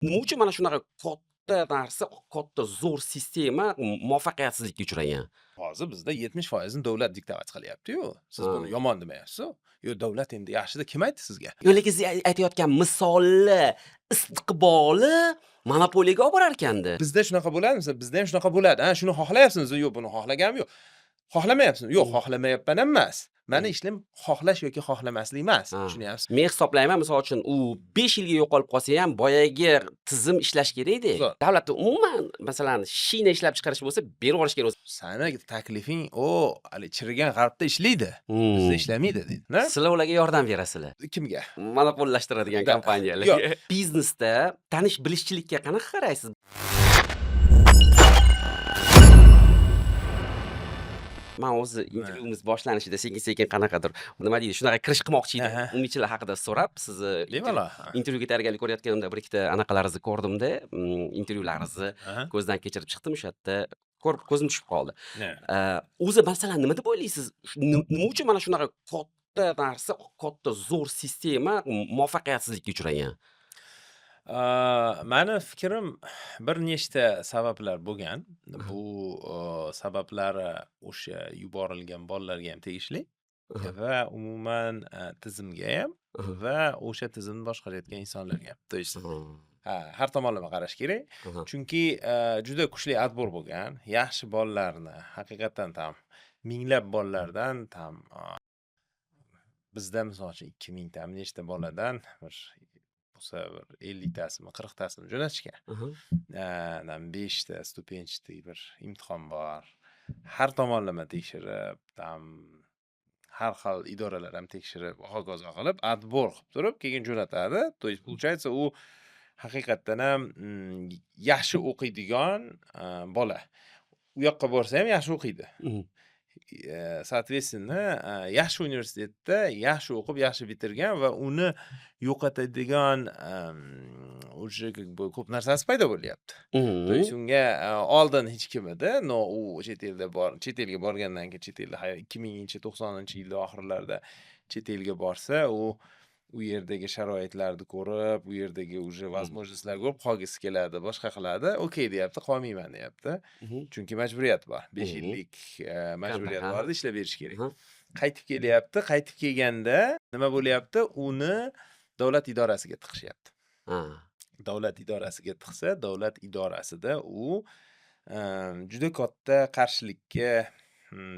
Nima uchun mana shunaqa katta narsa, katta zo'r sistema muvaffaqiyatsizlikka uchragan? Hozir bizda 70%ni davlat диктовать qilyapti-yu. Siz buni yomon demayapsiz-u. Yo, davlat endi yaxshi deb kim aytdi sizga? Yo'q, lekin siz aytayotgan misolli istiqboli monopoliyaga olib borarkanda. Bizda shunaqa bo'ladimi? Bizda ham shunaqa bo'ladi. Ha, shuni xohlayapsizmi? Yo'q, buni xohlaganim yo'q. Xohlamayapsizmi? Yo'q, xohlamayapman ham emas. Mani ishim xohlash yoki xohlamaslik emas. Tushunyapsizmi? Men hisoblayman, misol uchun, u 5 yilga yo'qolib qolsa ham, boyagi tizim ishlash kerakda. Zo'r. Davlatda umuman, masalan, shina ishlab chiqarish bo'lsa, berib yuborish kerak. Sani taklifing o hali chirigan g'arbda ishlaydi. Bizda ishlamaydi deydi. Na? Sizlar ularga yordam berasizlar. Kimga? Monopollashtiradigan Da. kompaniyalarga. Yo'q. Biznesda tanish bilishchilikka qanaqa qaraysiz? Man o'zi intervyumiz boshlanishida sekin-sekin qanaqadir, nima deydi, shunaqa kirish qilmoqchi edim. Umidchilar haqida so'rab, sizni Bemalol. intervyuga tayyorgarlik ko'rayotganimda bir ikkita anaqalaringizni ko'rdimda, intervyularingizni ko'zdan kechirib chiqdim. O'sha yerda ko'rib ko'zim tushib qoldi. Ne? O'zi masalan, nima deb o'ylaysiz? Nima uchun mana shunaqa katta narsa, katta zo'r sistema muvaffaqiyatsizlikka uchragan? Mani fikrim, bir nechta sabablar bo'lgan. Bu sabablari o'sha yuborilgan bolalarga ham tegishli va umuman tizimga ham va o'sha tizimni boshqarayotgan insonlarga ham. То есть ha, har tomonlama qarash kerak. Chunki juda kuchli отбор bo'lgan. Yaxshi bolalarni haqiqatdan там minglab bolalardan там bizda misol uchun 2000 tami nechta boladan bir bo'lsa bir 50 tasimi, 40 tasini jo'natishgan. Там 5 ta ступенчатый bir imtihon bor. Har tomonlama tekshirib, там har xil idoralar ham tekshirib va hokazo qilib, отбор qilib turib, keyin jo'natadi. То есть получается, u haqiqatdan ham yaxshi o'qiydigan bola. U yoqqa borsa ham yaxshi o'qiydi. Соответственно, yaxshi universitetda yaxshi o'qib, yaxshi bitirgan va uni yo'qotadigan уже как бы ko'p narsasi paydo bo'lyapti. То есть unga oldin hech kim edi, но u chet elda bor, chet elga borgandan keyin, chet elda 2000, 90-yillar oxirlarida chet elga borsa, u u yerdagi sharoitlarni ko'rib, u yerdagi уже возможность larni ko'rib qolgisi keladi, boshqa qiladi. "Okey" deyapti, qolmayman deyapti. Chunki majburiyat bor. 5 yillik majburiyat borda, ishlab berish kerak. Qaytib kelyapti, qaytib kelganda nima bo'lyapti? Uni davlat idorasiga tiqishyapti. Davlat idorasiga tiqsa, davlat idorasida u juda katta qarshilikka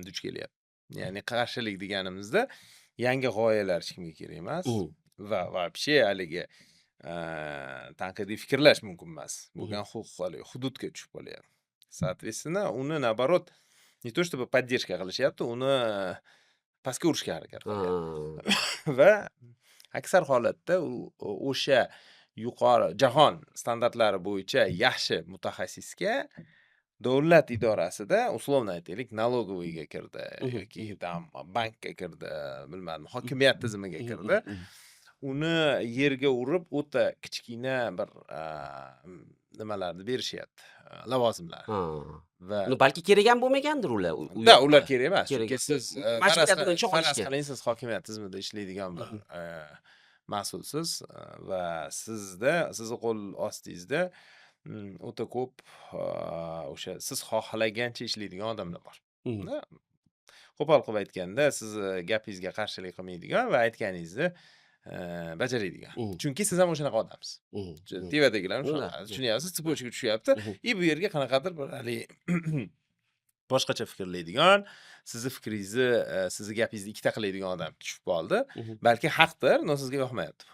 duch kelyapti. Ya'ni qarshilik deganimizda yangi g'oyalar hech kimga kerak emas va вообще haligi tanqidiy fikrlash mumkin emas bo'lgan haligi hududga tushib qolyapti. Соответственно, uni наоборот, не то чтобы поддержка qilishyapti, uni pastga urishga harakat qilyapti. Va aksar holatda u o'sha yuqori jahon standartlari bo'yicha yaxshi mutaxassisga davlat idorasida, условно aytaylik, налоговый ga kirdi yoki там bankka kirdi, bilmadim, hokimiyat tizimiga kirdi. Uni yerga urib, o'ta kichkina bir nimalarni berishyapti, lavozimlar. Va Ну, balki kerak ham bo'lmagandir ular u Да, yoqqa. ular kerak emas. Kerak. Chunki siz Majburiyat faraz bo'yicha faraz olishgan. qiling, siz hokimiyat tizimida ishlaydigan bir mas'ulsiz va sizda, sizni qo'l ostingizda o'ta ko'p o'sha siz xohlagancha ishlaydigan odamlar bor. Da. Qo'pol qilib aytganda, sizni gapingizga qarshilik qilmaydigan va aytganingizni bajaradigan. Chunki siz ham o'shanaqa odamsiz. Tevadagilar ham Ну да. shunaqa. Tushunyapsiz, цепочка tushyapti. И bu yerga qanaqadir bir haligi boshqacha fikrlaydigan, sizni fikringizni, sizni gapingizni ikkita qiladigan odam tushib qoldi. Balki haqdir, но sizga yoqmayapti.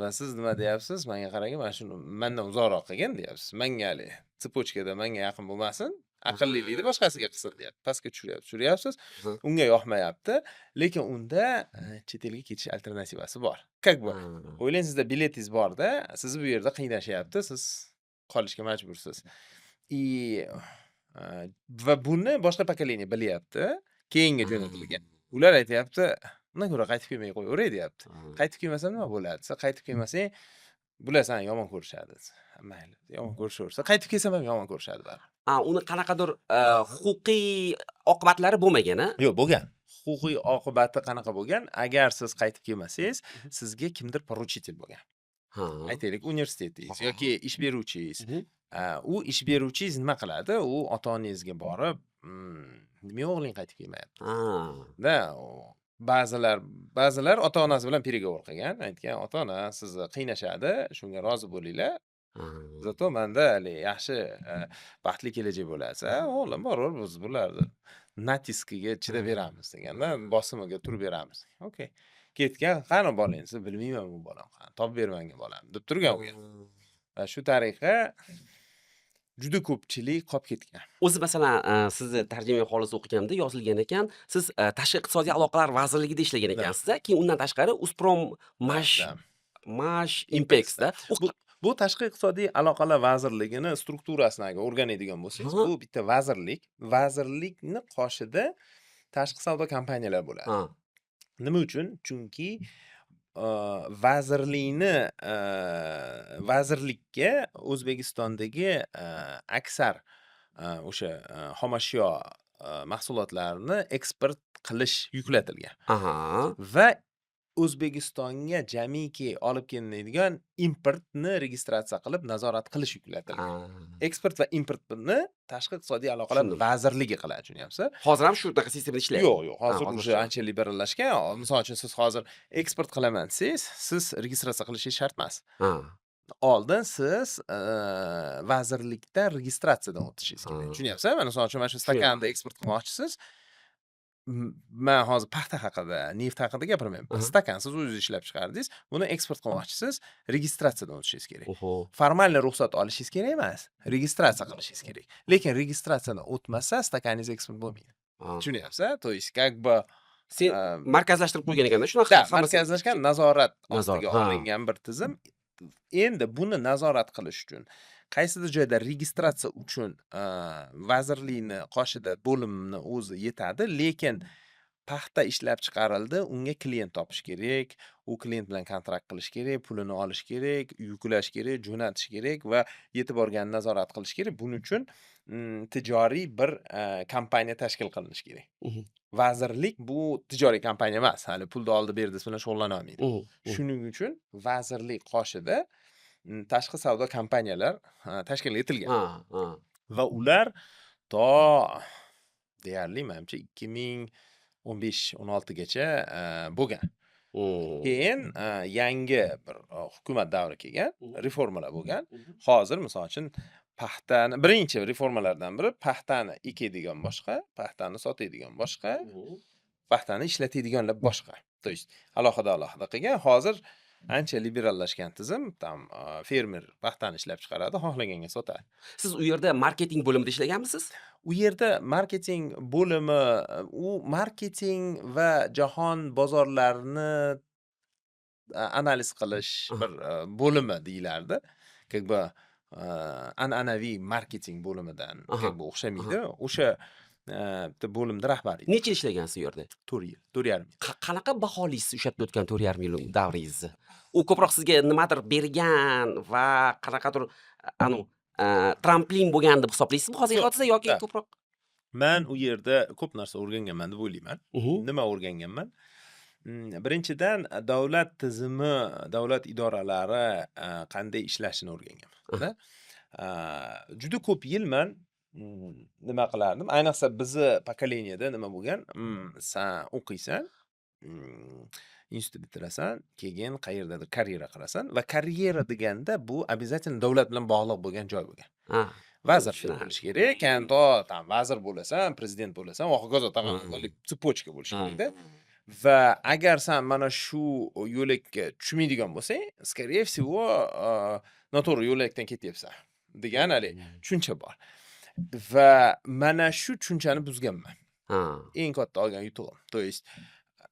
Va siz nima deyapsiz? "Menga qarang, mana shuni mendan uzoqroq qilgin" deyapsiz. Menga haligi цепочка da menga yaqin bo'lmasin, aqllilikni boshqasiga qilsin deyapti. Pastga tushiryapsiz. Unga yoqmayapti, lekin unda chet elga ketish alternativasi bor. Как бы o'ylang, sizda biletingiz borda, sizni bu yerda qiynashyapti, siz qolishga majbursiz. И va buni boshqa поколение bilyapti, keyingi jo'natilgan. Ular aytyapti, "Undan ko'ra qaytib kelmay qo'yaveray" deyapti. "Qaytib kelmasam nima bo'ladi?" desa, "Qaytib kelmasang, bular seni yomon ko'rishadi" desa, "Mayli, yomon ko'rishaversa, qaytib kelsam ham yomon ko'rishadi baribir." A, uni qanaqadir huquqiy oqibatlari bo'lmagan, a? Yo'q, bo'lgan. Huquqiy oqibati qanaqa bo'lgan? Agar siz qaytib kelmasangiz, sizga kimdir поручитель bo'lgan. Aytaylik, universitetingiz yoki ish beruvchingiz. U ish beruvchingiz nima qiladi? U ota onangizga borib, "Nima, o'g'ling qaytib kelmayapti?" Да, ba'zilar ota onasi bilan переговор qilgan, aytgan: "Ota ona, sizni qiynashadi, shunga rozi bo'linglar. Зато manda haligi yaxshi, baxtli kelajak bo'ladi. O'g'lim, boraver, biz bularni натиск iga chidab beramiz", deganda, bosimiga turib beramiz. Okey. Ketgan, "Qani bolang?" desa, "Bilmayman bu bolam qani, topib ber menga bolamni", deb turgan u ham. Va shu tariqa juda ko'pchilik qolib ketgan. O'zi, masalan, sizni tarjimai holingizni o'qiganimda yozilgan ekan, siz Tashqi iqtisodiy aloqalar vazirligida ishlagan ekansiz-a? Keyin undan tashqari Uzprom Mash Да. Mash Impexda. U Bu Tashqi iqtisodiy aloqalar vazirligini strukturasini agar o'rganadigan bo'lsangiz, bu bitta vazirlik. Vazirlikni qoshida tashqi savdo kompaniyalar bo'ladi. Nima uchun? Chunki vazirlikni vazirlikka O'zbekistondagi aksar o'sha xomashyo mahsulotlarini eksport qilish yuklatilgan. Va O'zbekistonga jamiki olib kelinadigan importni registratsiya qilib, nazorat qilish yuklatilgan. Eksport va importni Tashqi iqtisodiy aloqalar Tushundim. vazirligi qiladi, tushunyapsiz? Hozir ham shunaqa sistemada ishlayapti? Yo'q, hozir hozir уже ancha liberallashgan. Misol uchun, siz hozir eksport qilaman desangiz, siz registratsiya qilishingiz shart emas. Oldin siz vazirlikda registratsiyadan o'tishingiz kerak. Tushunyapsiz? Mana, misol uchun, mana shu Tushunyapman. stakanni eksport qilmoqchisiz. Man hozir paxta haqida, neft haqida gapirmayapman. Stakan siz o'zingiz ishlab chiqardingiz, buni eksport qilmoqchisiz, registratsiyadan o'tishingiz kerak. Формальный ruxsat olishingiz kerak emas, registratsiya qilishingiz kerak. Lekin registratsiyadan o'tmasa, stakaningiz eksport bo'lmaydi. Tushunyapsiz? То есть, как бы Sen markazlashtirib qo'ygan ekanda shunaqa Да, hammasi. markazlashgan, nazorat Nazorat, ostiga olingan bir tizim. Endi buni nazorat qilish uchun qaysidir joyda registratsiya uchun vazirlikni qoshida bo'limni o'zi yetadi, lekin paxta ishlab chiqarildi, unga klient topish kerak, u klient bilan kontrakt qilish kerak, pulini olish kerak, yuklash kerak, jo'natish kerak va yetib borganini nazorat qilish kerak. Buning uchun tijoriy bir kompaniya tashkil qilinishi kerak. Vazirlik bu tijoriy kompaniya emas, hali pulni oldi berdisi bilan shug'ullana olmaydi. Mhm, mhm. Shuning uchun vazirlik qoshida tashqi savdo kompaniyalar tashkil etilgan. Ha, ha. Va ular to deyarli, manimcha, 2015-16 gacha bo'lgan. Keyin yangi bir hukumat davri kelgan, reformalar bo'lgan. Hozir, misol uchun, paxtani birinchi reformalardan biri paxtani ekadigan boshqa, paxtani sotadigan boshqa, paxtani ishlatadiganlar boshqa. То есть alohida-alohida qilgan. Hozir ancha liberallashgan tizim, там fermer paxtani ishlab chiqaradi, xohlaganga sotadi. Siz u yerda marketing bo'limida ishlaganmisiz? U yerda marketing bo'limi, u marketing va jahon bozorlarini analiz qilish bir bo'limi deyilardi. Как бы an'anaviy marketing bo'limidan как бы o'xshamaydi. O'sha bitta bo'limda rahbar edim. Necha yil ishlagansiz u yerda? 4 yil, 4,5 yil. Qanaqa baholaysiz o'sha yerda o'tgan 4,5 yil davringizni? U ko'proq sizga nimadir bergan va qanaqadir anavi tramplin bo'lgan deb hisoblaysizmi hozirgi Yo'q, hayotingizda yoki да. ko'proq? Man u yerda ko'p narsa o'rganganman deb o'ylayman. Nima o'rganganman? Birinchidan, davlat tizimi, davlat idoralari qanday ishlashini o'rganganman, da. Juda ko'p yil man nima qilardim? Ayniqsa bizni поколение da nima bo'lgan? San o'qiysan, institut bitirasan, keyin qayerdadir karyera qilasan va karyera deganda bu обязательно davlat bilan bog'liq bo'lgan joy bo'lgan. Vazirlik Tushunarli. bo'lishi kerak, keyin to там vazir bo'lasan, prezident bo'lasan va hokazo, tag'in цепочка bo'lishi kerakda. Va agar san mana shu yo'lakka tushmaydigan bo'lsang, скорее всего, noto'g'ri yo'lakdan ketyapsan degan haligi tushuncha bor. Va mana shu tushunchani buzganman. Eng katta olgan yutug'im. То есть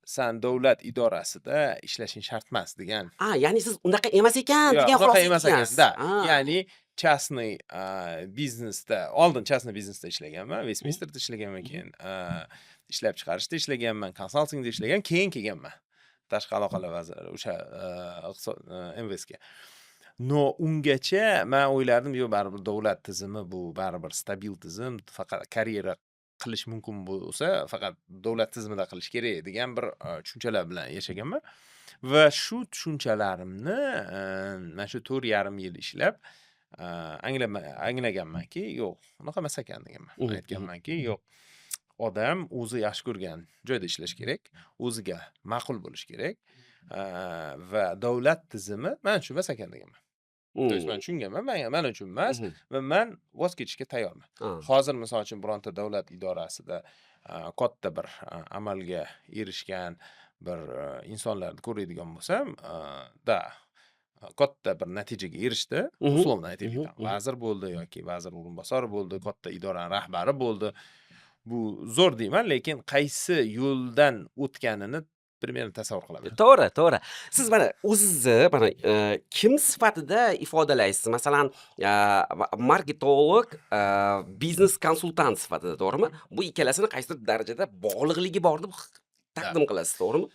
san davlat idorasida ishlashing shart emas degan. A, ya'ni siz unaqa emas ekan Yo'q, degan unaqa xulosaga emas ekan. kelgansiz. Да. Ya'ni частный biznesda, oldin частный biznesda ishlaganman, Westminsterda ishlaganman, keyin ishlab chiqarishda ishlaganman, konsaltingda ishlagan, keyin kelganman tashqi aloqalar vaziri o'sha iqtisod МВС ga. Но ungacha man o'ylardim, yo'q, baribir davlat tizimi bu baribir stabil tizim, faqat karyera qilish mumkin bo'lsa, faqat davlat tizimida qilish kerak degan bir tushunchalar bilan yashaganman. Va shu tushunchalarimni mana shu 4,5 yil ishlab anglaganmanki, yo'q, unaqa emas ekan deganman. Aytganmanki, yo'q, odam o'zi yaxshi ko'rgan joyda ishlash kerak, o'ziga ma'qul bo'lishi kerak va davlat tizimi man uchun emas ekan deganman. То есть man tushunganman, man uchun emas va man voz kechishga tayyorman. Hozir, misol uchun, bironta davlat idorasida katta bir amalga erishgan bir insonlarni ko'radigan bo'lsam, да, katta bir natijaga erishdi. Условно aytaylik, там vazir bo'ldi yoki vazir o'rinbosari bo'ldi, katta idorani rahbari bo'ldi. Bu zo'r deyman, lekin qaysi yo'ldan o'tganini примерно tasavvur qilaman. To'g'ri. Siz mana o'zizni mana kim sifatida ifodalaysiz? Masalan, marketolog, biznes konsultant sifatida, to'g'rimi? Bu ikkalasini qaysidir darajada bog'liqligi bor deb taqdim qilasiz, to'g'rimi?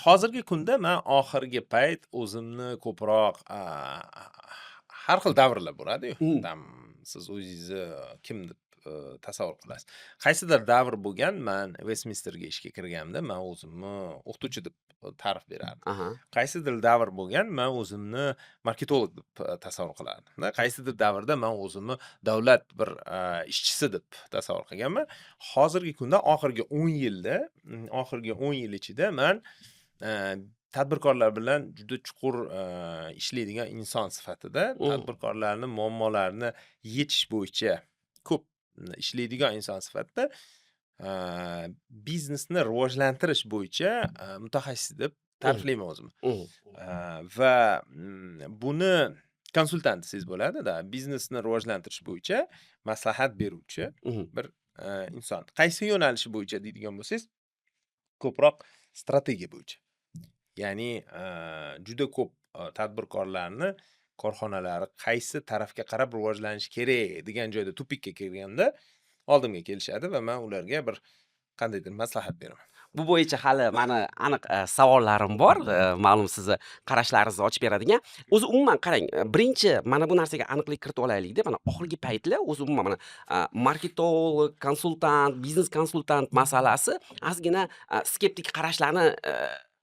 Hozirgi kunda man oxirgi payt o'zimni ko'proq har xil davrlar bo'ladi-yu. Там siz o'zingizni kim deb tasavvur qilasiz. Qaysidir davr bo'lgan, man Westminsterga ishga kirganimda man o'zimni o'qituvchi deb ta'rif berardim. Qaysidir davr bo'lgan, man o'zimni marketolog deb tasavvur qilardim. Qaysidir davrda man o'zimni davlat bir ishchisi deb tasavvur qilganman. Hozirgi kunda oxirgi 10 yilda, oxirgi 10 yil ichida man tadbirkorlar bilan juda chuqur ishlaydigan inson sifatida, tadbirkorlarni muammolarini yechish bo'yicha ko'p ishlaydigan inson sifatida, biznesni rivojlantirish bo'yicha mutaxassis deb ta'riflayman o'zimni. Va buni konsultant desangiz bo'ladi-da, biznesni rivojlantirish bo'yicha maslahat beruvchi bir inson. Qaysi yo'nalishi bo'yicha deydigan bo'lsangiz, ko'proq strategiya bo'yicha. Ya'ni juda ko'p tadbirkorlarni korxonalari qaysi tarafga qarab rivojlanishi kerak degan joyda тупик ka kelganda oldimga kelishadi va man ularga bir qandaydir maslahat beraman. Bu bo'yicha hali mani aniq savollarim bor, ma'lum sizni qarashlaringizni ochib beradigan. O'zi umuman qarang, birinchi mana bu narsaga aniqlik kiritib olaylik-da. Mana oxirgi paytlar o'zi umuman mana marketolog, konsultant, biznes konsultant masalasi ozgina skeptik qarashlarni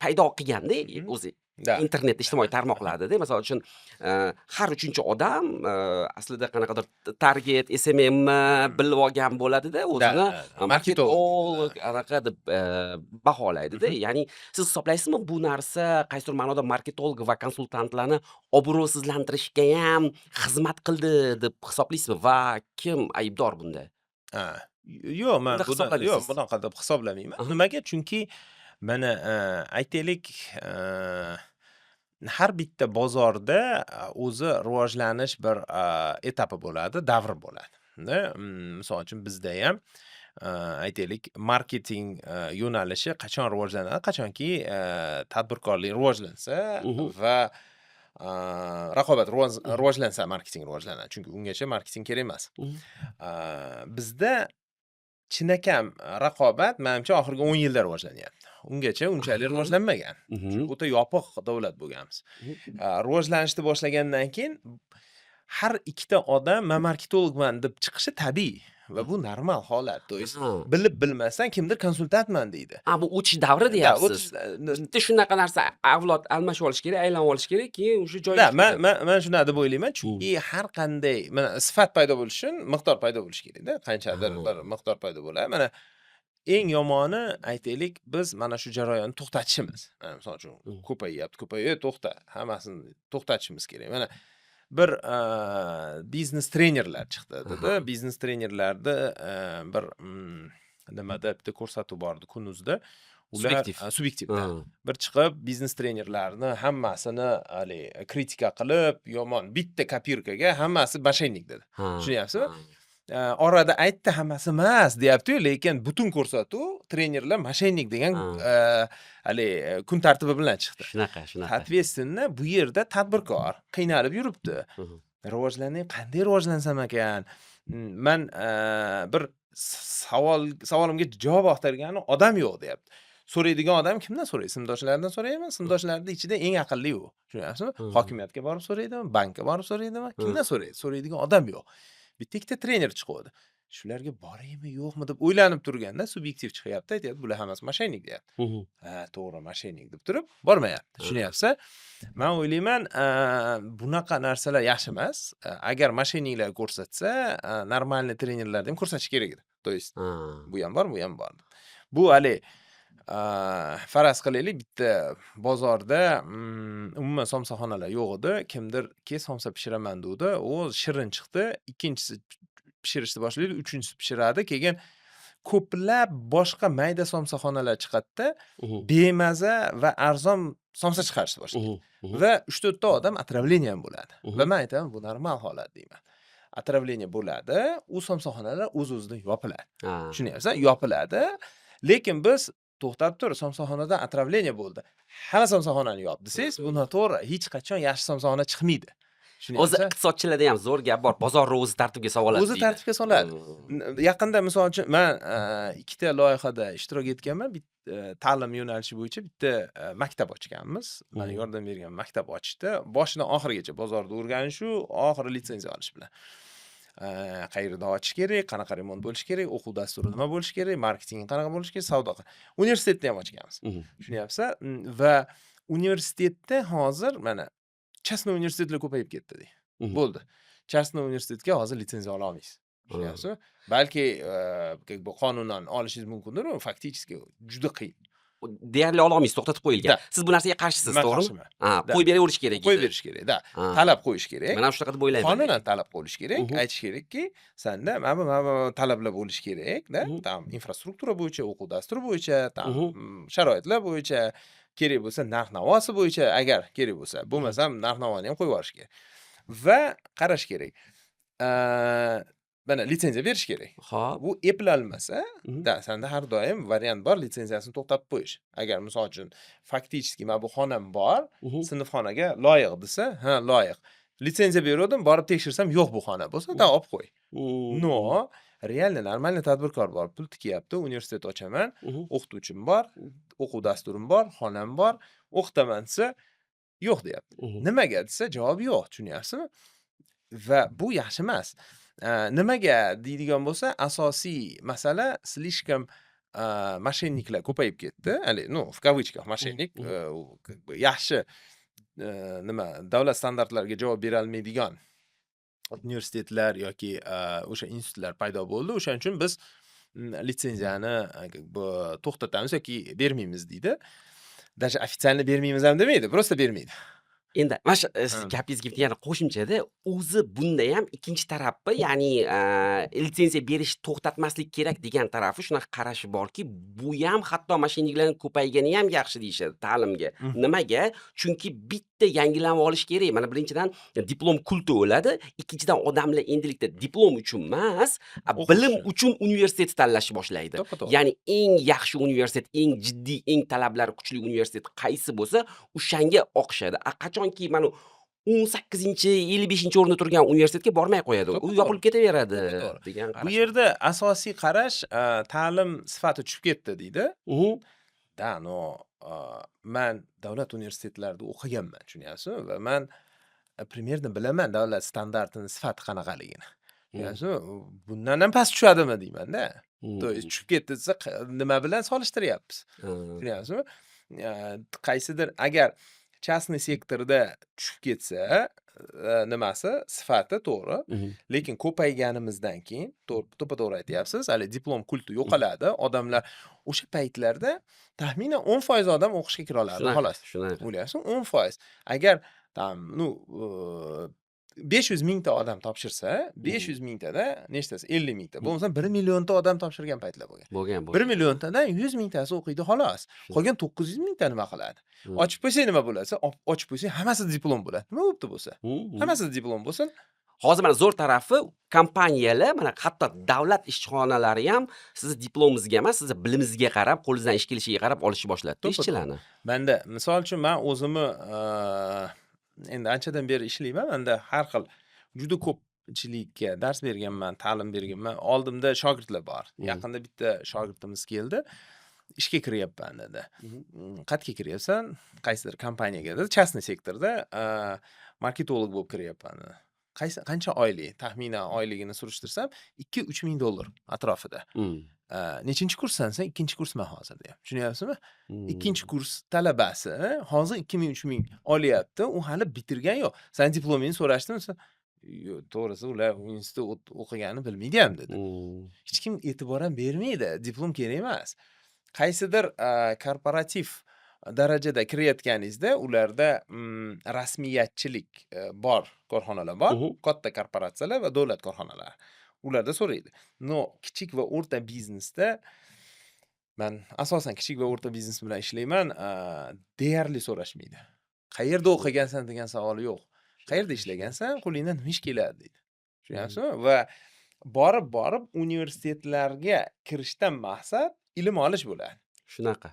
paydo qilganda o'zi internet, ijtimoiy tarmoqlardada. Misol uchun, har uchinchi odam aslida qanaqadir target, SMMni bilib olgan bo'ladida, o'zini marketolog. Marketolog anaqa deb baholaydida. Ya'ni siz hisoblaysizmi, bu narsa qaysidir ma'noda marketolog va konsultantlarni obro'sizlantirishgayam xizmat qildi deb hisoblaysizmi va kim aybdor bunda? Ha, yo'q, man Bunda buni yo'q, hisoblamaysiz. Bunaqa deb hisoblamayman. Nimaga? Chunki mana aytaylik, har bitta bozorda o'zi rivojlanish bir etapi bo'ladi, davri bo'ladi. Da, misol uchun, bizdayam aytaylik, marketing yo'nalishi qachon rivojlanadi? Qachonki tadbirkorlik rivojlansa va raqobat rivojlansa, marketing rivojlanadi. Chunki ungacha marketing kerak emas. Bizda chinakam raqobat, manimcha, oxirgi 10 yilda rivojlanyapti. Ungacha unchalik rivojlanmagan. Chunki o'ta yopiq davlat bo'lganmiz. Rivojlanishni boshlagandan keyin har ikkita odam "Man marketologman" deb chiqishi tabiiy va bu normal holat. То есть bilib bilmasdan kimdir konsultantman deydi. A, bu o'tish davri Да, deyapsiz. O'tish Bitta shunaqa narsa, avlod almashib olish kerak, aylanib olish kerak, keyin o'sha joyga Да, man chiqadi. man shunaqa deb o'ylayman, chunki har qanday mana sifat paydo bo'lishi uchun miqdor paydo bo'lishi kerak-da. Qanchadir bir miqdor paydo bo'ladi. Mana eng yomoni, aytaylik, biz mana shu jarayonni to'xtatishimiz. Mana misol uchun, ko'payyapti, ko'payib, to'xta, hammasini to'xtatishimiz kerak. Mana bir biznes trenerlar chiqdi dedi. Biznes trenerlarda bir nimada bitta ko'rsatuv bor edi Kun.uzda. Ular Subyektiv. Subyektiv, да. Bir chiqib biznes trenerlarni hammasini haligi kritika qilib, yomon bitta копирка ga hammasi мошенник dedi. Tushunyapsizmi? Ha. Orada aytdi, hammasi emas deyapti-yu, lekin butun ko'rsatuv trenerlar мошенник degan haligi kun tartibi bilan chiqdi. Shunaqa, shunaqa. Соответственно, bu yerda tadbirkor qiynalib yuribdi. Rivojlanay, qanday rivojlansam ekan? Man bir savolimga javob axtargani odam yo'q deyapti. So'raydigan odam kimdan so'raydi? Sinfdoshlardan so'raydimi? Sinfdoshlarning ichida eng aqlli u. Tushunyapsizmi? Hokimiyatga borib so'raydimi? Bankka borib so'raydimi? Kimdan so'raydi? So'raydigan odam yo'q. Bitta ikkita trener chiquvdi. Shularga boraymi, yo'qmi deb o'ylanib turganda subyektiv chiqyapti, aytyapti: "Bular hammasi мошенник", deyapti. Ha, to'g'ri, мошенник deb turib bormayapti. Tushunyapsiz? Man o'ylayman, bunaqa narsalar yaxshi emas. Agar мошенник lar ko'rsatsa, нормальный trenerlarni ham ko'rsatish kerak edi. То есть bu ham bor, bu ham bor. Bu haligi, faraz qilaylik, bitta bozorda umuman somsaxonalar yo'q edi. Kimdir "Kel, somsa pishiraman", degandi. U shirin chiqdi. Ikkinchisi pishirishni boshlaydi, uchinchisi pishiradi. Keyin ko'plab boshqa mayda somsaxonalar chiqadida, bemaza va arzon somsa chiqarishni boshlaydi. Va 3-4 ta odam отравление ham bo'ladi. Va men aytaman, bu normal holat deyman. Отравление bo'ladi, u somsaxonalar o'z-o'zidan yopiladi. Tushunyapsan? Yopiladi. Lekin biz to'xtab tur, somsaxonada отравление bo'ldi. Hamma somsaxonani yop desangiz, bu noto'g'ri. Hech qachon yaxshi somsaxona chiqmaydi. O'zi Tushunyapsiz? iqtisodchilarda ham zo'r gap bor. Bozorni o'zi tartibga soladi O'zi deydi. tartibga soladi. Yaqinda, misol uchun, man ikkita loyihada ishtirok etganman. Ta'lim yo'nalishi bo'yicha bitta maktab ochganmiz. Mana yordam bergan maktab ochishda boshidan oxirigacha bozorni o'rganishu, oxiri litsenziya olish bilan. Qayerda ochish kerak, qanaqa remont bo'lishi kerak, o'quv dasturi nima bo'lishi kerak, marketing qanaqa bo'lishi kerak, savdo. Universitetda ham ochganmiz. Tushunyapsiz? Va universitetda hozir mana частный universitetlar ko'payib ketdi dey. Bo'ldi. Частный universitetga hozir litsenziya ola olmaysiz. Tushunyapsizmi? Balki, как бы qonunan olishingiz mumkindir, фактически juda qiyin. Deyarli ololmaysiz, to'xtatib qo'yilgan. Да. Siz bu narsaga qarshisiz, Man to'g'rimi? qarshiman. Ha, Да. qo'yib beraverish kerak Qo'yib edi. berish kerak, да. Talab qo'yish kerak. Men ham shunaqa deb o'ylayman. Qonunan talab qo'yish kerak. Aytish kerakki, sanda mana bu, mana bu talablar bo'lishi kerak, да. Там infrastruktura bo'yicha, o'quv dasturi bo'yicha, там sharoitlar bo'yicha, kerak bo'lsa narx-navosi bo'yicha, agar kerak bo'lsa. Bo'lmasam narx-navoni ham qo'yib yuborish kerak. Va qarash kerak. Mana litsenziya berish kerak. Bu eplanmasa, да, sanda har doim variant bor litsenziyasini to'xtatib qo'yish. Agar, misol uchun, фактически mana bu xonam bor, sinfxonaga loyiq desa, ha, loyiq. Litsenziya beruvdim, borib tekshirsam yo'q bu xona bo'lsa, да, olib qo'y. Но реально нормальный tadbirkor bor, pul tikyapti, universitet ochaman, o'qituvchim bor, o'quv dasturim bor, xonam bor, o'qitaman desa, yo'q deyapti. Nimaga desa, javob yo'q, tushunyapsizmi? Va bu yaxshi emas. Nimaga deydigan bo'lsa, asosiy masala слишком мошенник lar ko'payib ketdi. Haligi, ну, в кавычках мошенник, u как бы yaxshi, nima, davlat standartlariga javob berolmaydigan universitetlar yoki o'sha institutlar paydo bo'ldi. O'shaning uchun biz litsenziyani как бы to'xtatamiz yoki bermaymiz deydi. Даже официально bermaymiz ham demaydi, просто bermaydi. Endi mana shu siz gapingizga bitta yana qo'shimchada, o'zi bunda ham ikkinchi tarafi, ya'ni litsenziya berish to'xtatmaslik kerak degan tarafi, shunaqa qarashi borki, bu ham hatto мошенник larning ko'paygani ham yaxshi deyishadi ta'limga. Nimaga? Chunki bitta yangilanib olish kerak. Mana birinchidan, diplom kulti o'ladi, ikkinchidan, odamlar endilikda diplom uchun emas, O'qish bilim uchun. uchun universitet tanlashni boshlaydi. To'ppa-to'g'ri. Ya'ni eng yaxshi universitet, eng jiddiy, eng talablari kuchli universitet qaysi bo'lsa, o'shanga o'qishadi. A qachonki mana 18-, 55-o'rinda turgan universitetga bormay qo'yadi. U To'ppa-to'g'ri. yopilib ketaveradi To'ppa-to'g'ri. degan Bu qarash. yerda asosiy qarash, ta'lim sifati tushib ketdi deydi. Да, но man davlat universitetlarida o'qiganman, tushunyapsizmi? Va man примерно bilaman davlat standartini sifati qanaqaligini. Tushunyapsizmi? Bundan ham past tushadimi deyman-da. То есть tushib ketdi desa, nima bilan solishtiryapmiz? Tushunyapsizmi? Qaysidir agar частный sektorda tushib ketsa, nimasi, sifati to'g'ri, lekin ko'payganimizdan keyin, to'ppa-to'g'ri aytyapsiz, hali diplom kulti yo'qoladi. Odamlar o'sha paytlarda taxminan 10% odam o'qishga kira olardi, Shunaqa, xolos. shunaqa. O'ylayapsizmi? 10%. Agar там, ну, 500 mingta odam topshirsa, 500 mingtada nechtasi? 50 mingta. Bo'lmasa 1 millionta odam topshirgan paytlar bo'lgan. Bo'lgan, 1 bo'lgan. milliontadan 100 mingtasi o'qiydi xolos. Qolgan 900 mingta nima qiladi? Ochib qo'ysak nima bo'ladi? Ochib qo'ysak hammasida diplom bo'ladi. Nima bo'pti bo'lsa? Hammasida diplom bo'lsin. Hozir mana zo'r tarafi, kompaniyalar, mana hatto davlat ishxonalari ham sizni diplomingizga emas, sizni bilimingizga qarab, qo'lingizdan ish kelishiga qarab olishni boshladi To'ppa-to'g'ri. ishchilarni. Manda, misol uchun, man o'zimni, endi anchadan beri ishlayman. Manda har xil juda ko'pchilikka dars berganman, ta'lim berganman. Oldimda shogirdlar bor. Yaqinda bitta shogirdimiz keldi. Ishga kiryapman dedi. Qayerga kiryapsan? Qaysidir kompaniyaga dedi. Частный sektorda marketolog bo'lib kiryapman dedi. Qaysi, qancha oylik, taxminan oyligini surishtirsam, 2-3 ming dollar atrofida. Nechinchi kurssan sen? Ikkinchi kursman hozir, deyapti, tushunyapsizmi? Ikkinchi kurs talabasi hozir 2000-3000 olyapti, u hali bitirgani yo'q. San diplomingni so'rashdimi desa, yo'q, to'g'risi, ular institut o'qiganini bilmaydi ham, dedi. Hech kim e'tibor ham bermaydi, diplom kerak emas. Qaysidir korporativ darajada kirayotganingizda ularda rasmiyatchilik bor korxonalar bor, katta korporatsiyalar va davlat korxonalari, ularda so'raydi. Но kichik va o'rta biznesda, man asosan kichik va o'rta biznes bilan ishlayman, deyarli so'rashmaydi. Qayerda o'qigansan degan savol yo'q. Qayerda ishlagansan, qo'lingdan nima ish keladi, deydi, tushunyapsizmi? Va borib borib universitetlarga kirishdan maqsad ilm olish bo'ladi. Shunaqa.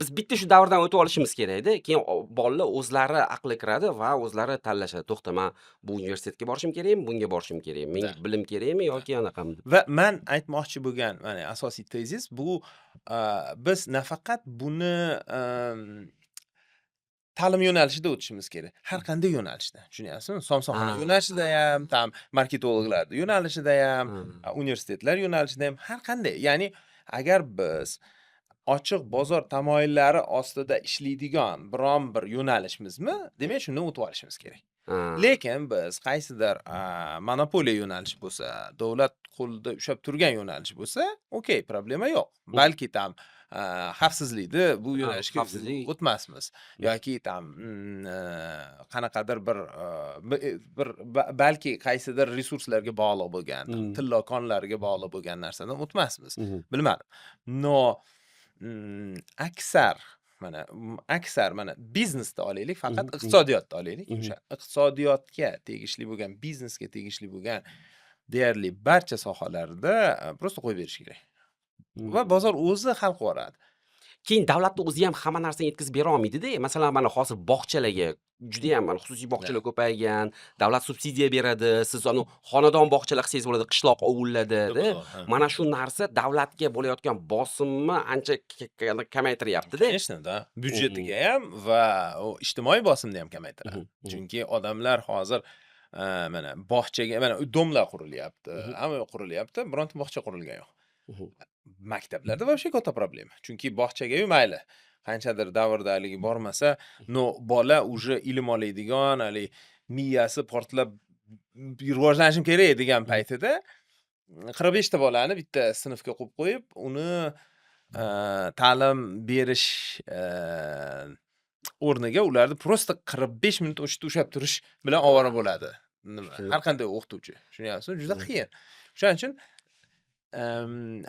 Biz bitta shu davrdan o'tib olishimiz kerakda, keyin bolalar o'zlari aqli kiradi va o'zlari tanlashadi. To'xta, man bu universitetga borishim kerakmi, bunga borishim kerakmi? Menga bilim kerakmi yoki anaqami deb. Va man aytmoqchi bo'lgan mana asosiy tezis bu: biz nafaqat buni ta'lim yo'nalishida o'tishimiz kerak, har qanday yo'nalishda, tushunyapsizmi? Somsaxona yo'nalishida ham, там marketologlarni yo'nalishida ham, universitetlar yo'nalishida ham, har qanday. Ya'ni agar biz ochiq bozor tamoyillari ostida ishlaydigan biron bir yo'nalishmizmi, demak, shundan o'tib olishimiz kerak. Lekin biz qaysidir monopoliya yo'nalishi bo'lsa, davlat qo'lida ushlab turgan yo'nalish bo'lsa, okey, problema yo'q. Balki там xavfsizlikni bu yo'nalishga xavfsizlik. o'tmasmiz yoki там qanaqadir bir bir balki qaysidir resurslarga bog'liq bo'lgan, tillo konlarga bog'liq bo'lgan narsadan o'tmasmiz. Bilmadim. Но aksar mana aksar mana biznesda olaylik, faqat iqtisodiyotda olaylik. O'sha iqtisodiyotga tegishli bo'lgan, biznesga tegishli bo'lgan deyarli barcha sohalarda просто qo'yib berish kerak. Va bozor o'zi hal qilib yuboradi. Keyin davlatni o'zi ham hamma narsani yetkazib bera olmaydi-da. Masalan, mana hozir bog'chalarga judayam mana xususiy bog'chalar ko'paygan, davlat subsidiya beradi, siz anu xonadon bog'chalar qilsangiz bo'ladi qishloq, ovullarda. To'ppa-to'g'ri, ha. Mana shu narsa davlatga bo'layotgan bosimni ancha kamaytiryapti-da. Конечно, да. Byudjetiga ham va u ijtimoiy bosimni ham kamaytiradi. Mhm, mhm. Chunki odamlar hozir mana bog'chaga, mana дом lar qurilyapti, hamma yoq qurilyapti, bironta bog'cha qurilgani yo'q. Maktablarda вообще katta problema. Chunki bog'chaga-yu mayli, qanchadir davrda haligi bormasa, но bola уже ilm oladigan, haligi miyasi portlab rivojlanishim kerak degan paytida 45 ta bolani bitta sinfga qo'yib qo'yib, uni ta'lim berish o'rniga ularni просто 45 minut o'sha yerda ushlab turish bilan ovora bo'ladi. Nima, har qanday o'qituvchi. Tushunyapsizmi? Juda qiyin. O'shaning uchun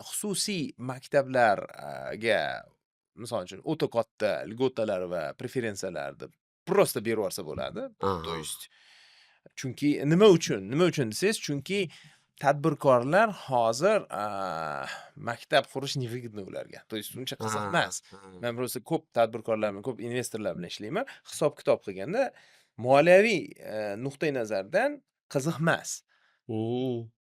xususiy maktablarga, misol uchun, o'ta katta льгота lar va preferensiyalarni просто berib yuborsa bo'ladi. То есть chunki nima uchun? Nima uchun desangiz, chunki tadbirkorlar hozir maktab qurish невыгодно ularga. То есть uncha qiziq emas. Men просто ko'p tadbirkorlar bilan, ko'p investorlar bilan ishlayman. Hisob-kitob qilganda moliyaviy nuqtai nazardan qiziq emas.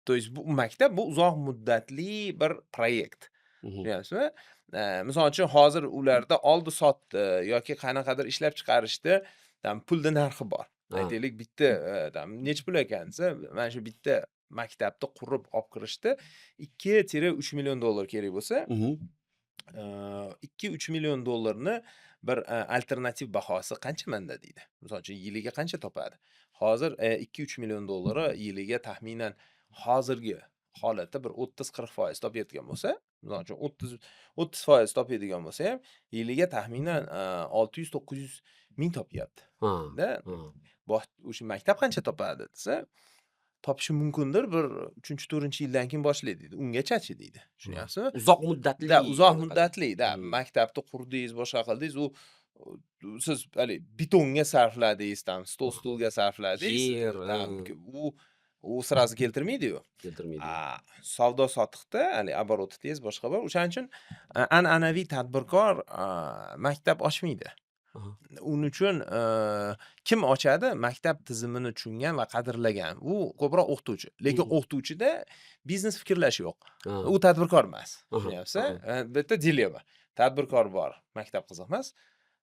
То есть bu maktab, bu uzoq muddatli bir proyekt. Tushunyapsizmi? Misol uchun, hozir ularda oldi-sotdi yoki qanaqadir ishlab chiqarishda там pulni narxi bor. Aytaylik, bitta там nechi pul ekan desa, mana shu bitta maktabni qurib olib kirishda 2-3 million dollar kerak bo'lsa, 2-3 million dollarni bir alternativ bahosi qancha manda, deydi. Misol uchun, yiliga qancha topadi? Hozir 2-3 million dollari yiliga taxminan hozirgi holatda bir 30-40% topayotgan bo'lsa, misol uchun, 30% topadigan bo'lsa ham, yiliga taxminan 600-900 ming topyapti. Da. O'sha maktab qancha topadi desa, topishi mumkindir bir 3-4-yildan keyin boshlaydi, deydi. Ungachachi, deydi. Tushunyapsizmi? Uzoq muddatli Да, uzoq anaqa. muddatli, да. Maktabni qurdingiz, boshqa qildingiz, u siz haligi betonga sarfladingiz, там stol stulga sarfladingiz, Yer, там u сразу keltirmaydi-yu. Keltirmaydi. A, savdo sotiqda haligi оборот i tez, boshqa bor. O'shaning uchun an'anaviy tadbirkor maktab ochmaydi. Uning uchun kim ochadi? Maktab tizimini tushungan va qadrlagan. U ko'proq o'qituvchi. Lekin o'qituvchida biznes fikrlash yo'q. U tadbirkor emas. Tushunyapsiz? Bu yerda dilemma. Tadbirkor bor, maktab qiziq emas.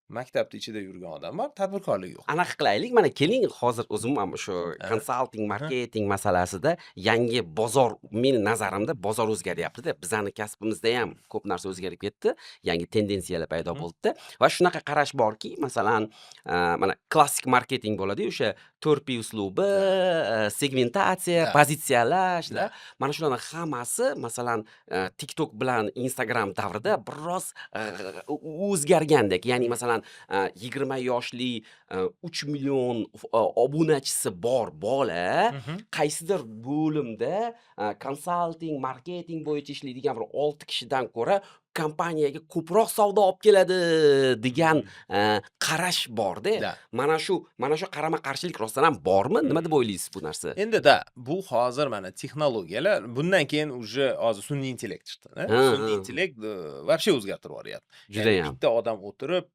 Maktabni ichida yurgan odam bor, tadbirkorlik yo'q. Anaqa qilaylik, mana keling, hozir o'zim ham shu konsalting, marketing masalasida yangi bozor, meni nazarimda bozor o'zgaryapti-da. Bizani kasbimizda ham ko'p narsa o'zgarib ketdi, yangi tendensiyalar paydo bo'ldi va shunaqa qarash borki, masalan, mana klassik marketing bo'ladi-yu, o'sha 4P uslubi, segmentatsiya, pozitsiyalash, mana shularni hammasi, masalan, TikTok bilan Instagram davrida biroz o'zgargandek. Ya'ni, masalan, 20 yoshli, 3 million obunachisi bor bola qaysidir bo'limda konsalting, marketing bo'yicha ishlaydigan bir 6 kishidan ko'ra kompaniyaga ko'proq savdo olib keladi degan qarash bor-da. Mana shu qarama-qarshilik rostdan ham bormi? Nima deb o'ylaysiz bu narsa? Endi-da, bu hozir mana texnologiyalar, bundan keyin уже hozir sun'iy intellekt chiqdi. Sun'iy intellekt вообще o'zgartirib yuboryapti. Ya'ni Judayam. bitta odam o'tirib,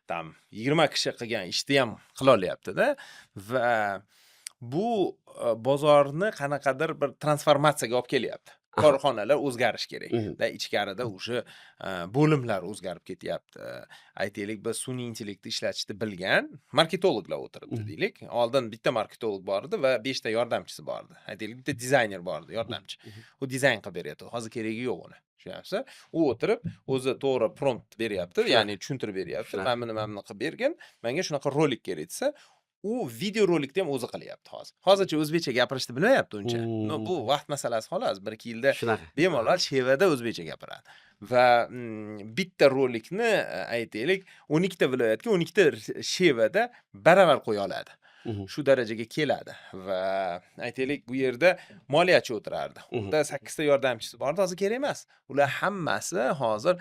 там 20 kishi qilgan ishni ham qila olyapti-da va bu bozorni qanaqadir bir transformatsiyaga olib kelyapti. Korxonalar o'zgarishi kerak. Da ichkarida уже bo'limlar o'zgarib ketyapti. Aytaylik, biz sun'iy intellektni ishlatishni bilgan marketologlar o'tiribdi deylik. Oldin bitta marketolog bor edi va 5 ta yordamchisi bor edi. Aytaylik, bitta dizayner bor edi, yordamchi. U dizayn qilib beryapti. Hozir keragi yo'q uni. Tushunyapsiz? U o'tirib, o'zi to'g'ri prompt beryapti, ya'ni tushuntirib beryapti. Shunaqa. Mana buni, mana buni qilib bergin, menga shunaqa rolik kerak desa, u video rolikni ham o'zi qilyapti hozir. Hozircha o'zbekcha gapirishni bilmayapti uncha. Но bu vaqt masalasi xolos. 1-2 yilda Shunaqa. bemalol shevada o'zbekcha gapiradi. Va bitta rolikni aytaylik, 12 ta viloyatga 12 ta shevada baravar qo'ya oladi. Shu darajaga keladi va aytaylik, bu yerda moliyachi o'tirardi. Unda 8 ta yordamchisi bor edi, hozir kerak emas. Ular hammasi hozir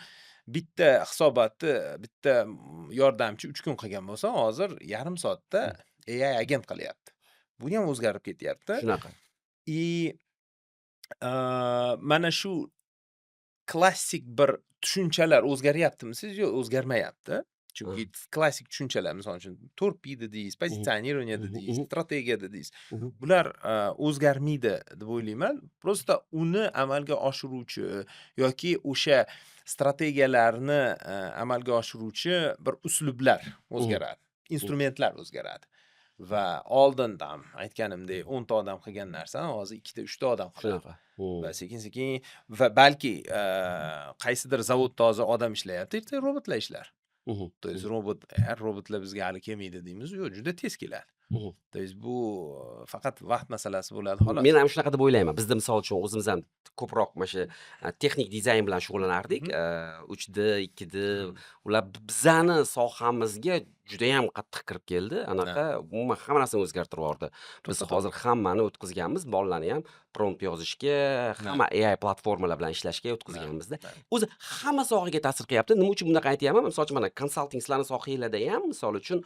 bitta hisobotni bitta yordamchi 3 kun qilgan bo'lsa, hozir yarim soatda AI agent qilyapti. Bu ham o'zgarib ketyapti. Shunaqa. И mana shu klassik bir tushunchalar o'zgaryaptimi siz? Yo'q, o'zgarmayapti. Chunki klassik tushunchalar, misol uchun, 4P dedingiz, позиционирование dedingiz, strategiya dedingiz. Bular o'zgarmaydi deb o'ylayman. Просто uni amalga oshiruvchi yoki o'sha strategiyalarni amalga oshiruvchi bir uslublar o'zgaradi. Instrumentlar o'zgaradi. Va oldin там aytganimdek 10 ta odam qilgan narsani hozir 2 ta, 3 ta odam qiladi. Shunaqa. Va sekin-sekin va balki qaysidir zavodda hozir odam ishlayapti, ertaga robotlar ishlar. То есть robot, robotlar bizga hali kelmaydi deymiz, yo'q, juda tez keladi. То есть bu faqat vaqt masalasi bo'ladi xolos. Men ham shunaqa deb o'ylayman. Bizda, misol uchun, o'zimiz ham ko'proq mana shu texnik dizayn bilan shug'ullanardik. 3D, 2D ular bizani sohamizga judayam qattiq kirib keldi. Anaqa umuman hamma narsani o'zgartirib yubordi. Biz To'ppa-to'g'ri. hozir hammani o'tkazganmiz, bolalarni ham prompt yozishga, hamma AI platformalar bilan ishlashga o'tkazganmizda. O'zi hamma sohaga ta'sir qilyapti. Nima uchun bunaqa aytyapman? Misol uchun, mana konsalting sizlarni sohanglarda ham, misol uchun,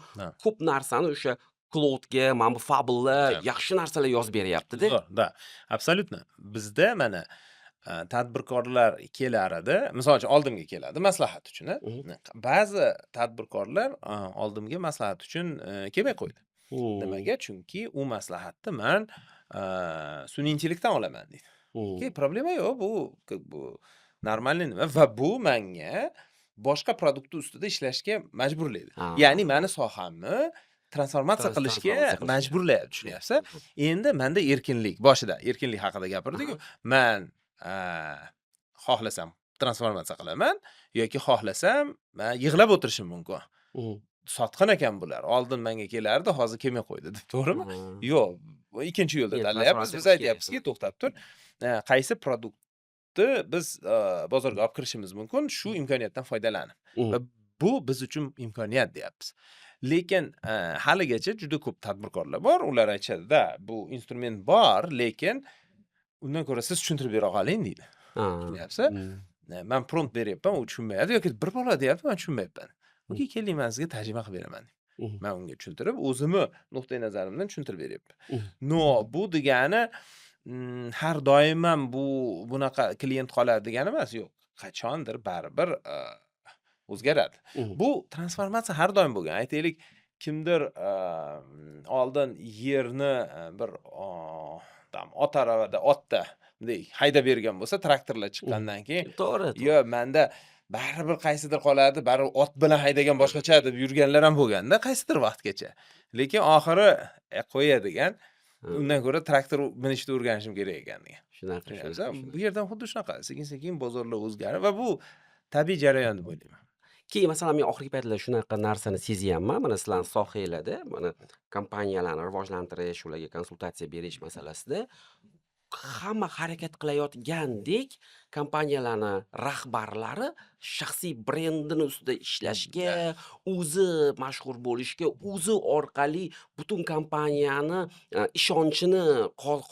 ko'p narsani o'sha Claude'ga, mana bu Fable'lar yaxshi narsalar yozib beryapti-da. Zo'r, да, абсолютно. Bizda mana tadbirkorlar kelar edi. Misol uchun, oldimga keladi maslahat uchun, a. Ba'zi tadbirkorlar oldimga maslahat uchun kelmay qo'ydi. Nimaga? Chunki u maslahatni man sun'iy intellektdan olaman deydi. Okey, problema yo'q, bu как бы нормальный nima va bu menga boshqa produktni ustida ishlashga majburlaydi. Ya'ni mani sohamni transformatsiya qilishga Transformatsiya qilishga. majburlayapti, tushunyapsiz? Endi menda erkinlik, boshida erkinlik haqida gapirdik-ku. Man xohlasam transformatsiya qilaman yoki xohlasam man yig'lab o'tirishim mumkin. Sotqin ekan bular. Oldin menga kelardi, hozir kelmay qo'ydi deb, to'g'rimi? Yo'q, ikkinchi yo'lda Yo'q, tanlayapmiz. transformatsiya Biz qilish kerak. aytyapmizki, to'xtab tur. Qaysi produktni biz bozorga olib kirishimiz mumkin, shu imkoniyatdan foydalanib. Va bu biz uchun imkoniyat deyapmiz. Lekin haligacha juda ko'p tadbirkorlar bor. Ular aytishadi-da, bu instrument bor, lekin undan ko'ra siz tushuntirib bera qoling deydi. Tushunyapsiz? Man prompt beryapman, u tushunmayapti yoki bir bola deyapti, man tushunmayapman. Okey, keling, man sizga tarjima qilib beraman. Man unga tushuntirib, o'zimni nuqtai nazarimdan tushuntirib beryapman. Но, bu degani har doim ham bu bunaqa klient qoladi degani emas. Yo'q, qachondir baribir o'zgaradi. Bu transformatsiya har doim bo'lgan. Aytaylik, kimdir oldin yerni bir там ot aravada, otda bunday haydab bergan bo'lsa, traktorlar chiqqandan keyin To'g'ri, yo to'g'ri. manda Baribir qaysidir qoladi, baribir ot bilan haydagan boshqacha deb yurganlar ham bo'lganda qaysidir vaqtgacha. Lekin oxiri qo'ya degan, undan ko'ra traktor minishni o'rganishim kerak ekan degan. Shunaqa, Tushunyapsan? shunaqa. Bu yerda ham xuddi shunaqa. Sekin-sekin bozorlar o'zgarib va bu tabiiy jarayon deb o'ylayman. Keyin, masalan, men oxirgi paytlar shunaqa narsani sezyapman. Mana sizlarni sohanglarda, mana kompaniyalarni rivojlantirish, ularga konsultatsiya berish masalasida hamma harakat qilayotgandek kompaniyalarni rahbarlari shaxsiy brendini ustida ishlashga, o'zi mashhur bo'lishga, o'zi orqali butun kompaniyani ishonchini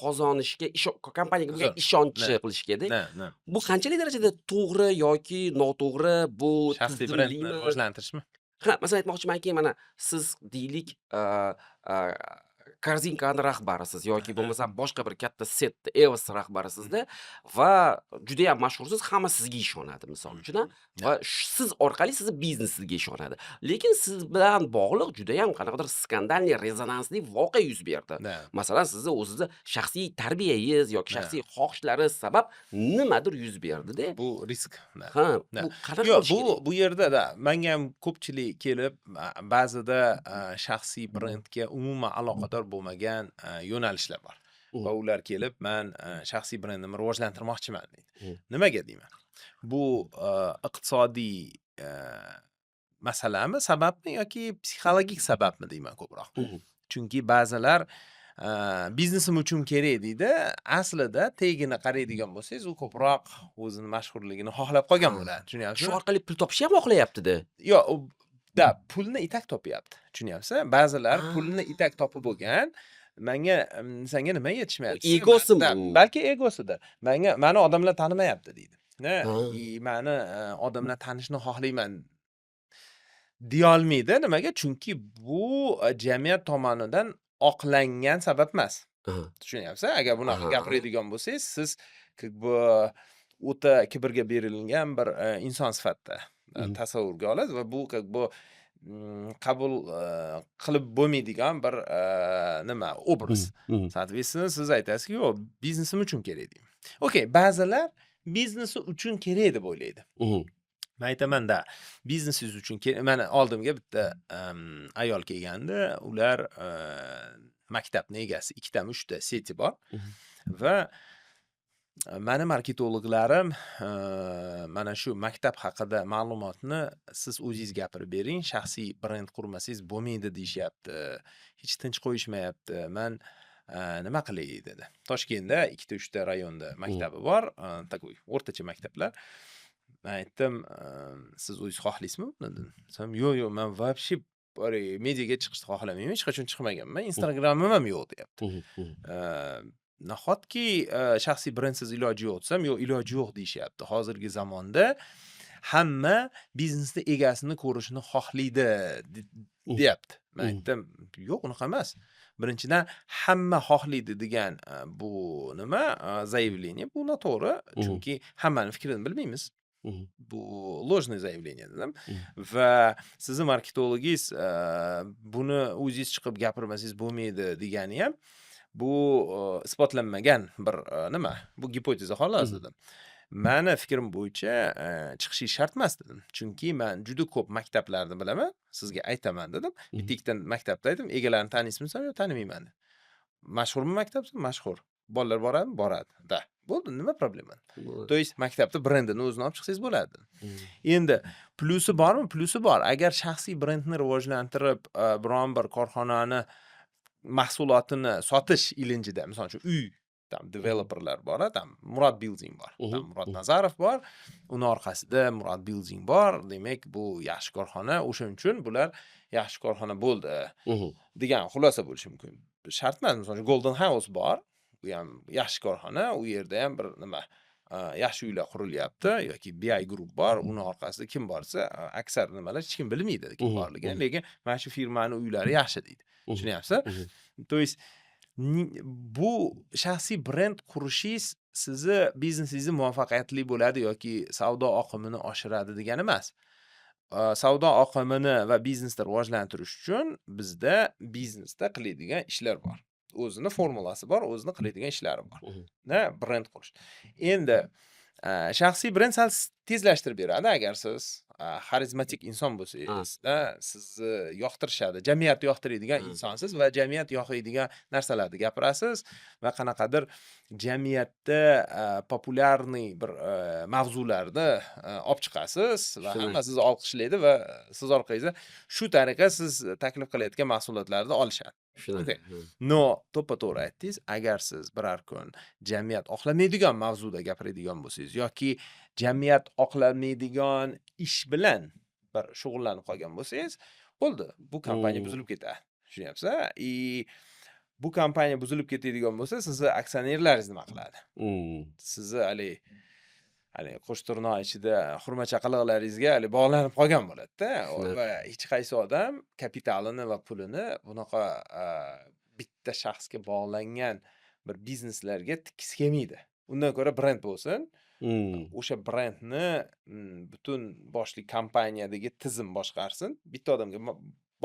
qozonishga, kompaniyaga bo'lgan Zo'r. ishonchni Na. qilishgada. Na, na. Bu qanchalik darajada to'g'ri yoki noto'g'ri, bu Shaxsiy brendni tizimlimi? rivojlantirishmi? Ha, masalan, aytmoqchimanki, mana siz, deylik, Korzinkani rahbarisiz yoki bo'lmasam boshqa bir katta сеть Evos rahbarisizda va judayam mashhursiz, hamma sizga ishonadi, misol uchun, a, va siz orqali sizni biznesingizga ishonadi. Lekin siz bilan bog'liq judayam qanaqadir скандальный, rezonansli voqea yuz berdi. Masalan, sizni o'zizni shaxsiy tarbiyangiz yoki shaxsiy xohishlaringiz sabab nimadir yuz berdi-da. Bu risk. Da. Ha, Da. bu qanaqa Yo'q, bo'lishi bu kerak? bu yerda-da manga ham ko'pchilik kelib, ba'zida shaxsiy brendga umuman aloqador bo'lmagan yo'nalishlar bor. Va ular kelib, "Man shaxsiy brendimni rivojlantirmoqchiman", deydi. Nimaga deyman? Bu iqtisodiy masalami, sababmi yoki psixologik sababmi deyman ko'proq. Chunki ba'zilar biznesim uchun kerak deydi. Aslida tagini qaraydigan bo'lsangiz, u ko'proq o'zini mashhurligini xohlab qolgan bo'ladi. Shu Tushunyapsizmi? orqali pul topishni ham xohlayapti-da. Yo'q, u da pulni и так topyapti. Tushunyapsiz? Ba'zilar pulni и так topib bo'lgan. Manga senga nima yetishmayapti? Egosimi Da, bu? balki egosidir. Manga mani odamlar tanimayapti deydi. Na, и mani odamlar tanishni xohlayman deyolmaydi. Nimaga? Chunki bu jamiyat tomonidan oqlangan sabab emas. Tushunyapsiz? Agar bunaqa gapiradigan bo'lsangiz, siz как бы o'ta kibrga berilgan bir inson sifatida tasavvurga olasiz va bu как бы qabul qilib bo'lmaydigan bir nima, obraz. Соответственно, siz aytasizki, yo'q, biznesim uchun kerak deyman. Okey, ba'zilar biznesi uchun kerak deb o'ylaydi. Man aytaman-da, biznesingiz uchun mana oldimga bitta ayol kelgandi. Ular maktabni egasi, ikkitami, uchta сеть i bor va mani marketologlarim mana shu maktab haqida ma'lumotni siz o'zingiz gapirib bering, shaxsiy brend qurmasangiz bo'lmaydi deyishyapti. Hech tinch qo'yishmayapti. Man nima qilay dedi. Toshkentda ikkita, uchta rayonda maktabi bor, такой o'rtacha maktablar. Man aytdim, siz o'zingiz xohlaysizmi buni dedim. Desam, yo'q, yo'q, man вообще mediaga chiqishni xohlamayman, hech qachon chiqmaganman, Instagramim ham yo'q deyapti. Mhm, mhm. Nahotki shaxsiy brendsiz iloji yo'q desam, yo'q, iloji yo'q deyishyapti. Hozirgi zamonda hamma biznesni egasini ko'rishni xohlaydi deyapti. Man aytdim, yo'q, unaqa emas. Birinchidan, hamma xohlaydi degan bu nima, заявление bu noto'g'ri, chunki hammani fikrini bilmaymiz. Bu ложное заявление dedim. Va sizni marketologingiz buni o'zingiz chiqib gapirmasangiz bo'lmaydi degani ham bu isbotlanmagan bir nima, bu gipoteza xolos dedim. Mani fikrim bo'yicha chiqishingiz shart emas dedim. Chunki man juda ko'p maktablarni bilaman, sizga aytaman dedim. Bitta ikkita maktabda aytdim, egalarini taniysizmi desam, yo'q, tanimayman dedi. Mashhurmi maktab desam, mashhur. Bolalar boradimi? Boradi. Да. Bo'ldi, nima problema? Bo'ladi. То есть maktabda brendini o'zini olib chiqsangiz bo'ladi. Endi plyusi bormi? Plyusi bor. Agar shaxsiy brendni rivojlantirib, biron bir korxonani mahsulotini sotish ilinjida, misol uchun, uy там developerlar bor, там Murod Building bor. Там Murod Nazarov bor. Uni orqasida Murod Building bor. Demak, bu yaxshi korxona. O'shaning uchun bular yaxshi korxona bo'ldi degan xulosa bo'lishi mumkin. Shart emas. Misol uchun, Golden House bor. Bu ham yaxshi korxona. U yerda ham bir nima, yaxshi uylar qurilyapti yoki BI Group bor. Uni orqasida kim borsa, aksar nimalar hech kim bilmaydi kim borligini, lekin mana shu firmani uylari yaxshi deydi. Tushunyapsiz? Mhm. То есть bu shaxsiy brend qurishingiz sizni biznesingizni muvaffaqiyatli bo'ladi yoki savdo oqimini oshiradi degani emas. Savdo oqimini va biznesni rivojlantirish uchun bizda biznesda qiladigan ishlar bor. O'zini formulasi bor, o'zini qiladigan ishlari bor. Na, brend qurish. Endi Shaxsiy brend sal tezlashtirib beradi, agar siz xarizmatik inson bo'lsangiz, da, sizni yoqtirishadi, jamiyat yoqtiradigan insonsiz va jamiyat yoqadigan narsalarni gapirasiz va qanaqadir jamiyatda популярный bir mavzularni olib chiqasiz va Shunaqa. hamma sizni olqishlaydi va siz orqangizda shu tariqa siz taklif qilayotgan mahsulotlarni olishadi. Shunaqa. Okay. Но, to'ppa-to'g'ri aytdingiz, agar siz biror kun jamiyat xohlamaydigan mavzuda gapiradigan bo'lsangiz yoki jamiyat xohlamaydigan ish bilan bir shug'ullanib qolgan bo'lsangiz, bo'ldi, bu kompaniya buzilib ketadi. Tushunyapsiz? И bu kompaniya buzilib ketadigan bo'lsa, sizni aksionerlaringiz nima qiladi? Sizni haligi qo'sh tirnoq ichida xurma chaqaloqlaringizga haligi bog'lanib qolgan bo'ladi-da. Shunaqa. Va hech qaysi odam kapitalini va pulini bunaqa bitta shaxsga bog'langan bir bizneslarga tikkisi kelmaydi. Undan ko'ra brend bo'lsin. O'sha brendni butun boshli kompaniyadagi tizim boshqarsin, bitta odamga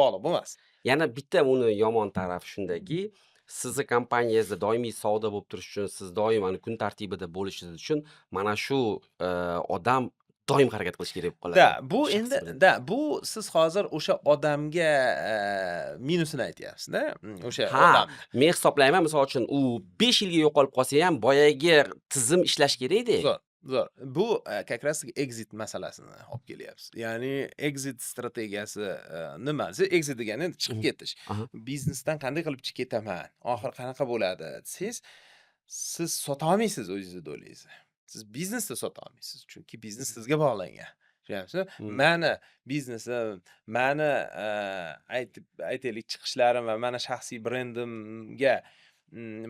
bog'liq bo'lmasin. Yana bitta uni yomon tarafi shundaki, sizni kompaniyangizda doimiy savdo bo'lib turishi uchun, siz doim ana kun tartibida bo'lishingiz uchun mana shu odam doim harakat qilishi kerak bo'lib qoladi. Да, bu Shaxsi endi bilan. Да, bu siz hozir o'sha odamga minusini aytyapsiz-da, o'sha Ha, odamni. men hisoblayman, misol uchun, u 5 yilga yo'qolib qolsa ham, boyagi tizim ishlashi kerakda. Zo'r, zo'r. Bu как раз таки exit masalasini olib kelyapsiz. Ya'ni exit strategiyasi nimasi? Exit degani endi chiqib ketish. Biznesdan qanday qilib chiqib ketaman? Oxiri qanaqa bo'ladi desangiz, siz sota olmaysiz o'zingizni доля ngizni. Siz biznesda sota olmaysiz, chunki biznes sizga bog'langan. Tushunyapsizmi? Mani biznesim, mani aytib aytaylik, chiqishlarim va mani shaxsiy brendimga,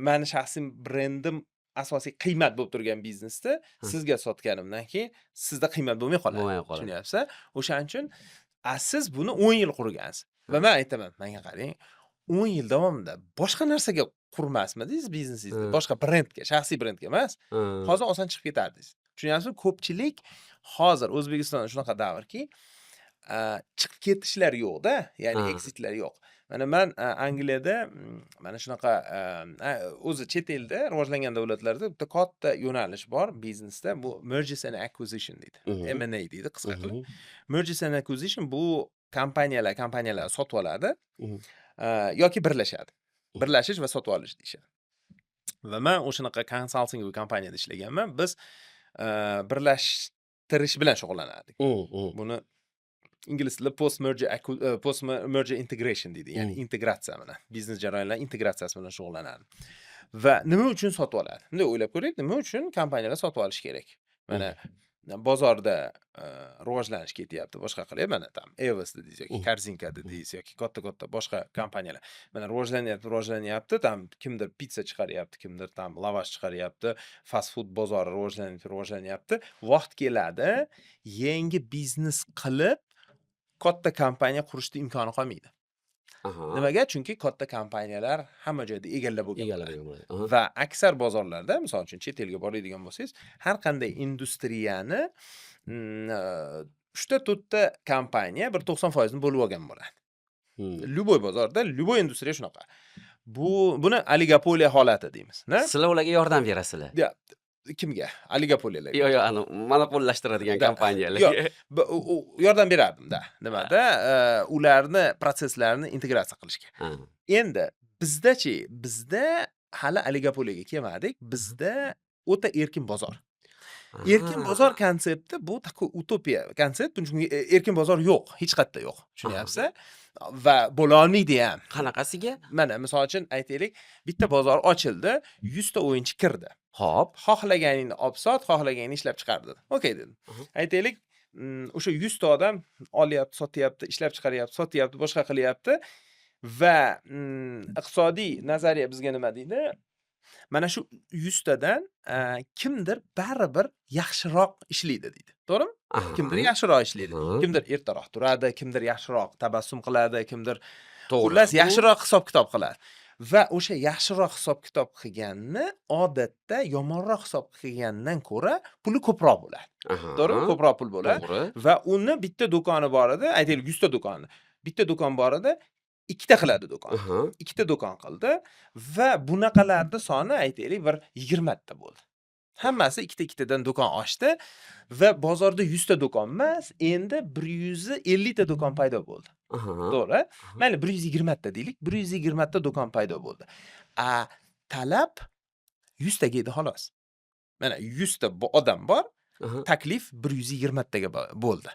mani shaxsiy brendim asosiy qiymat bo'lib turgan biznesda sizga sotganimdan keyin sizda qiymat bo'lmay qoladi. Bo'lmay qoladi. Tushunyapsiz? O'shaning uchun siz buni 10 yil qurgansiz va man aytaman, menga qarang, 10 yil davomida boshqa narsaga qurmasmidingiz biznesingizni? Boshqa brendga, shaxsiy brendga emas. Hozir oson chiqib ketardingiz. Tushunyapsizmi? Ko'pchilik hozir O'zbekistonda shunaqa davrki, chiqib ketishlar yo'q-da, ya'ni exitlar yo'q. Mana man Angliyada mana shunaqa o'zi chet elda, rivojlangan davlatlarda bitta katta yo'nalish bor biznesda, bu mergers and acquisition deydi. M&A deydi qisqa qilib. Mergers and acquisition bu kompaniyalar sotib oladi yoki birlashadi. Birlashish va sotib olish deyishadi. Va man o'shanaqa консалтинг kompaniyada ishlaganman. Biz birlashtirish bilan shug'ullanardik. Buni ingliz tilida post merger integration deydi. Ya'ni integratsiya bilan, biznes jarayonlari integratsiyasi bilan shug'ullanardim. Va nima uchun sotib oladi? Bunday o'ylab ko'raylik, nima uchun kompaniyalar sotib olish kerak? Mana bozorda rivojlanish ketyapti, boshqa qilyapti. Mana там Evos dedingiz yoki Korzinka dedingiz yoki katta-katta boshqa kompaniyalar. Mana rivojlanyapti, rivojlanyapti. Там kimdir pitsa chiqaryapti, kimdir там lavash chiqaryapti. Fast food bozori rivojlanyapti, rivojlanyapti. Vaqt keladi, yangi biznes qilib katta kompaniya qurishni imkoni qolmaydi. Nimaga? Chunki katta kompaniyalar hamma joyda egallab bo'lgan Egallab bo'ladi. olgan bo'ladi. Aha. Va aksar bozorlarda, misol uchun, chet elga boradigan bo'lsangiz, har qanday industriyani 3 ta 4 ta kompaniya bir 90% ni bo'lib olgan bo'ladi. Любой bozorda, любой industriya shunaqa. Buni oligopoliya holati deymiz, na? Sizlar ularga yordam berasizlar. Ya, kimga? Oligopoliyalarga. Yo'q, ani monopollashtiradigan Да. kompaniyalarga. Yo'q, u yordam berardim-da. Nimada? Ularni protsesslarini integratsiya qilishga. Endi bizda-chi, bizda hali oligopoliyaga kelmadik. Bizda o'ta erkin bozor. Erkin bozor konsepti bu такой utopiya konsept. Chunki erkin bozor yo'q, hech qayerda yo'q. Tushunyapsiz? Va bo'lolmaydi ham. Qanaqasiga? Mana misol uchun aytaylik, bitta bozor ochildi, 100 ta o'yinchi kirdi. Xohlaganingni olib sot, xohlaganingni ishlab chiqar dedi. Okay dedim. Aytaylik, o'sha 100 ta odam olyapti, sotyapti, ishlab chiqaryapti, sotyapti, boshqa qilyapti va iqtisodiy nazariya bizga nima deydi? Mana shu 100 tadan kimdir baribir yaxshiroq ishlaydi deydi. To'g'rimi? Kimdir yaxshiroq ishlaydi. Kimdir ertaroq turadi, kimdir yaxshiroq tabassum qiladi, kimdir xullas yaxshiroq hisob-kitob qiladi. Va o'sha yaxshiroq hisob-kitob qilganni odatda yomonroq hisob qilgandan ko'ra puli ko'proq bo'ladi. To'g'rimi? Ko'proq pul bo'ladi. To'g'ri. Va uni bitta do'koni bor edi, aytaylik 100 ta do'koni. Bitta do'kon bor edi, ikkita qiladi do'kon. Ikkita do'kon qildi va bunaqalarni soni aytaylik bir 20 ta bo'ldi. Hammasi ikkita ikkitadan do'kon ochdi va bozorda 100 ta do'kon emas, endi 150 ta do'kon paydo bo'ldi. To'g'ri? Mayli, 120 ta deylik, 120 ta do'kon paydo bo'ldi. A talab 100 taga edi, xolos. Mana, 100 ta odam bor, taklif 120 taga bo'ldi.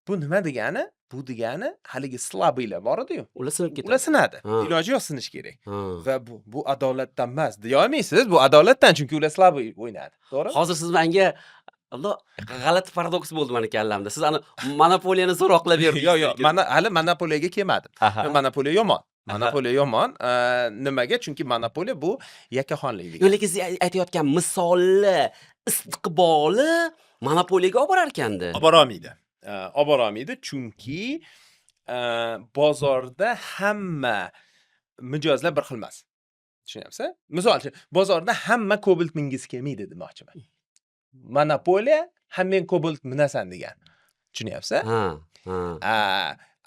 Bu nima degani? Bu degani, haligi слабый lar bor edi-yu. Ular sinib ketadi. Ular sinadi. Iloji yo'q, sinish kerak. Va bu adolatdan emas deya olmaysiz. Bu adolatdan, chunki ular слабый o'ynadi. To'g'rimi? Hozir siz menga, allo, g'alati paradoks bo'ldi mani kallamda. Siz ani monopoliyani so'roqlab berdingiz. Yo'q, mana, hali monopoliyaga kelmadim. Monopoliya yomon. Monopoliya yomon. Nimaga? Chunki monopoliya bu yakkaxonlik Yo'q, degani. lekin siz aytayotgan misolni istiqboli monopoliyaga olib borar ekanda. Olib borolmaydi. Olib borolmaydi, chunki bozorda hamma mijozlar bir xil emas. Tushunyapsiz? Misol uchun, bozorda hamma Cobalt mingisi kelmaydi demoqchiman. Monopoliya hammang Cobalt minasan degan. Tushunyapsiz? Ha. A,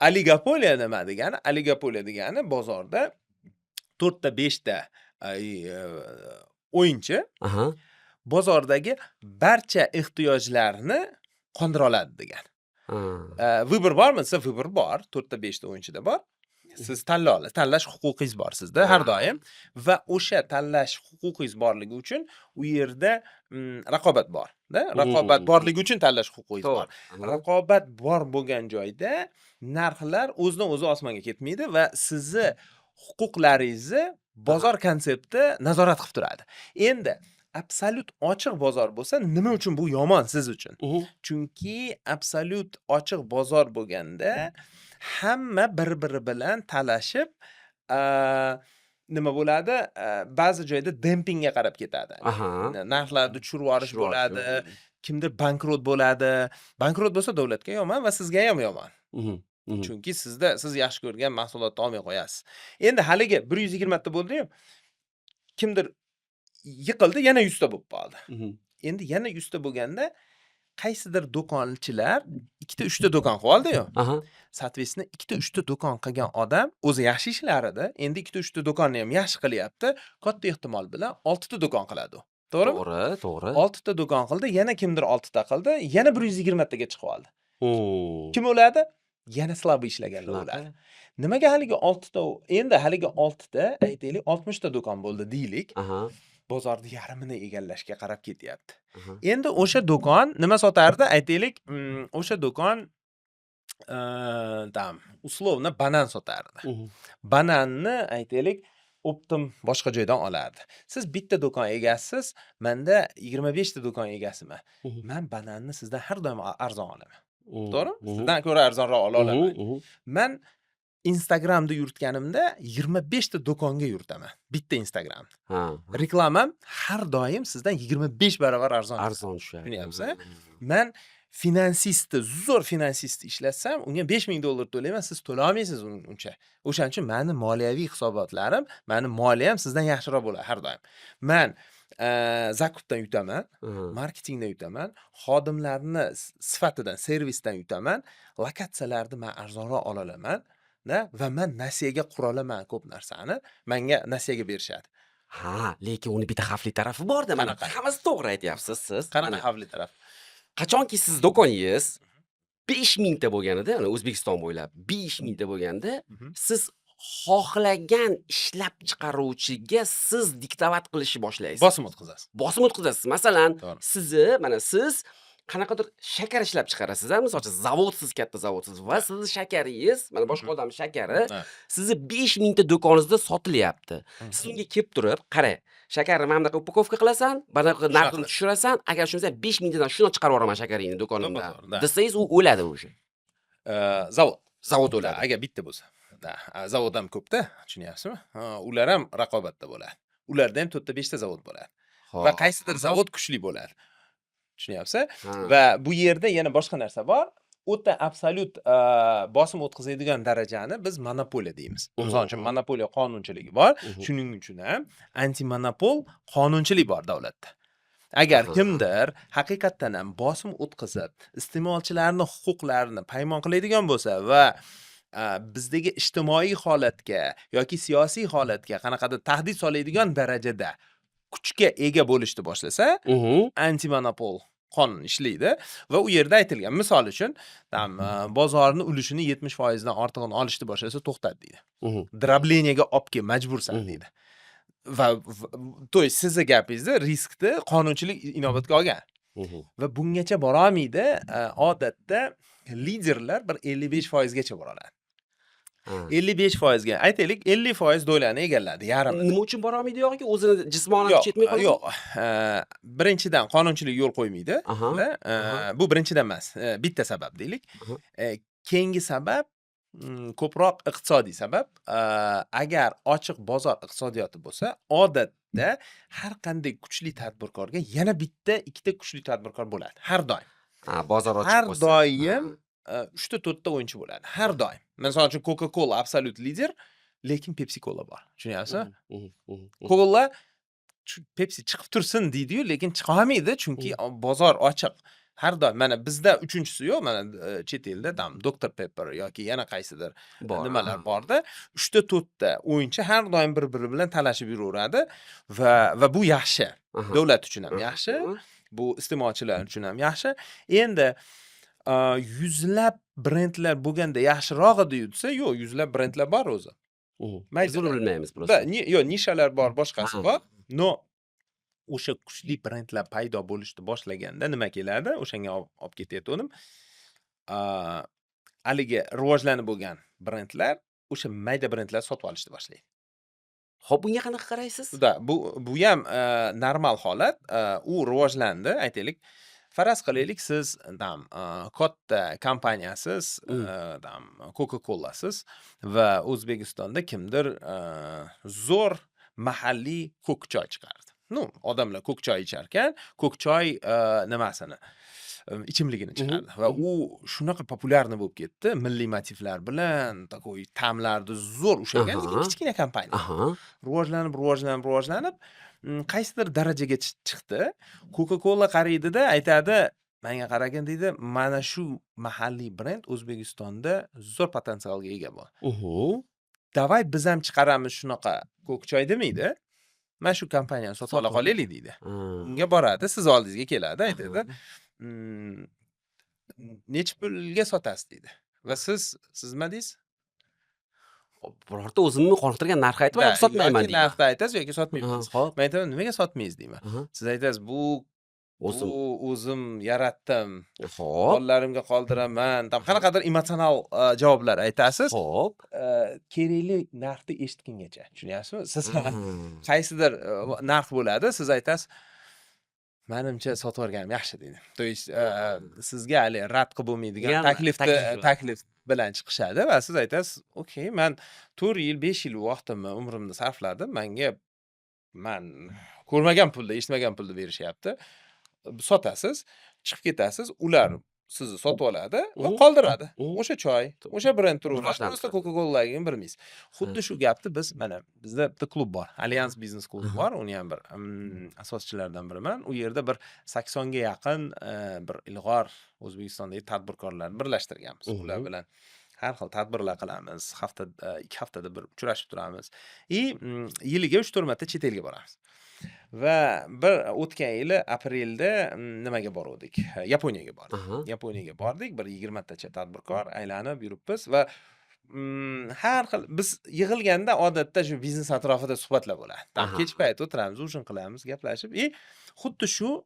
oligopoliya nima degani? Oligopoliya degani bozorda 4 ta, 5 ta o'yinchi bozordagi barcha ehtiyojlarni qondira oladi degani. Выбор bormi desa, выбор bor. 4 ta, 5 ta o'yinchida bor. Siz tanlay olasiz. Tanlash huquqingiz bor sizda har doim va o'sha tanlash huquqingiz borligi uchun u yerda raqobat bor, da. Raqobat borligi uchun tanlash huquqingiz bor. Raqobat bor bo'lgan joyda narxlar o'zidan o'zi osmonga ketmaydi va sizni huquqlaringizni bozor konsepti nazorat qilib turadi. Endi absolyut ochiq bozor bo'lsa, nima uchun bu yomon siz uchun? Chunki absolyut ochiq bozor bo'lganda hamma bir-biri bilan talashib, nima bo'ladi? Ba'zi joyda dempingga qarab ketadi. Narxlarni tushirib yuborish Tushirib yuborish. bo'ladi, kimdir bankrot bo'ladi. Bankrot bo'lsa, davlatga yomon va sizga ham yomon. Mhm. Mhm. Chunki sizda siz yaxshi ko'rgan mahsulotni olmay qo'yasiz. Endi haligi 120 ta bo'ldi-yu, kimdir yiqildi, yana 100 ta bo'lib qoldi. Endi yana 100 ta bo'lganda qaysidir do'konchilar ikkita, uchta do'kon qilib oldi-yu. Соответственно, ikkita, uchta do'kon qilgan odam o'zi yaxshi ishlar edi. Endi ikkita, uchta do'konni ham yaxshi qilyapti. Katta ehtimol bilan oltita do'kon qiladi u. To'g'rimi? To'g'ri. Oltita do'kon qildi, yana kimdir oltita qildi, yana 120 taga chiqib oldi. Kim o'ladi? Yana слабый ishlaganlar Shunaqa. o'ladi. Nimaga haligi oltita, endi haligi oltita, aytaylik, 60 ta do'kon bo'ldi deylik. Bozorni yarmini egallashga qarab ketyapti. Endi o'sha do'kon nima sotardi? Aytaylik, o'sha do'kon там условно banan sotardi. Bananni, aytaylik, оптом boshqa joydan olardi. Siz bitta do'kon egasisiz, menda 25 ta do'kon egasiman. Man bananni sizdan har doim arzon olaman. To'g'rimi? Mhm. Sizdan ko'ra arzonroq ola olaman. Mhm. Man Instagramda yuritganimda 25 ta do'konga yuritaman. Bitta Instagramni. Reklamam har doim sizdan 25 barobar arzon tushadi. Arzon tushadi. Tushunyapsiz? Man finansistni, zo'r finansist ishlatsam, unga 5000 dollar to'layman, siz to'la olmaysiz uncha. O'shaning uchun mani moliyaviy hisobotlarim, mani moliyam sizdan yaxshiroq bo'ladi har doim. Man закуп dan yutaman, marketingdan yutaman, xodimlarni sifatidan, servisdan yutaman, lokatsiyalarni man arzonroq ola olaman da va man nasiyaga qura olaman ko'p narsani, manga nasiyaga berishadi. Ha, lekin uni bitta xavfli tarafi bor-da. Mana, Qanaqa? hammasi to'g'ri aytyapsiz siz. Qanaqa Mana, xavfli taraf? qachonki siz do'koningiz 5000 ta bo'lganida, mana, O'zbekiston bo'ylab 5000 ta bo'lganda, siz xohlagan ishlab chiqaruvchiga siz диктовать qilishni boshlaysiz. Bosim o'tkazasiz. Bosim o'tkazasiz. Masalan, sizni, mana, siz qanaqadir shakar ishlab chiqarasiz, a, misol uchun, zavodsiz, katta zavodsiz va sizni shakaringiz, mana, boshqa odam shakari sizni 5000 ta do'koningizda sotilyapti. Siz unga kelib turib, qarang, shakarni mana bunaqa упаковка qilasan, bunaqa narxini Shunaqa. tushirasan, agar shunsa 5000 tadan shuni chiqarib yuboraman shakaringni do'konimdan To'ppa-to'g'ri, да. desangiz, u o'ladi уже. Zavod. Zavod Да, o'ladi. agar bitta bo'lsa. Да, zavod ham ko'pda, tushunyapsizmi? Ha, ular ham raqobatda bo'ladi. Ularda ham 4 ta, 5 ta zavod bo'ladi. Va qaysidir zavod kuchli bo'ladi. Tushunyapsiz? Ha. Va bu yerda yana boshqa narsa bor. O'ta absolyut bosim o'tkazadigan darajani biz monopoliya deymiz. Misol uchun, monopoliya qonunchiligi bor. Shuning uchun ham antimonopol qonunchilik bor davlatda. Agar kimdir haqiqatdan ham bosim o'tkazib, iste'molchilarni huquqlarini paymon qiladigan bo'lsa va bizdagi ijtimoiy holatga yoki siyosiy holatga qanaqadir tahdid soladigan darajada Kuchga ega bo'lishni boshlasa, antimonopol qonun ishlaydi va u yerda aytilgan, misol uchun, там bozorni ulushini 70% dan ortig'ini olishni boshlasa, to'xtat deydi. Дробление ga olib kel, majbursan deydi. Va то есть sizni gapingizda riskni qonunchilik inobatga olgan. Va bungacha borolmaydi. Odatda liderlar bir 55% gacha bora oladi. 55% ga, aytaylik, 50% доля ni egalladi, yarmini. Nima uchun borolmaydi yog'iga? O'zini jismonan Yo'q, kuchi yetmay qoladimi? Yo'q. Birinchidan, qonunchilik yo'l qo'ymaydi. Da, bu birinchidan emas, bitta sabab deylik. Keyingi sabab ko'proq iqtisodiy sabab. Agar ochiq bozor iqtisodiyoti bo'lsa, odatda har qanday kuchli tadbirkorga yana bitta, ikkita kuchli tadbirkor bo'ladi har doim. Ha, bozor ochiq Har bo'lsa. doim uchta, to'rtta o'yinchi bo'ladi. Har doim. Misol uchun, Coca-Cola absolyut lider, lekin Pepsi Cola bor. Tushunyapsizmi? Mhm, mhm, mhm. Cola Pepsi chiqib tursin deydi-yu, lekin chiqa olmaydi, chunki bozor ochiq. Har doim mana bizda uchinchisi yo'q, mana chet elda там Dr Pepper yoki yana qaysidir Bor. nimalar borda. Uchta, to'rtta o'yinchi har doim bir-biri bilan talashib yuraveradi va bu yaxshi. Davlat uchun ham yaxshi, bu iste'molchilar uchun ham yaxshi. Endi yuzlab brendlar bo'lganda yaxshiroq edi-yu desa, yo'q, yuzlab brendlar bor o'zi. Biz Mayda buni bilmaymiz Да, просто. Yo'q, nishalar bor, boshqasi bor. Но o'sha kuchli brendlar paydo bo'lishni boshlaganda nima keladi? O'shanga olib ketayotgandim. Haligi rivojlanib bo'lgan brendlar o'sha mayda brendlar sotib olishni boshlaydi. Xo'p, bunga qanaqa qaraysiz? Да, bu ham normal holat. U rivojlandi, aytaylik. Faraz qilaylik, siz там katta kompaniyasiz, там Coca-Colasiz va O'zbekistonda kimdir zo'r mahalliy ko'k choy chiqardi. Ну, odamlar ko'k choy icharkan, ko'k choy nimasini, ichimligini chiqardi va u shunaqa популярный bo'lib ketdi, milliy motivlar bilan, такой ta'mlarni zo'r ushlagan, lekin kichkina kompaniya. Rivojlanib, rivojlanib, rivojlanib, qaysidir darajaga chiqdi. Coca-Cola qaraydida aytadi: "Menga qaragin", deydi, "Mana shu mahalliy brend O'zbekistonda zo'r potensialga ega bu. Давай biz ham chiqaramiz shunaqa ko'k choy", demaydi. "Mana shu kompaniyani sotib ola Sotib qolaylik", deydi. Unga boradi, siz oldingizga keladi, aytadi: "Nechi pulga sotasiz?" deydi. Va siz nima deysiz? Birorta o'zimni qoniqtirgan narx aytib, Да, yoki sotmayman yoki deyman. Narxni aytasiz yoki sotmayman deysiz. Xo'p. Men aytaman, nimaga sotmaysiz deyman. Siz aytasiz, bu O'zim. bu o'zim yaratdim. Bolalarimga qoldiraman. Там qanaqadir emotsional javoblar aytasiz. Kerakli narxni eshitgungacha. Tushunyapsizmi? Siz qaysidir narx bo'ladi, siz aytasiz, "Manimcha sotib yuborganim yaxshi", deydi. То есть sizga haligi rad qilib bo'lmaydigan Degan taklifni taklif bilan. Taklif bilan chiqishadi va siz aytasiz, "Okey, man 4 yil, 5 yil vaqtimni, umrimni sarfladim. Menga man ko'rmagan pulda, eshitmagan pulda berishyapti." Sotasiz, chiqib ketasiz. Ular sizni sotib oladi va qoldiradi. O'sha choy, o'sha brend turaveradi. Rivojlanib Просто turadi. Coca-Cola'ligini bilmaysiz. Xuddi shu gapni biz, mana bizda bitta klub bor. Alyans biznes klubi bor. Uni ham bir asoschilaridan biriman. U yerda bir 80 ga yaqin bir ilg'or O'zbekistondagi tadbirkorlarni birlashtirganmiz. Ular bilan har xil tadbirlar qilamiz. Haftada, 2 haftada bir uchrashib turamiz. И yiliga 3-4 marta chet elga boramiz. Va bir o'tgan yili aprelda nimaga boruvdik? Yaponiyaga bordik. Yaponiyaga bordik. Bir 20 tacha tadbirkor aylanib yuribmiz va har xil biz yig'ilganda odatda shu biznes atrofida suhbatlar bo'ladi. Там kech payt o'tiramiz, ужин qilamiz, gaplashib и xuddi shu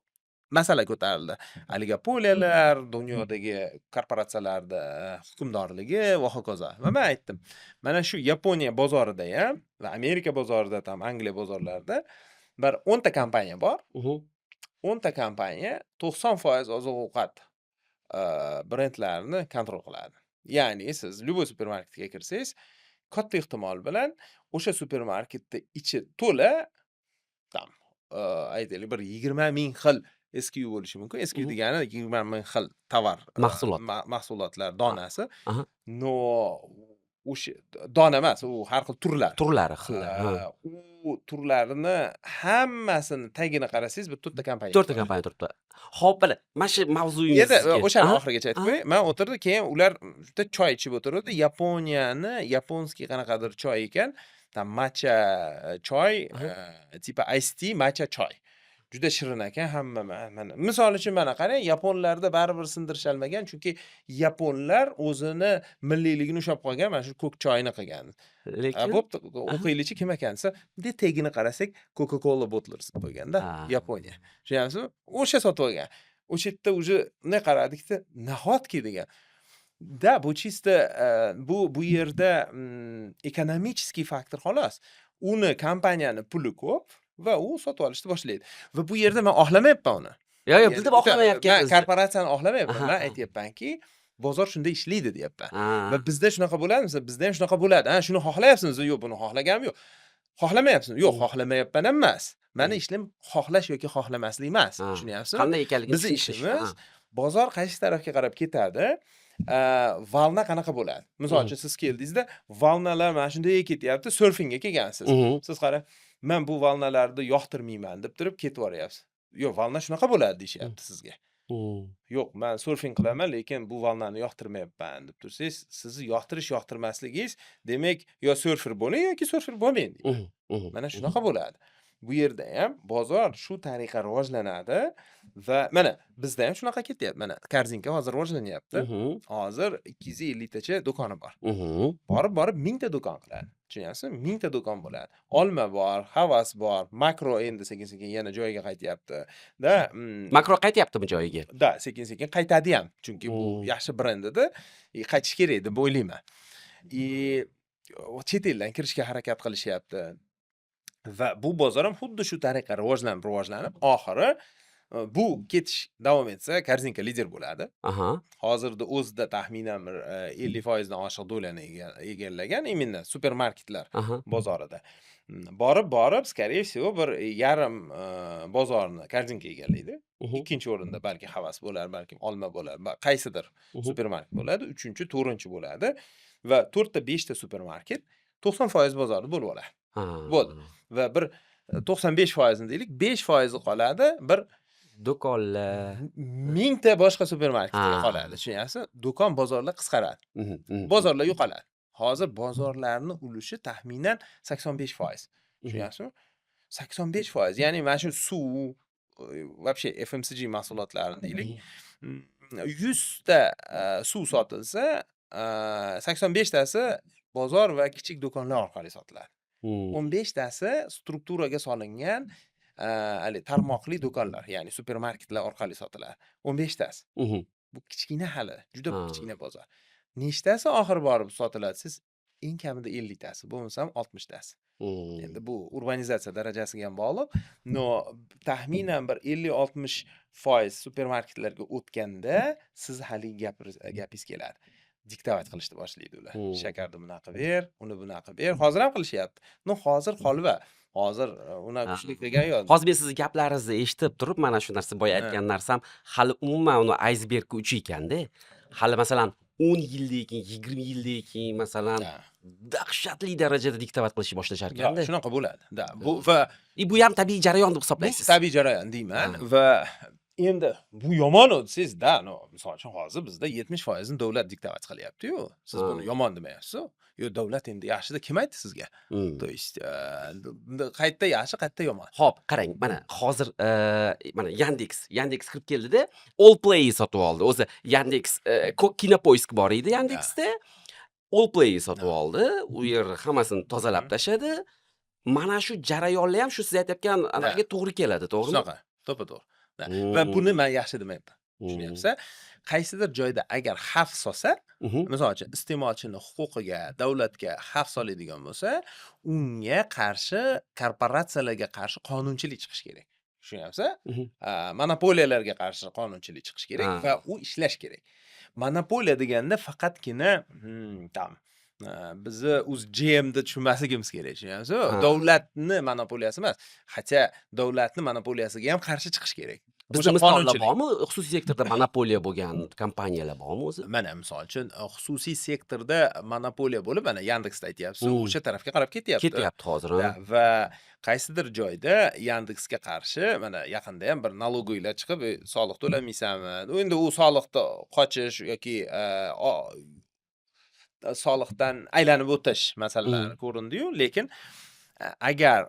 masala ko'tarildi. Oligopoliyalar, dunyodagi korporatsiyalarda hukmdorligi va hokazo. Va men aytdim, mana shu Yaponiya bozorida ham va Amerika bozorida, там Angliya bozorlarida bir 10 ta kompaniya bor. 10 ta kompaniya 90% oziq-ovqat brendlarini kontrol qiladi. Ya'ni siz любой supermarketga kirsangiz, katta ehtimol bilan o'sha supermarketda ichi to'la там aytaylik, bir 20 ming xil SKU bo'lishi mumkin. SKU degani 20 ming xil tovar, Mahsulot. Mahsulotlar donasi. Но o'sha dona emas, u har xil turlar. Turlari, xillari, ha. U turlarini hammasini tagini qarasangiz, bir to'rtta kompaniya To'rtta bor. Kompaniya turibdi. Xo'p, mana mana shu Endi mavzuyimizga o'shani oxirigacha aytib qo'yay. Man o'tirdim, keyin ular bitta choy ichib o'tiruvdi. Yaponiyani, японский qanaqadir choy ekan. Там matcha choy, типа ice tea, matcha choy. Juda shirin ekan hamma mana. Misol uchun, mana qarang, yaponlarda baribir sindirisholmagan, chunki yaponlar o'zini milliyligini ushlab qolgan, mana shu ko'k choyni qilgan. A, Lekin bo'pti, o'qiylikchi kim ekan desa, bunday tagini qarasak, Coca-Cola Bottlers deb qo'yganda, Yaponiya. Tushunyapsizmi? O'sha sotib olgan. O'sha yerda уже bunday qaradikda, nahotki degan. Да, bu чисто bu yerda экономический faktor xolos. Uni kompaniyani puli ko'p va u sotib olishni boshlaydi. Va bu yerda men oqlamayapman uni. Yo'q, bildim. Man Oqlamayotganingizni. korporatsiyani oqlamayapman. Man aytyapmanki, bozor shunday ishlaydi deyapman. Va bizda shunaqa bo'ladimi? Bizda ham shunaqa bo'ladi. Ha, shuni xohlayapsizmi? Yo'q, buni xohlaganim yo'q. Xohlamayapsizmi? Yo'q, xohlamayapman ham emas. Mani ishim xohlash yoki xohlamaslik emas. Tushunyapsizmi? Qanday ekanligini Bizni tushuntirish. ishimiz bozor qaysi tarafga qarab ketadi, волна qanaqa bo'ladi? Misol uchun, siz keldingizda, волна lar mana shunday ketyapti, serfingga kelgansiz. Siz qarang, men bu волна larni yoqtirmayman deb turib ketib yuboryapsiz. Yo'q, волна shunaqa bo'ladi deyishyapti sizga. Yo'q, man serfing qilaman, lekin bu волна ni yoqtirmayapman deb tursangiz, sizni yoqtirish yoqtirmasligingiz, demak, yo serfer bo'ling yoki serfer bo'lmang deydi. Mhm, mhm, Mana shunaqa bo'ladi. Bu yerda ham bozor shu tariqa rivojlanadi va mana bizda ham shunaqa ketyapti. Mana Korzinka hozir rivojlanyapti. Hozir 250 tacha do'koni bor. Borib-borib 1000 ta do'kon qiladi. Tushunyapsizmi? 1000 ta do'kon bo'ladi. Olma bor, Havas bor, Makro endi sekin-sekin yana joyiga qaytyapti. Да, Makro qaytyaptimi joyiga? Да, sekin-sekin qaytadi ham. Chunki bu yaxshi brend edi. И qaytish kerak deb o'ylayman. И chet eldan kirishga harakat qilishyapti. Va bu bozor ham xuddi shu tariqa rivojlanib, rivojlanib, oxiri bu ketish davom etsa, Korzinka lider bo'ladi. Hozirda o'zida taxminan bir 50% dan oshiq доля ni egallagan именно supermarketlar bozorida. Borib-borib, скорее всего, bir yarim bozorni Korzinka egallaydi. Ikkinchi o'rinda balki Havas bo'lar, balkim Olma bo'lar, qaysidir supermarket bo'ladi. 3-, 4 bo'ladi va 4 ta, 5 ta supermarket 90% bozorni bo'lib oladi. Bo'ldi. Va bir 95% ni deylik, 5% qoladi, bir Do'konlar. mingta boshqa supermarketga qoladi. Tushunyapsizmi? Do'kon bozorlar qisqaradi. Mhm, mhm. Bozorlar yo'qoladi. Hozir bozorlarni ulushi taxminan 85%. Tushunyapsizmi? 85%. Ya'ni mana shu suv, вообще FMCG mahsulotlarini deylik. 100 ta suv sotilsa, 85 tasi bozor va kichik do'konlar orqali sotiladi. 15 tasi strukturaga solingan haligi tarmoqli do'konlar, ya'ni supermarketlar orqali sotiladi. 15 tasi. Bu kichkina hali, juda kichkina bozor. Nechtasi oxiri borib sotiladi? Siz eng kamida 50 tasi, bo'lmasam 60 tasi. Endi bu urbanizatsiya darajasiga ham bog'liq. Но taxminan bir 50-60% supermarketlarga o'tganda siz haligi gapingiz keladi. Диктовать qilishni boshlaydi ular. Shakarni bunaqa qilib ber, uni bunaqa qilib ber. Hozir ham qilishyapti. Но hozir holva. Hozir unaqa kuchli qilgani yo'q. Hozir men sizni gaplaringizni eshitib turib, mana shu narsa, boya aytgan narsam hali umuman uni aysbergga uchi ekanda. Hali, masalan, 10 yildan keyin, 20 yildan keyin, masalan, dahshatli darajada диктовать qilishni boshlashar ekanda. Shunaqa bo'ladi. Да, bu va И bu ham tabiiy jarayon deb bu hisoblaysiz. tabiiy jarayon deyman va endi bu yomon desangiz, да, но misol uchun hozir bizda 70% ni davlat диктовать qilyapti-yu. Siz buni yomon demayapsiz-ku. Yo'q, davlat endi yaxshi kim aytdi sizga? То есть, qayerda yaxshi, qayerda yomon? Xo'p, qarang, mana hozir mana Yandex kirib keldida, Allplay sotib oldi. O'zi Yandex Kinopoisk bor edi Yandexda. Allplay sotib oldi. U yer hammasini tozalab tashladi. Mana shu jarayonlar ham shu siz aytayotgan anaqaga to'g'ri keladi, to'g'rimi? Shunaqa, to'ppa-to'g'ri. Да. Va buni men yaxshi demayapman. Tushunyapsiz? Qaysidir joyda agar xavf solsa, misol uchun, iste'molchini huquqiga, davlatga xavf soladigan bo'lsa, unga qarshi, korporatsiyalarga qarshi qonunchilik chiqishi kerak. Tushunyapsiz? Monopoliyalarga qarshi qonunchilik chiqishi kerak va u ishlash kerak. Monopoliya deganda faqatgina там bizni UzGMda tushunmasligimiz kerak, tushunyapsizmi? Ha. Davlatni monopoliyasi emas. Хотя davlatni monopoliyasiga ham qarshi chiqish kerak. Bizda O'sha misollar qonunchilik. bormi? Xususiy sektorda monopoliya bo'lgan kompaniyalar bormi o'zi? Mana misol uchun, xususiy sektorda monopoliya bo'lib, mana Yandexda aytyapsiz, o'sha tarafga qarab ketyapti. Ketyapti hozir, Да, ha. va qaysidir joyda Yandexga qarshi mana yaqinda ham bir налоговый lar chiqib, "Soliq to'lamaysanmi?" Endi u soliqni qochish yoki Soliqdan aylanib o'tish masalalari ko'rindi-yu, lekin agar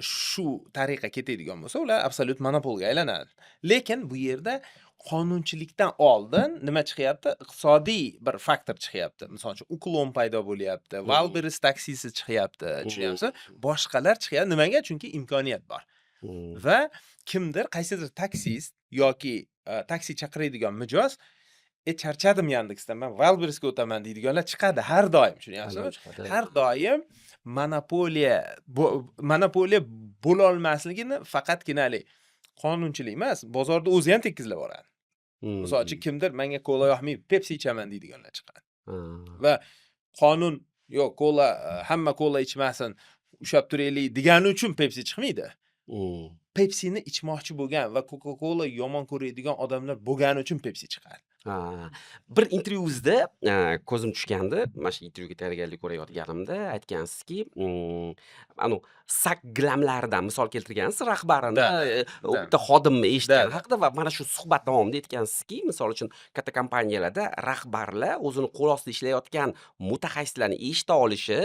shu tariqa ketadigan bo'lsa, ular absolyut monopolga aylanadi. Lekin bu yerda qonunchilikdan oldin nima chiqyapti? Iqtisodiy bir faktor chiqyapti. Misol uchun, Uklon paydo bo'lyapti, Wildberries taksisi chiqyapti, tushunyapsizmi? Boshqalar chiqyapti. Nimaga? Chunki imkoniyat bor. Va kimdir, qaysidir taksist yoki taksi chaqiradigan mijoz: "E, charchadim Yandexdan, man Wildberriesga o'taman", deydiganlar chiqadi har doim, tushunyapsizmi? Chiqadi. Har doim monopoliya bo'lolmasligini faqatgina haligi qonunchilik emas, bozorda o'zi ham tekizlab yuboradi. Misol uchun, kimdir "Menga kola yoqmaydi, Pepsi ichaman", deydiganlar chiqadi. Va qonun "Yo'q, kola, hamma kola ichmasin, ushlab turaylik" degani uchun Pepsi chiqmaydi. Pepsini ichmoqchi bo'lgan va Coca-Cola yomon ko'radigan odamlar bo'lgani uchun Pepsi chiqadi. Ha. Bir intervyungizda ko'zim tushgandi. Mana shu intervyuga tayyorgarlik ko'rayotganimda aytgansizki, anavi sak gilamlaridan misol keltirgansiz rahbarini, bitta xodimni eshitgani haqida va mana shu suhbat davomida aytgansizki, misol uchun, katta kompaniyalarda rahbarlar o'zini qo'l ostida ishlayotgan mutaxassislarni eshita olishi,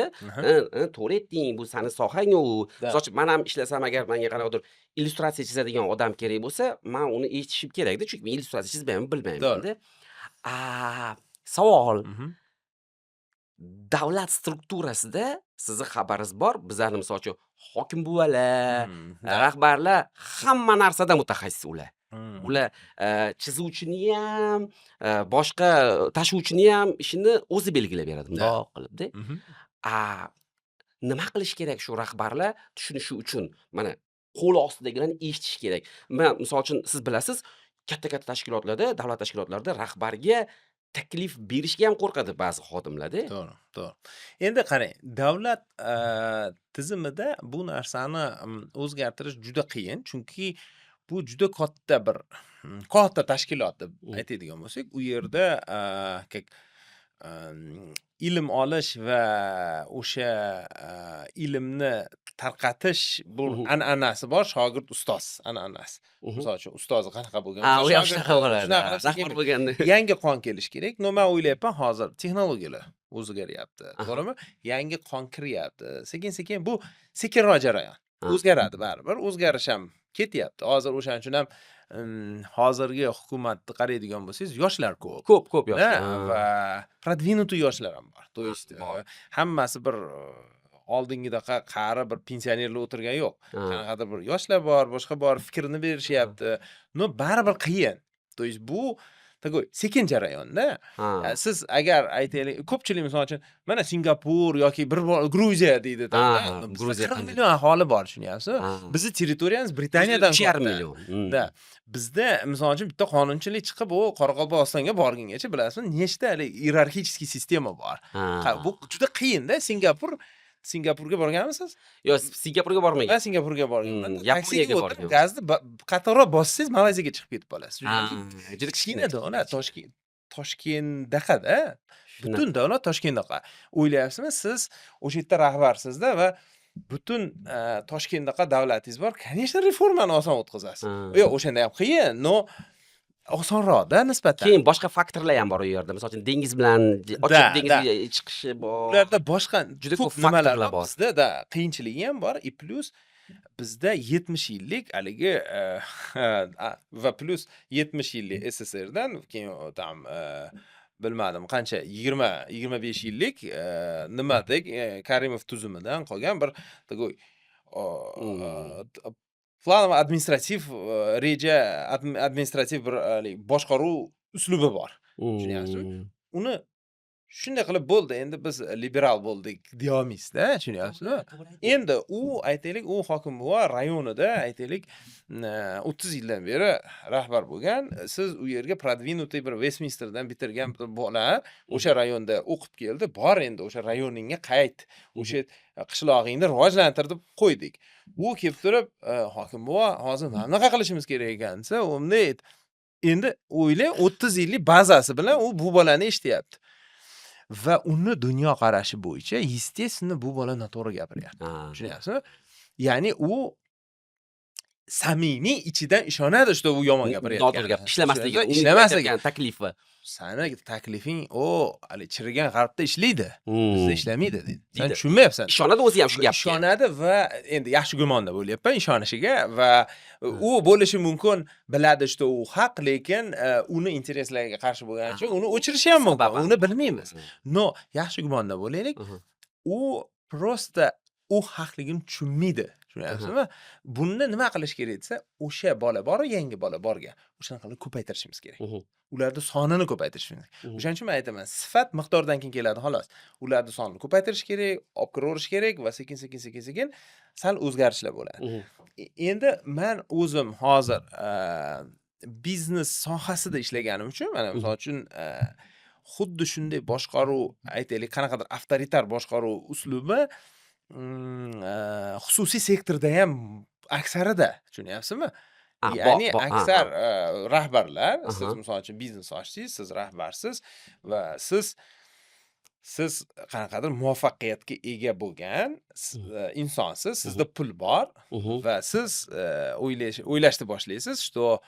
"To'g'ri aytding, bu sani sohang u." Misol uchun, man ham ishlasam, agar menga qanaqadir illyustratsiya chizadigan odam kerak bo'lsa, man uni eshitishim kerakda, chunki men illyustratsiya chizmayman, bilmayman-da. Savol. Davlat strukturasida sizni xabaringiz bor, bizani, misol uchun, hokim buvalar, rahbarlar hamma narsada mutaxassis ular. Ular chizuvchiniyam, boshqa tashuvchiniyam ishini o'zi belgilab beradi, bundoq qilibda. Nima qilish kerak shu rahbarlar tushunishi uchun? Mana, qo'l ostidagilarni eshitish kerak. Man, misol uchun, siz bilasiz, katta-katta tashkilotlarda, davlat tashkilotlarida rahbarga taklif berishga ham qo'rqadi ba'zi xodimlar-da. To'g'ri. Endi qarang, davlat tizimida bu narsani o'zgartirish juda qiyin, chunki bu juda katta bir katta tashkilot deb aytadigan bo'lsak, u yerda как ilm olish va o'sha ilmni tarqatish bu an'anasi bor, shogird ustoz an'anasi. Misol uchun, ustozi qanaqa bo'lgan Ha, bo'lsa, u ham shogird shunaqa bo'ladi. shunaqa qilib Rahbar sekin bo'lganda. Yangi qon kelishi kerak. Но man o'ylayapman, hozir texnologiyalar o'zgaryapti, to'g'rimi? Yangi qon kiryapti. Sekin-sekin, bu sekinroq jarayon. O'zgaradi baribir, o'zgarish ham ketyapti. Hozir o'shaning uchun ham hozirgi hukumatni qaraydigan bo'lsangiz, yoshlar ko'p. Ko'p, ko'p Da, yoshlar. Va продвинутый yoshlar ham bor. То есть Bor. Hammasi bir oldingidaqa qari bir pensionerlar o'tirgani yo'q. Qanaqadir bir yoshlar bor, boshqa bor, fikrini berishyapti. Но baribir qiyin. То есть bu такой sekin jarayonda. Siz agar, aytaylik, ko'pchilik, misol uchun, mana Singapur yoki bir Gruziya deydi там, да. Bizda Gruziya 40 qanday? million aholi bor, tushunyapsizmi? Ha. Bizni territoriyamiz Britaniyadan 3,5 katta. million. Да. Bizda, misol uchun, bitta qonunchilik chiqib, u Qoraqalpog'istonga borgungacha, bilasizmi, nechta haligi иерархический sistema bor. Ha, bu juda qiyinda. Singapurga borganmisiz? Yo'q, Singapurga bormagan. Man Singapurga borganman. Taksiga Yaponiyaga o'tirib, borganman. gazni qattiqroq bossangiz, Malayziyaga chiqib ketib qolasiz. Ha, juda Kichkina kichkina. davlat, Toshkent Toshkentdaqada. Shunaqa. Butun davlat Toshkentdaqa. O'ylayapsizmi, siz o'sha yerda rahbarsizda va butun Toshkentdaqa davlatingiz bor. Конечно, reformani oson o'tkazasiz. Yo'q, o'shanda ham qiyin, но osonroqda nisbatan. Keyin boshqa faktorlar ham bor u yerda. Misol uchun, dengiz bilan ochiq dengizga chiqishi bor. Ularda boshqa Juda ko'p ko'p nimalar faktorlar bor. bor. Bizda da qiyinchiligi ham bor и плюс bizda 70 yillik haligi va плюс 70 yillik SSSRdan keyin там bilmadim qancha, 20 25 yillik nimadek Karimov tuzumidan qolgan bir такой плановый administrativ reja, administrativ bir haligi boshqaruv uslubi bor. Tushunyapsizmi? Uni shunday qilib bo'ldi, endi biz liberal bo'ldik deyolmaysizda, tushunyapsizmi? Endi u, aytaylik, u hokim buva rayonida, aytaylik, 30 yildan beri rahbar bo'lgan. Siz u yerga продвинутый bir Vestminsterdan bitirgan bir bola o'sha rayonda o'qib keldi. Bor, endi o'sha rayoningga qayt. O'sha qishlog'ingni rivojlantir deb qo'ydik. U kelib turib, "Hokim buva, hozir mana bunaqa qilishimiz kerak ekan", desa, u bunday, endi o'ylang, 30 yillik bazasi bilan u bu bolani eshityapti. Va uni dunyoqarashi bo'yicha, естественно, bu bola noto'g'ri gapiryapti. Tushunyapsizmi? Ya'ni u Samimiy ichidan ishonadi, что u yomon Noto'g'ri gapirayotganini. gap, ishlamasligi, uning Ishlamasligi. aytayotgan taklifi. Sani taklifing o hali chirigan g'arbda ishlaydi, bizda ishlamaydi, deydi. San Deydi. tushunmayapsan. Ishonadi o'zi ham shu gapga. Ishonadi va endi yaxshi gumonda bo'lyapman ishonishiga va u bo'lishi mumkin, biladi, что u haq, lekin uni интерес lariga qarshi bo'lgani uchun uni o'chirishi ham mumkin. Sababi. Uni bilmaymiz. Но yaxshi gumonda bo'laylik. U просто u haqligini tushunmaydi. Tushunyapsizmi? Buni nima qilish kerak desa, o'sha bola bor, yangi bola borgan. O'shanaqalarni ko'paytirishimiz kerak. Ularni sonini ko'paytirishimiz. O'shaning uchun men aytaman, sifat miqdordan keyin keladi, xolos. Ularni sonini ko'paytirish kerak, olib kiraverish kerak va sekin-sekin, sekin-sekin sal o'zgarishlar bo'ladi. Endi man o'zim hozir biznes sohasida ishlaganim uchun, mana misol uchun, xuddi shunday boshqaruv, aytaylik, qanaqadir avtoritar boshqaruv uslubi xususiy sektorda ham aksarida, tushunyapsizmi? Ha, Ya'ni aksar rahbarlar, siz misol uchun biznes ochdingiz, siz rahbarsiz va siz qanaqadir muvaffaqiyatga ega bo'lgan insonsiz, sizda pul bor va siz o'ylashni boshlaysiz, что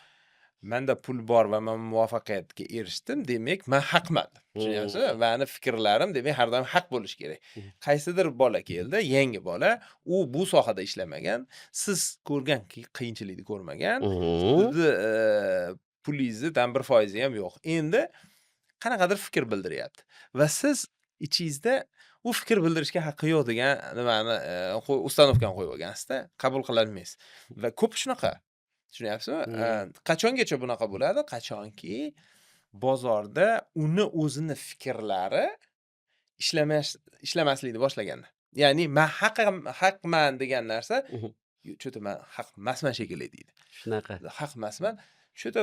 manda pul bor va man muvaffaqiyatga erishdim, demak, man haqman. Tushunyapsizmi? Mani fikrlarim, demak, har doim haq bo'lishi kerak. Qaysidir bola keldi, yangi bola, u bu sohada ishlamagan, siz ko'rgan qiyinchilikni ko'rmagan, sizni pulingizni там 1% ham yo'q. Endi qanaqadir fikr bildiryapti va siz ichingizda u fikr bildirishga haqqi yo'q degan nimani установка ni qo'yib olgansizda, qabul qilolmaysiz. Va ko'p shunaqa. Tushunyapsizmi? Qachongacha bunaqa bo'ladi? Qachonki bozorda uni o'zini fikrlari ishlamaslikni boshlaganda. Ya'ni man haqman degan narsa, "Чё-то man haq emasman shekilli", deydi. Shunaqa. Haq emasman. Чё-то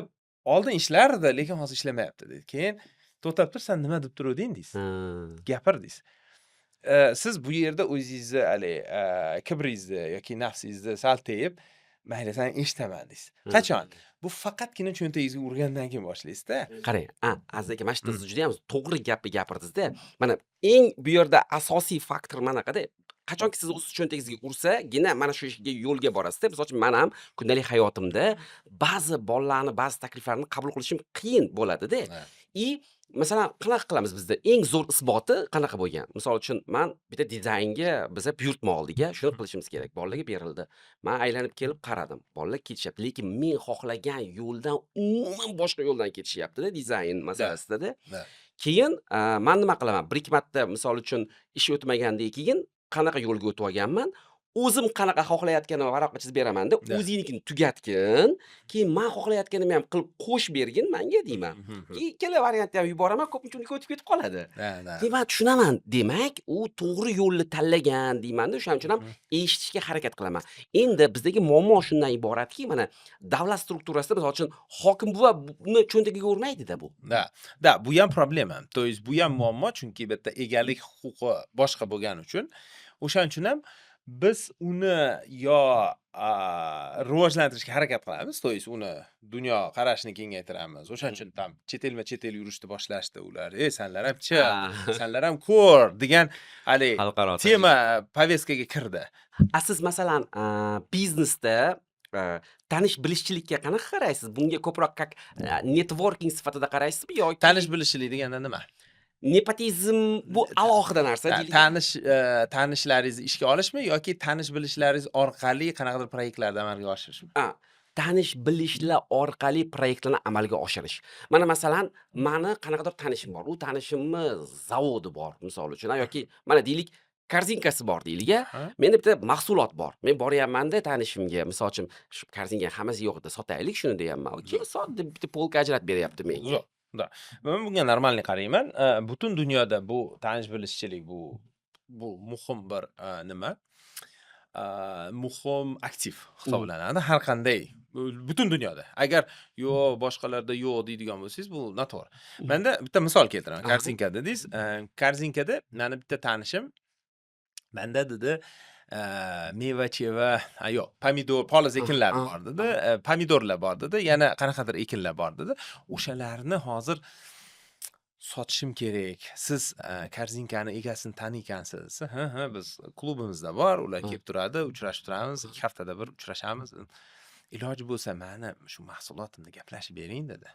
oldin ishlardi, lekin hozir ishlamayapti, deydi. Keyin to'xtab tur, san nima deb turuvding, deysiz. Gapir, deysiz. Siz bu yerda o'zingizni haligi kibringizni yoki nafsingizni sal teyib, mayli, san eshitaman, deysiz. Qachon? Bu faqatgina cho'ntagingizga urgandan keyin boshlaysizda. Qarang, a, Aziz aka, mana shu yerda siz judayam to'g'ri gapni gapirdingizda. Mana eng bu yerda asosiy faktor manaqada, qachonki siz o'z cho'ntagingizga ursagina mana shu ishga, yo'lga borasizda. Misol uchun, man ham kundalik hayotimda ba'zi bolalarni, ba'zi takliflarni qabul qilishim qiyin bo'ladida. И masalan, qanaqa qilamiz, bizda eng zo'r isboti qanaqa bo'lgan? Misol uchun, man bitta dizaynga biza buyurtma oldik, a, shuni qilishimiz kerak. Bolalarga berildi. Man aylanib kelib qaradim. Bolalar ketishyapti, lekin men xohlagan yo'ldan umuman boshqa yo'ldan ketishyapti-da dizayn masalasida-da. Keyin man nima qilaman? Bir ikki marta, misol uchun, ish o'tmagandan keyin qanaqa yo'lga o'tib olganman? O'zim qanaqa xohlayotganimni varaqqa chizib beraman-da, o'zingnikini tugatgin, keyin man xohlayotganimni ham qilib qo'shib bergin manga, deyman. Keyin ikkala variantni ham yuboraman, ko'pincha uniki o'tib ketib qoladi. Да, да. Keyin man tushunaman, demak, u to'g'ri yo'lni tanlagan, deymanda, o'shaning uchun ham eshitishga harakat qilaman. Endi bizdagi muammo shundan iboratki, mana davlat strukturasida, misol uchun, hokim buva buni cho'ntagiga urmaydi-da bu. Да, bu ham problema. То есть bu ham muammo, chunki bu yerda egalik huquqi boshqa bo'lgani uchun. O'shaning uchun ham biz uni yo rivojlantirishga harakat qilamiz, то есть uni dunyo qarashini kengaytiramiz. O'shaning uchun там chet elma chet el yurishni boshlashdi ular. "Ey, sanlar ham chiq, sanlar ham ko'r", degan haligi Xalqaro tema повестка ga kirdi. A siz, masalan, biznesda tanish bilishchilikka qanaqa qaraysiz? Bunga ko'proq как networking sifatida qaraysizmi yoki Tanish bilishchilik deganda nima? Nepotizm bu alohida narsa deylik. Tanishlaringizni ishga olishmi yoki tanish bilishlaringiz orqali qanaqadir proyektlarni amalga oshirishmi? A, tanish bilishlar orqali proyektlarni amalga oshirish. Mana, masalan, mani qanaqadir tanishim bor. U tanishimni zavodi bor, misol uchun, yoki mana, deylik, korzinkasi bor, deylik, a. Menda bitta mahsulot bor. Men boryapmanda tanishimga, misol uchun, shu korzinkani hammasi yo'q edi, sotaylik shuni, deyapman. Kel, sot, deb bitta полка ajratib beryapti menga. Zo'r. Да. Men bunga нормальный qarayman. Butun dunyoda bu tanish bilishchilik bu muhim bir nima? Muhim aktiv hisoblanadi. Har qanday butun dunyoda. Agar yo'q, boshqalarda yo'q, deydigan bo'lsangiz, bu noto'g'ri. Menda bitta misol keltiraman. Korzinka dedingiz. Korzinkada mani bitta tanishim manda dedi, meva-cheva, yo'q, pomidor, poliz ekinlari bor, dedi. Pomidorlar bor, dedi. Yana qanaqadir ekinlar bor, dedi. O'shalarni hozir sotishim kerak. Siz korzinkani egasini taniykansiz, desa, ha, biz klubimizda bor, ular kelib turadi, uchrashib turamiz, 2 haftada bir uchrashamiz. Iloji bo'lsa, mani shu mahsulotimni gaplashib bering, dedi.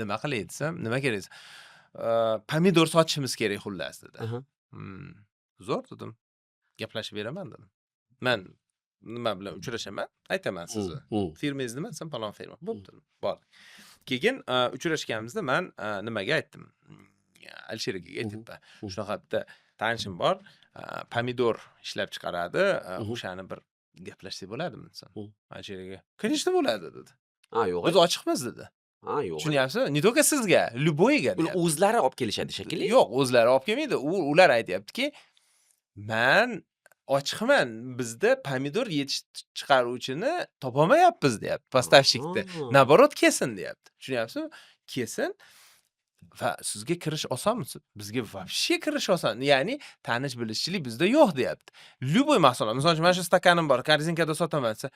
Nima qilay desam, nima kerak desam, pomidor sotishimiz kerak, xullas, dedi. Zo'r, dedim. Gaplashib beraman, dedim. Man nima bilan uchrashaman, aytaman sizni. Firmangiz nima desam, falon firma. Bo'pti, dedim. Bordik. Keyin uchrashganimizda man nimaga aytdim? Alisher akaga aytyapman. Shunaqa bitta tanishim bor, pomidor ishlab chiqaradi, o'shani bir gaplashsak bo'ladimi desam. Alisher aka: "Конечно, bo'ladi", dedi. Ha, yo'q. "Biz ochiqmiz", dedi. Ha, yo'q. Tushunyapsizmi? Не только sizga, любой ga Uni deyapti. o'zlari olib kelishadi shekilli. Yo'q, o'zlari olib kelmaydi. Ular aytyaptiki, man ochiqman, bizda pomidor yetishtirib chiqaruvchini topolmayapmiz, deyapti, поставщик ni. Наоборот, kelsin, deyapti. Tushunyapsizmi? Kelsin va sizga kirish osonmi? Bizga вообще kirish oson. Ya'ni tanish bilishchilik bizda yo'q, deyapti. Любой mahsulot, misol uchun, mana shu stakanim bor, Korzinkada sotaman desa,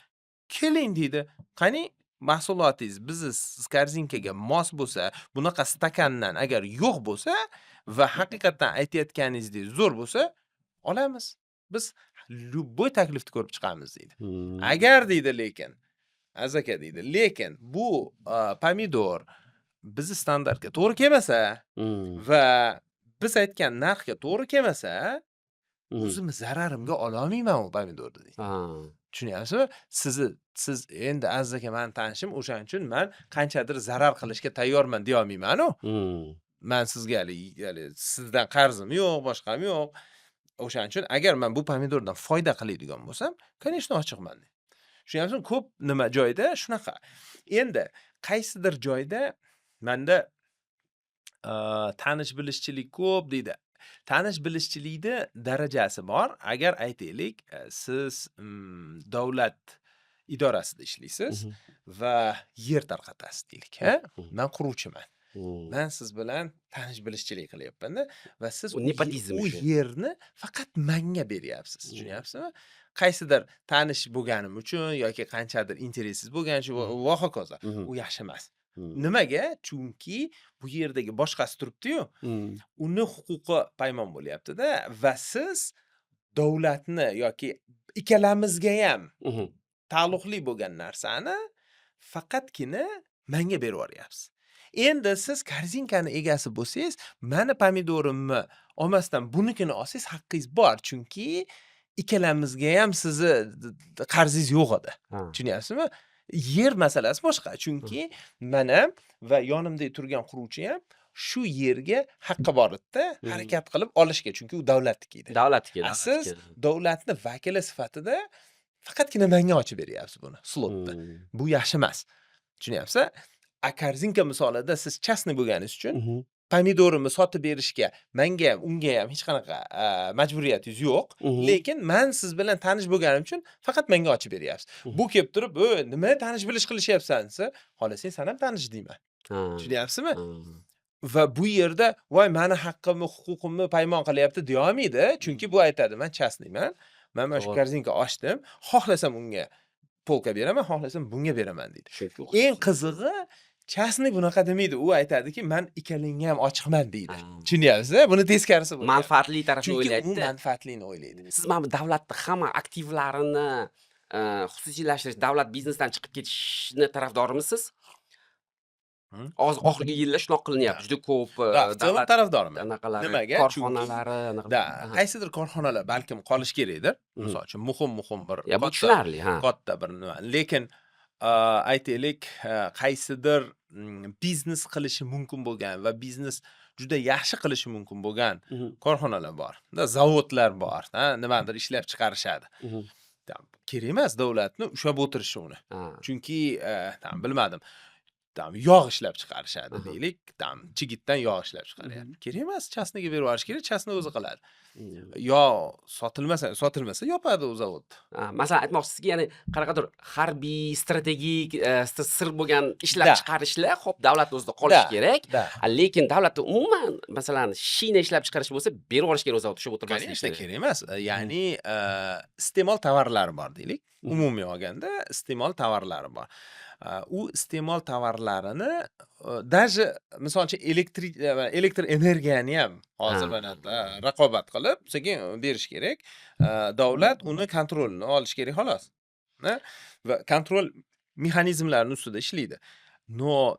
keling, deydi. Qani mahsulotingiz bizni Korzinkaga mos bo'lsa, bunaqa stakandan agar yo'q bo'lsa va haqiqatdan aytayotganingizdek zo'r bo'lsa, olamiz. Biz любой taklifni ko'rib chiqamiz, deydi. Agar, deydi, lekin Aziz aka, deydi, lekin bu pomidor bizni standartga to'g'ri kelmasa va biz aytgan narxga to'g'ri kelmasa, o'zimni zararimga ololmayman u pomidorni, deydi. Tushunyapsizmi? Sizni siz endi, Aziz aka, mani tanishim, o'shaning uchun man qanchadir zarar qilishga tayyorman deyolmayman-u. Man sizga haligi sizdan qarzim yo'q, boshqam yo'q. O'shaning uchun agar man bu pomidordan foyda qiladigan bo'lsam, конечно, ochiqman, deydi. Tushunyapsizmi? Ko'p nima joyda shunaqa. Endi qaysidir joyda manda tanish bilishchilik ko'p, deydi. Tanish bilishchilikni darajasi bor. Agar, aytaylik, siz davlat idorasida ishlaysiz va yer tarqatasiz, deylik, ha? Man quruvchiman. Man siz bilan tanish bilishchilik qilyapman-da va siz U nepotizm u o'sha. yerni faqat manga beryapsiz. Tushunyapsizmi? Qaysidir tanish bo'lganim uchun yoki qanchadir интерес ingiz bo'lgani uchun va hokazo. U yaxshi emas. Nimaga? Chunki bu yerdagi boshqasi turibdi-yu, uni huquqi paymon bo'lyapti-da va siz davlatni yoki ikkalamizga ham taalluqli bo'lgan narsani faqatgina manga berib yuboryapsiz. Endi siz Korzinkani egasi bo'lsangiz, mani pomidorimni olmasdan bunikini olsangiz, haqqingiz bor. Chunki ikkalamizga ham sizni qarzingiz yo'q edi. Tushunyapsizmi? Yer masalasi boshqa. Chunki man ham va yonimda turgan quruvchi ham shu yerga haqqi bor edi-da, harakat qilib olishga, chunki u davlatniki edi. Davlatniki, A siz davlatniki. davlatni vakili sifatida faqatgina manga ochib beryapsiz buni, slotni. Bu yaxshi emas. Tushunyapsiz? A Korzinka misolida siz частный bo'lganingiz uchun pomidorimni sotib berishga manga ham, unga ham hech qanaqa majburiyatingiz yo'q. Lekin man siz bilan tanish bo'lganim uchun faqat menga ochib beryapsiz. Bu kelib turib, "Ey, nima tanish bilish qilishyapsan?" desa, xohlasang, san ham tanish, deyman. Tushunyapsizmi? Ha. Va bu yerda voy, mani haqqimni, huquqimni paymon qilyapti deyolmaydi. Chunki bu aytadi: "Man частный man. Man mana shu korzinka ochdim. Xohlasam, unga полка beraman, xohlasam, bunga beraman", deydi. Chunki Eng qizig'i, частный bunaqa demaydi. U aytadiki, "Man ikkalangga ham ochiqman", deydi. Tushunyapsiz? Buni teskarisi bo'lyapti. Manfaatli tarafini Chunki u o'ylaydi-da. manfaatlini o'ylaydi. Siz mana bu davlatni hamma aktivlarini xususiylashtirish, davlat biznesdan chiqib ketishni tarafdorimisiz? Hozir oxirgi yillar shunaqa qilinyapti. Juda ko'p Да, в целом davlat tarafdoriman. anaqalari, Nimaga? Chunki korxonalari anaqa да, qaysidir korxonalar balkim qolishi kerakdir. Misol uchun, muhim-muhim bir Ya, bu katta tushunarli, ha. katta bir nima. Lekin aytaylik, qaysidir biznes qilishi mumkin bo'lgan va biznes juda yaxshi qilishi mumkin bo'lgan korxonalar bor. Да, zavodlar bor, ha, nimadir ishlab chiqarishadi. Там kerak emas davlatni ushlab o'tirishi uni. Chunki, там, bilmadim, там yog' ishlab chiqarishadi, deylik, там chigitdan yog' ishlab chiqaryapti. Kerak emas, частный ga berib yuborish kerak, частный o'zi qiladi. Yog' sotilmasa, yopadi u zavodni. Ha, masalan, aytmoqchisizki, ya'ni qanaqadir harbiy, strategik, sir bo'lgan ishlab chiqarishlar, xo'p, davlat o'zida qolishi kerak. Lekin davlatda umuman, masalan, shina ishlab chiqarish bo'lsa, berib yuborish kerak, zavod ushlab o'tirmaslik Конечно, kerak. kerak emas. Ya'ni, iste'mol tovarlari bor, deylik. Umumiy olganda iste'mol tovarlari bor. U iste'mol tovarlarini, даже, misol uchun, elektr energiyani ham hozir mana raqobat qilib, sekin berish kerak. Davlat uni kontrolini olishi kerak, xolos. Va kontrol Mexanizmlarni ustida ishlaydi. Но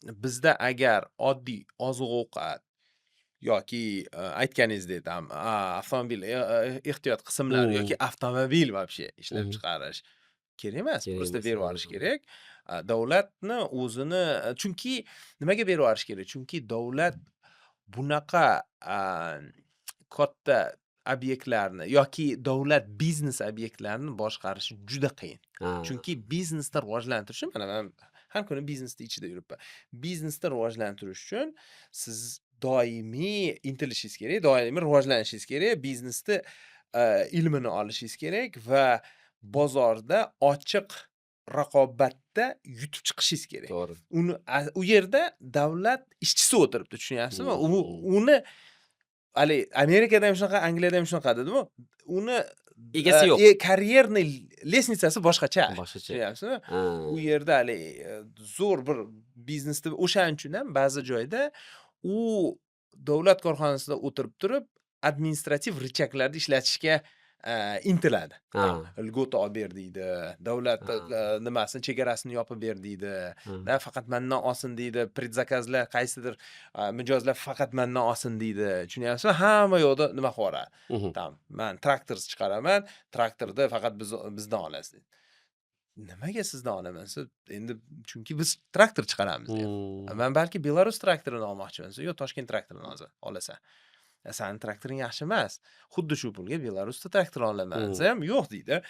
bizda agar oddiy oziq-ovqat yoki aytganingizdek, там avtomobil ehtiyot qismlari yoki avtomobil вообще ishlab chiqarish kerak emas. Kerak Просто emas. Berib yuborish kerak. Davlatni o'zini, chunki nimaga berib yuborish kerak? Chunki davlat bunaqa katta obyektlarni yoki davlat biznes obyektlarini boshqarishi juda qiyin. Chunki biznesni rivojlantirish, mana man har kuni biznesni ichida yuribman. Biznesni rivojlantirish uchun siz doimiy intilishingiz kerak, doimiy rivojlanishingiz kerak, biznesni ilmini olishingiz kerak va bozorda ochiq raqobatda yutib chiqishingiz kerak. Uni u yerda davlat ishchisi o'tiribdi, tushunyapsizmi? U uni haligi Amerikada ham shunaqa, Angliyada ham shunaqa dedimu. Uni Egasi yo'q. Карьерный лестница si boshqacha. Boshqacha. Tushunyapsizmi? U yerda haligi zo'r bir biznesda, o'shaning uchun ham ba'zi joyda u davlat korxonasida o'tirib turib, administrativ рычаг larni ishlatishga intiladi. Льгота olib ber deydi, davlat nimasini, chegarasini yopib ber deydi, da faqat mandan olsin deydi, предзаказ lar, qaysidir mijozlar faqat mandan olsin deydi. Tushunyapsizmi? Hamma yoqda nima qilib yuboradi. Там man traktor chiqaraman, traktorni faqat bizdan olasiz deydi. Nimaga sizdan olaman desa, endi chunki biz traktor chiqaramiz deyapti. Man balki Belarus traktorini olmoqchiman desa, yo'q, Toshkent traktorini olasan. Sani traktoring yaxshi emas. Xuddi shu pulga Belarusda traktor olaman desa ham, yo'q deydi.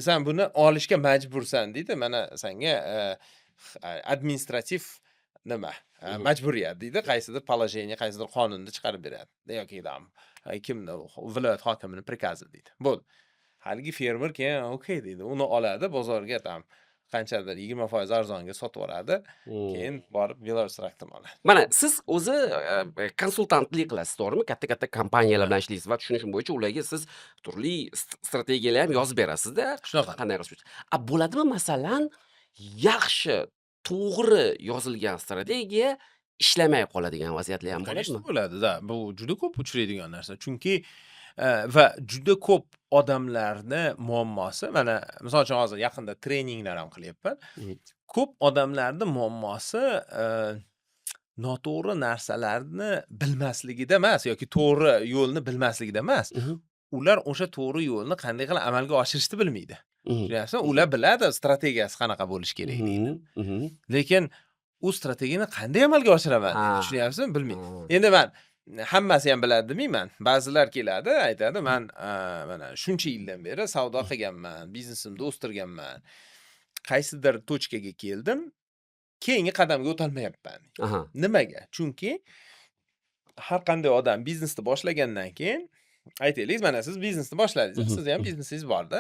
San buni olishga majbursan deydi. Mana senga administrativ nima, majburiyat deydi. Qaysidir положение, qaysidir qonunni chiqarib beradi. Yoki там kimni, viloyat hokimini приказ i deydi. Bo'ldi. Haligi fermer keyin okey deydi. Uni oladi, bozorga там qanchadir 20% arzonga sotib yuboradi. Keyin borib Belarus traktorini oladi. Mana siz o'zi konsultantlik qilasiz, to'g'rimi? Katta-katta kompaniyalar bilan ishlaysiz va tushunishim bo'yicha ularga siz turli strategiyalar ham yozib berasizda. Shunaqa. Qanday qilish. A bo'ladimi, masalan, yaxshi, to'g'ri yozilgan strategiya ishlamay qoladigan vaziyatlar ham Конечно, bo'ladimi? Bo'ladi, да. Bu juda ko'p uchraydigan narsa. Chunki va juda ko'p odamlarni muammosi, mana misol uchun, hozir yaqinda treninglar ham qilyapman. Ko'p odamlarni muammosi noto'g'ri narsalarni bilmasligida emas yoki to'g'ri yo'lni bilmasligida emas. Ular o'sha to'g'ri yo'lni qanday qilib amalga oshirishni bilmaydi. Tushunyapsizmi? Ular biladi strategiyasi qanaqa bo'lishi kerakligini. Lekin u strategiyani qanday amalga oshiraman deydi. Tushunyapsizmi? Bilmaydi. Endi man hammasi ham biladi demayman. Ba'zilar keladi, aytadi: "Man mana shuncha yildan beri savdo qilganman, biznesimni o'stirganman. Qaysidir точка ga keldim, keyingi qadamga o'tolmayapman." Nimaga? Chunki har qanday odam biznesni boshlagandan keyin, aytaylik, mana siz biznesni boshladingiz, sizni ham biznesingiz borda,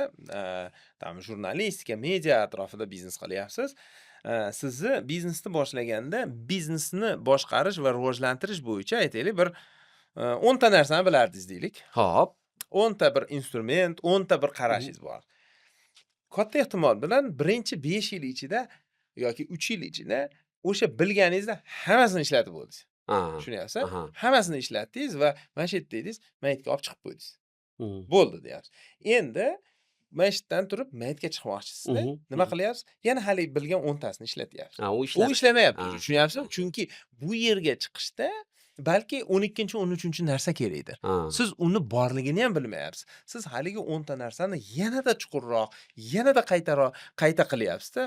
там jurnalistika, media atrofida biznes qilyapsiz. Sizni biznesni boshlaganda biznesni boshqarish va rivojlantirish bo'yicha, aytaylik, bir 10 ta narsani bilardingiz deylik. 10 ta bir instrument, 10 ta bir qarashingiz bor. Katta ehtimol bilan birinchi 5 yil ichida yoki 3 yil ichida o'sha bilganingizni hammasini ishlatib bo'ldingiz. Tushunyapsiz? Aha. Hammasini ishlatdingiz va mana shu yerda edingiz, mana yerga olib chiqib qo'ydingiz. Bo'ldi deyapsiz. Endi mana shu yerdan turib mana yerga chiqmoqchisizda. Nima qilyapsiz? Yana haligi bilgan 10 tasini ishlatyapsiz. Ha, u U ishladi. ishlamayapti. Tushunyapsizmi? Chunki bu yerga chiqishda balki 12, 13 narsa kerakdir. Siz uni borligini ham bilmayapsiz. Siz haligi 10 ta narsani yanada chuqurroq, yanada qaytaroq qayta qilyapsiz-da.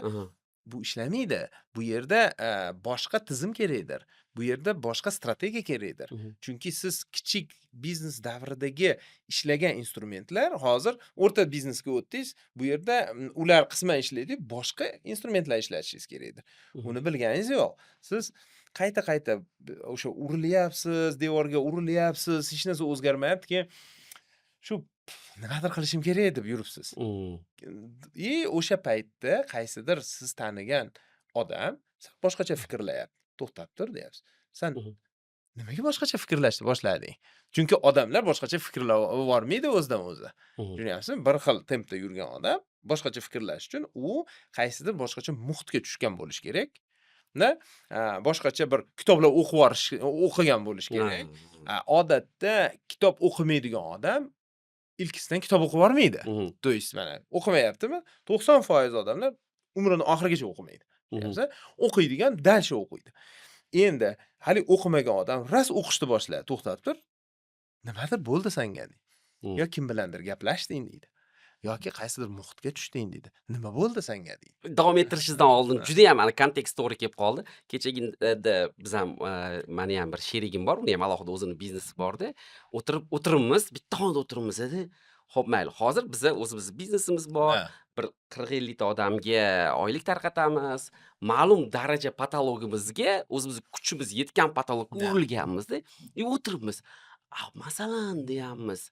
Bu ishlamaydi. Bu yerda boshqa tizim kerakdir. Bu yerda boshqa strategiya kerakdir. Chunki siz kichik biznes davridagi ishlagan instrumentlar hozir o'rta biznesga o'tdingiz. Bu yerda ular qisman ishlaydi, boshqa instrumentlar ishlatishingiz kerakdir. Uni bilganingiz yo'q. Siz qayta-qayta o'sha urilyapsiz, devorga urilyapsiz, hech narsa o'zgarmayapti. Keyin shu nimadir qilishim kerak deb yuribsiz. И o'sha paytda qaysidir siz tanigan odam sal boshqacha fikrlayapti. "To'xtab tur", deyapsiz. "San nimaga boshqacha fikrlashni boshlading?" Chunki odamlar boshqacha fikrlavormaydi o'zidan o'zi. Tushunyapsizmi? Bir xil tempda yurgan odam boshqacha fikrlash uchun u qaysidir boshqacha muhitga tushgan bo'lishi kerak. Da, boshqacha bir kitoblar o'qib yuborish, o'qigan bo'lishi kerak. Odatda kitob o'qimaydigan odam ilkisidan kitob o'qib yubormaydi. То есть mana o'qimayaptimi? 90% odamlar Umrini oxirigacha o'qimaydi. Tushunyapsiz? O'qiydigan дальше o'qiydi. Endi hali o'qimagan odam rost o'qishni boshladi, to'xtatib tur. Nimadir bo'ldi sanga deydi. Yo kim bilandir gaplashding deydi. Yoki qaysidir muhitga tushding deydi. Nima bo'ldi senga deydi. Davom ettirishingizdan oldin judayam ana kontekst to'g'ri kelib qoldi. Kechagina biz ham, mani ham bir sherigim bor, uni ham alohida o'zini biznesi borda. O'tirib o'tiribmiz, bitta xonada o'tiribmiz edi. Xo'p, mayli, hozir biza o'zimizni biznesimiz bor. Bir 40-50 ta odamga oylik tarqatamiz. Ma'lum daraja потолок imizga, o'zimizni kuchimiz yetgan потолок ka urilganmizda. И o'tiribmiz. A, masalan, deyapmiz.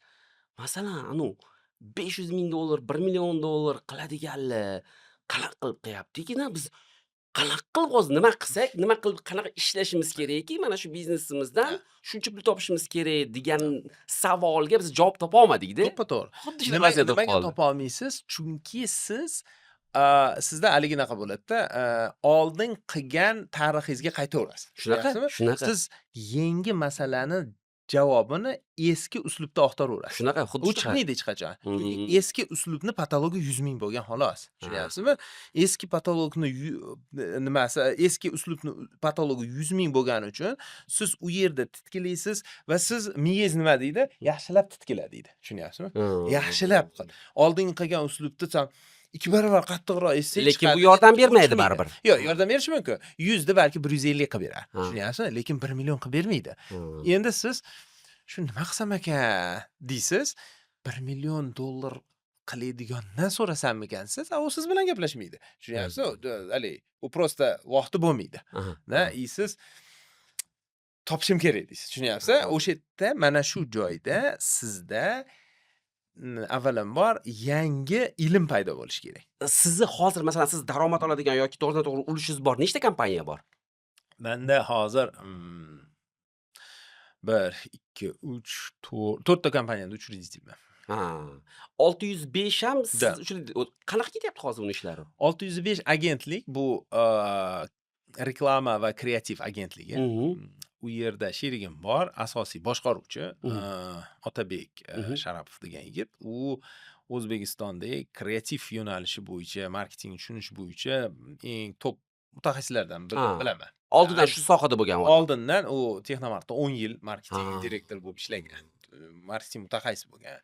Masalan, anu $500 000, $1 000 000 qiladiganlar qanaqa qilib qilyapti ekan? Biz qanaqa qilib hozir nima qilsak, nima qilib, qanaqa ishlashimiz kerakki, mana shu biznesimizdan shuncha pul topishimiz kerak degan savolga biz javob topolmadik-da. To'ppa-to'g'ri. Xuddi shunaqa Nima vaziyat bo'lib nimaga qoldi. topa olmaysiz? Chunki siz sizda haliginaqa bo'ladida, oldin qilgan tarixingizga qaytaverasiz. Shunaqa, Tushunyapsizmi? shunaqa. Siz yangi masalani javobini eski uslubda axtaraverasiz. Shunaqa, xuddi U shunaqa. chiqmaydi hech qachon. Chunki eski uslubni потолок i 100 000 bo'lgan xolos. Tushunyapsizmi? Eski потолок ni nimasi, eski uslubni потолок i 100 000 bo'lgani uchun siz u yerda titkilaysiz va siz miyangiz nima deydi? Yaxshilab titkila deydi. Tushunyapsizmi? Yaxshilab qil. Oldingi qilgan uslubda san 2 barobar qattiqroq etsak Lekin bu chiqadi. yordam U bermaydi chiqmaydi. baribir. Yo'q, yordam berishi mumkin. 100 da balki 150 qilib berar. Tushunyapsizmi? Lekin 1 million qilib bermaydi. Endi siz shu nima qilsam ekan deysiz, 1 million dollar qiladigandan so'rasammikan siz, a u siz bilan gaplashmaydi. Tushunyapsizmi? Haligi, u просто vaqti bo'lmaydi. Da, и siz topishim kerak deysiz. Tushunyapsiz? O'sha yerda mana shu joyda sizda avvalambor yangi ilm paydo bo'lishi kerak. Sizni hozir, masalan, siz daromad oladigan yoki to'g'ridan-to'g'ri ulushingiz bor nechta kompaniya bor? Menda hozir 1, 2, 3, 4 to'rtta kompaniyada учредитель man. Ha. 605 ham siz Да. uchun qanaqa ketyapti hozir uni ishlari? 605 agentlik bu reklama va kreativ agentligi. U yerda sherigim bor, asosiy boshqaruvchi, Otabek Sharapov degan yigit. U O'zbekistondagi kreativ yo'nalishi bo'yicha, marketing tushunish bo'yicha eng top mutaxassislardan biri bilaman. Oldindan shu sohada bo'lgan odam. Oldindan u Texnomartda 10 yil marketing direktori bo'lib ishlagan. Marketing mutaxassisi bo'lgan.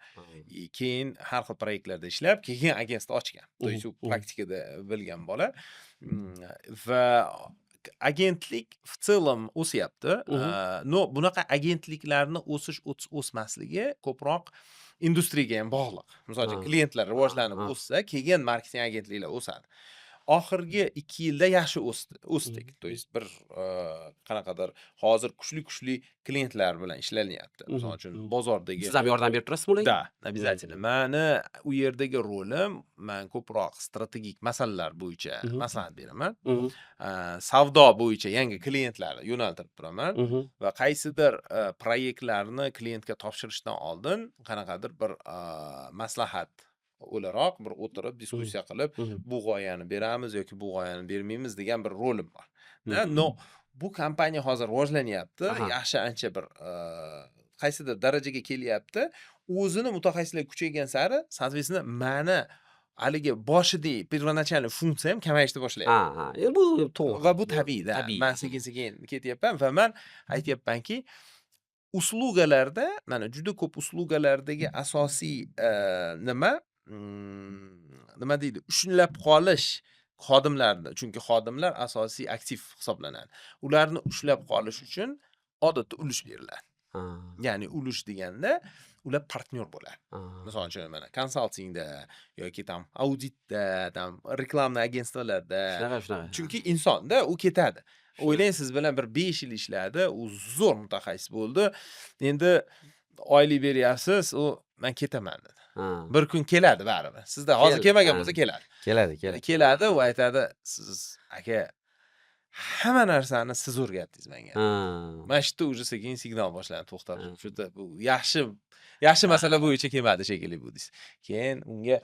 И keyin har xil proyektlarda ishlab, keyin агентство ochgan. То есть u praktikada bilgan bola. Va agentlik в целом o'syapti. Но bunaqa agentliklarni o'sish o'smasligi ko'proq industriyaga ham bog'liq. Misol uchun, klientlar rivojlanib o'ssa, keyin marketing agentliklar o'sadi. Oxirgi 2 yilda yaxshi o'sdik. То есть bir qanaqadir hozir kuchli-kuchli klientlar bilan ishlanyapti. Misol uchun, bozordagi Siz ham yordam berib turasizmi ularga? Да, обязательно. Mani u yerdagi rolim, man ko'proq strategik masalalar bo'yicha maslahat beraman. Savdo bo'yicha yangi klientlarni yo'naltirib turaman va qaysidir proyektlarni klientga topshirishdan oldin qanaqadir bir maslahat o'laroq bir o'tirib diskussiya qilib, bu g'oyani beramiz yoki bu g'oyani bermaymiz degan bir rolim bor. Da, но bu kompaniya hozir rivojlanyapti. Yaxshi ancha bir qaysidir darajaga kelyapti. O'zini mutaxassislik kuchaygan sari, соответственно, mani haligi boshidagi первоначальный funksiyam kamayishni boshlayapti. Ha, ha. Endi bu to'g'ri. Va bu tabiiy-da. Tabiiy. Man sekin-sekin ketyapman va man aytyapmanki, услуга larda, mana juda ko'p услуга lardagi asosiy nima, nima deydi, ushlab qolish xodimlarni, chunki xodimlar asosiy aktiv hisoblanadi. Ularni ushlab qolish uchun odatda ulush beriladi. Ya'ni ulush deganda ular partnyor bo'ladi. Misol uchun, mana konsaltingda yoki там auditda, там рекламный агентство larda. Shunaqa, shunaqa. Chunki insonda u ketadi. O'ylang, siz bilan bir 5 yil ishladi, u zo'r mutaxassis bo'ldi. Endi oylik beryapsiz, u "Men ketaman" dedi. Bir kun keladi baribir. Sizda hozir kelmagan bo'lsa, keladi. Keladi, keladi. Keladi, u aytadi: "Siz aka, hamma narsani siz o'rgatdingiz menga." Mana shu yerda уже sekin signal boshlandi, to'xtab. Shu yerda bu yaxshi yaxshi masala bo'yicha kelmadi shekilli bu deysiz. Keyin unga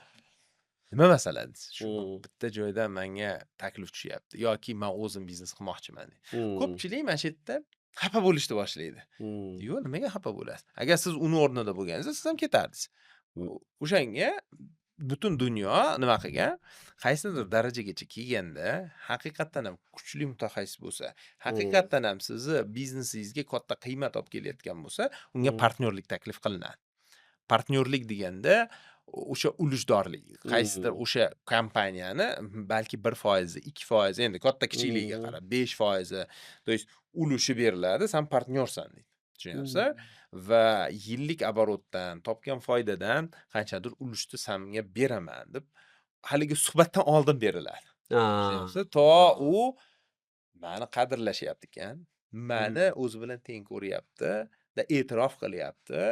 nima masala deysiz. Shu bitta joydan menga taklif tushyapti yoki men o'zim biznes qilmoqchiman deydi. Ko'pchilik mana shu yerda xafa bo'lishni boshlaydi. Yo'q, nimaga xafa bo'lasiz? Agar siz uni o'rnida bo'lganingizda, siz ham ketardingiz. O'shanga Butun dunyo nima qilgan, qaysidir darajagacha kelganda, haqiqatdan ham kuchli mutaxassis bo'lsa, haqiqatdan ham sizni biznesingizga katta qiymat olib kelayotgan bo'lsa, unga partnyorlik taklif qilinadi. Partnyorlik deganda o'sha ulushdorlik, qaysidir o'sha kompaniyani balki 1%, 2%, endi katta kichikligiga qarab 5%, то есть ulushi beriladi, san partnyorsan deydi, tushunyapsiz? Va yillik оборот dan, topgan foydadan qanchadir ulushni sanga beraman deb haligi suhbatdan oldin beriladi, tushunyapsiz? To u mani qadrlashyapti ekan, mani o'zi bilan teng ko'ryapti va e'tirof qilyapti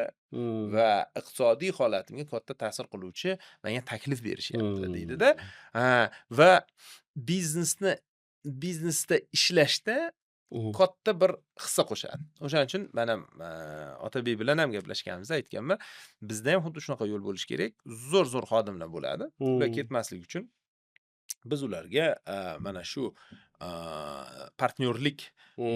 va iqtisodiy holatimga katta ta'sir qiluvchi menga taklif berishyapti deydida. Ha, va biznesda ishlashda katta bir hissa qo'shadi. O'shaning uchun man ham Otabek bilan ham gaplashganimizda aytganman, bizda ham xuddi shunaqa yo'l bo'lishi kerak. Zo'r zo'r xodimlar bo'ladi, ular ketmasligi uchun biz ularga mana shu partnyorlik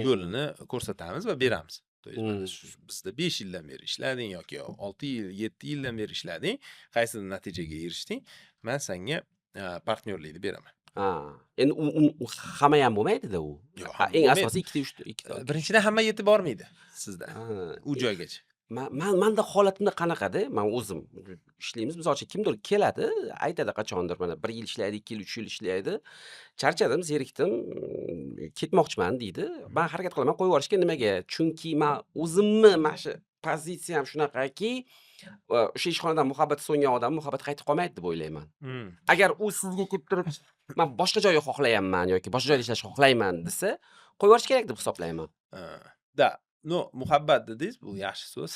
yo'lini ko'rsatamiz va beramiz. То есть mana shu bizda 5 yildan beri ishlading yoki 6 yil, 7 yildan beri ishlading, qaysidir natijaga erishding, man senga partnyorlikni beraman. Ha, endi u hamma ham bo'lmaydida u. Yo'q, Ha, hamma eng bo'lmaydi. asosiy ikkita, uchta, ikkita. Birinchidan, hamma yetib bormaydi sizda u joygacha. Manda holatimda qanaqada, man o'zim ishlaymiz. Misol uchun, kimdir keladi, aytadi qachondir, mana 1 yil ishlaydi, 2 yil, 3 yil ishlaydi. "Charchadim, zerikdim, ketmoqchiman", deydi. Man harakat qilaman qo'yib yuborishga. Nimaga? Chunki man o'zimni mana shu pozitsiyam shunaqaki, o'sha ishxonadan muhabbati so'ngan odam muhabbati qaytib qolmaydi deb o'ylayman. Agar u sizga kelib turib, "Man boshqa joyga xohlayapman yoki boshqa joyda ishlashni xohlayman", desa, qo'yib yuborish kerak deb hisoblayman. Да, ну, muhabbat dedingiz, bu yaxshi so'z.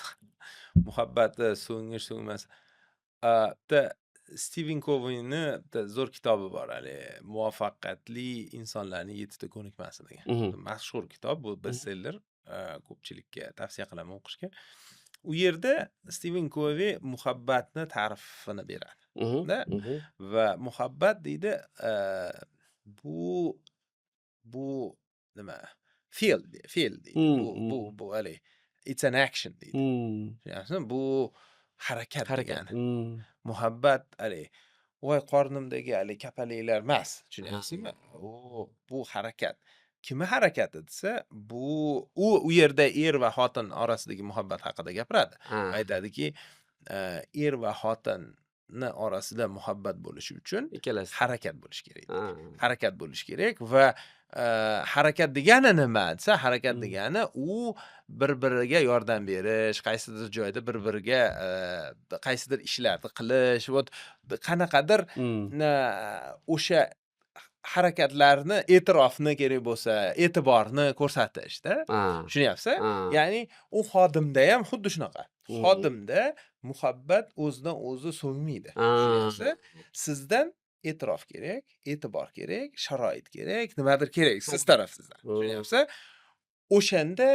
Muhabbati so'ngish, so'nmas. Bitta Stiven Kovini bitta zo'r kitobi bor haligi, "Muvaffaqiyatli insonlarning yettita ko'nikmasi" degan. Mashhur kitob, bu bestseller. Ko'pchilikka tavsiya qilaman o'qishga. U yerda Stiven Kovi muhabbatni ta'rifini beradi. Da va muhabbat deydi, bu nima? Fe'l deydi. Bu bu haligi it's an action deydi. Tushunyapsizmi? Bu harakat Harakat. degani. Muhabbat haligi voy qornimdagi haligi kapalaklar emas, tushunyapsizmi? Bu harakat. Kimni harakati desa, bu u yerda er va xotin orasidagi muhabbat haqida gapiradi. Aytadiki, er va xotinni orasida muhabbat bo'lishi uchun Ikkalasi. harakat bo'lishi kerak. Harakat bo'lishi kerak va harakat degani nima desa, harakat degani u bir-biriga yordam berish, qaysidir joyda bir-biriga qaysidir ishlarni qilish, вот qanaqadir o'sha harakatlarni, e'tirofni kerak bo'lsa, e'tiborni ko'rsatishda. Tushunyapsiz? Ha. Ya'ni u xodimda ham xuddi shunaqa. Xodimda muhabbat o'zidan o'zi so'nmaydi. Tushunyapsiz? Sizdan e'tirof kerak, e'tibor kerak, sharoit kerak, nimadir kerak siz tarafingizdan. Tushunyapsiz? O'shanda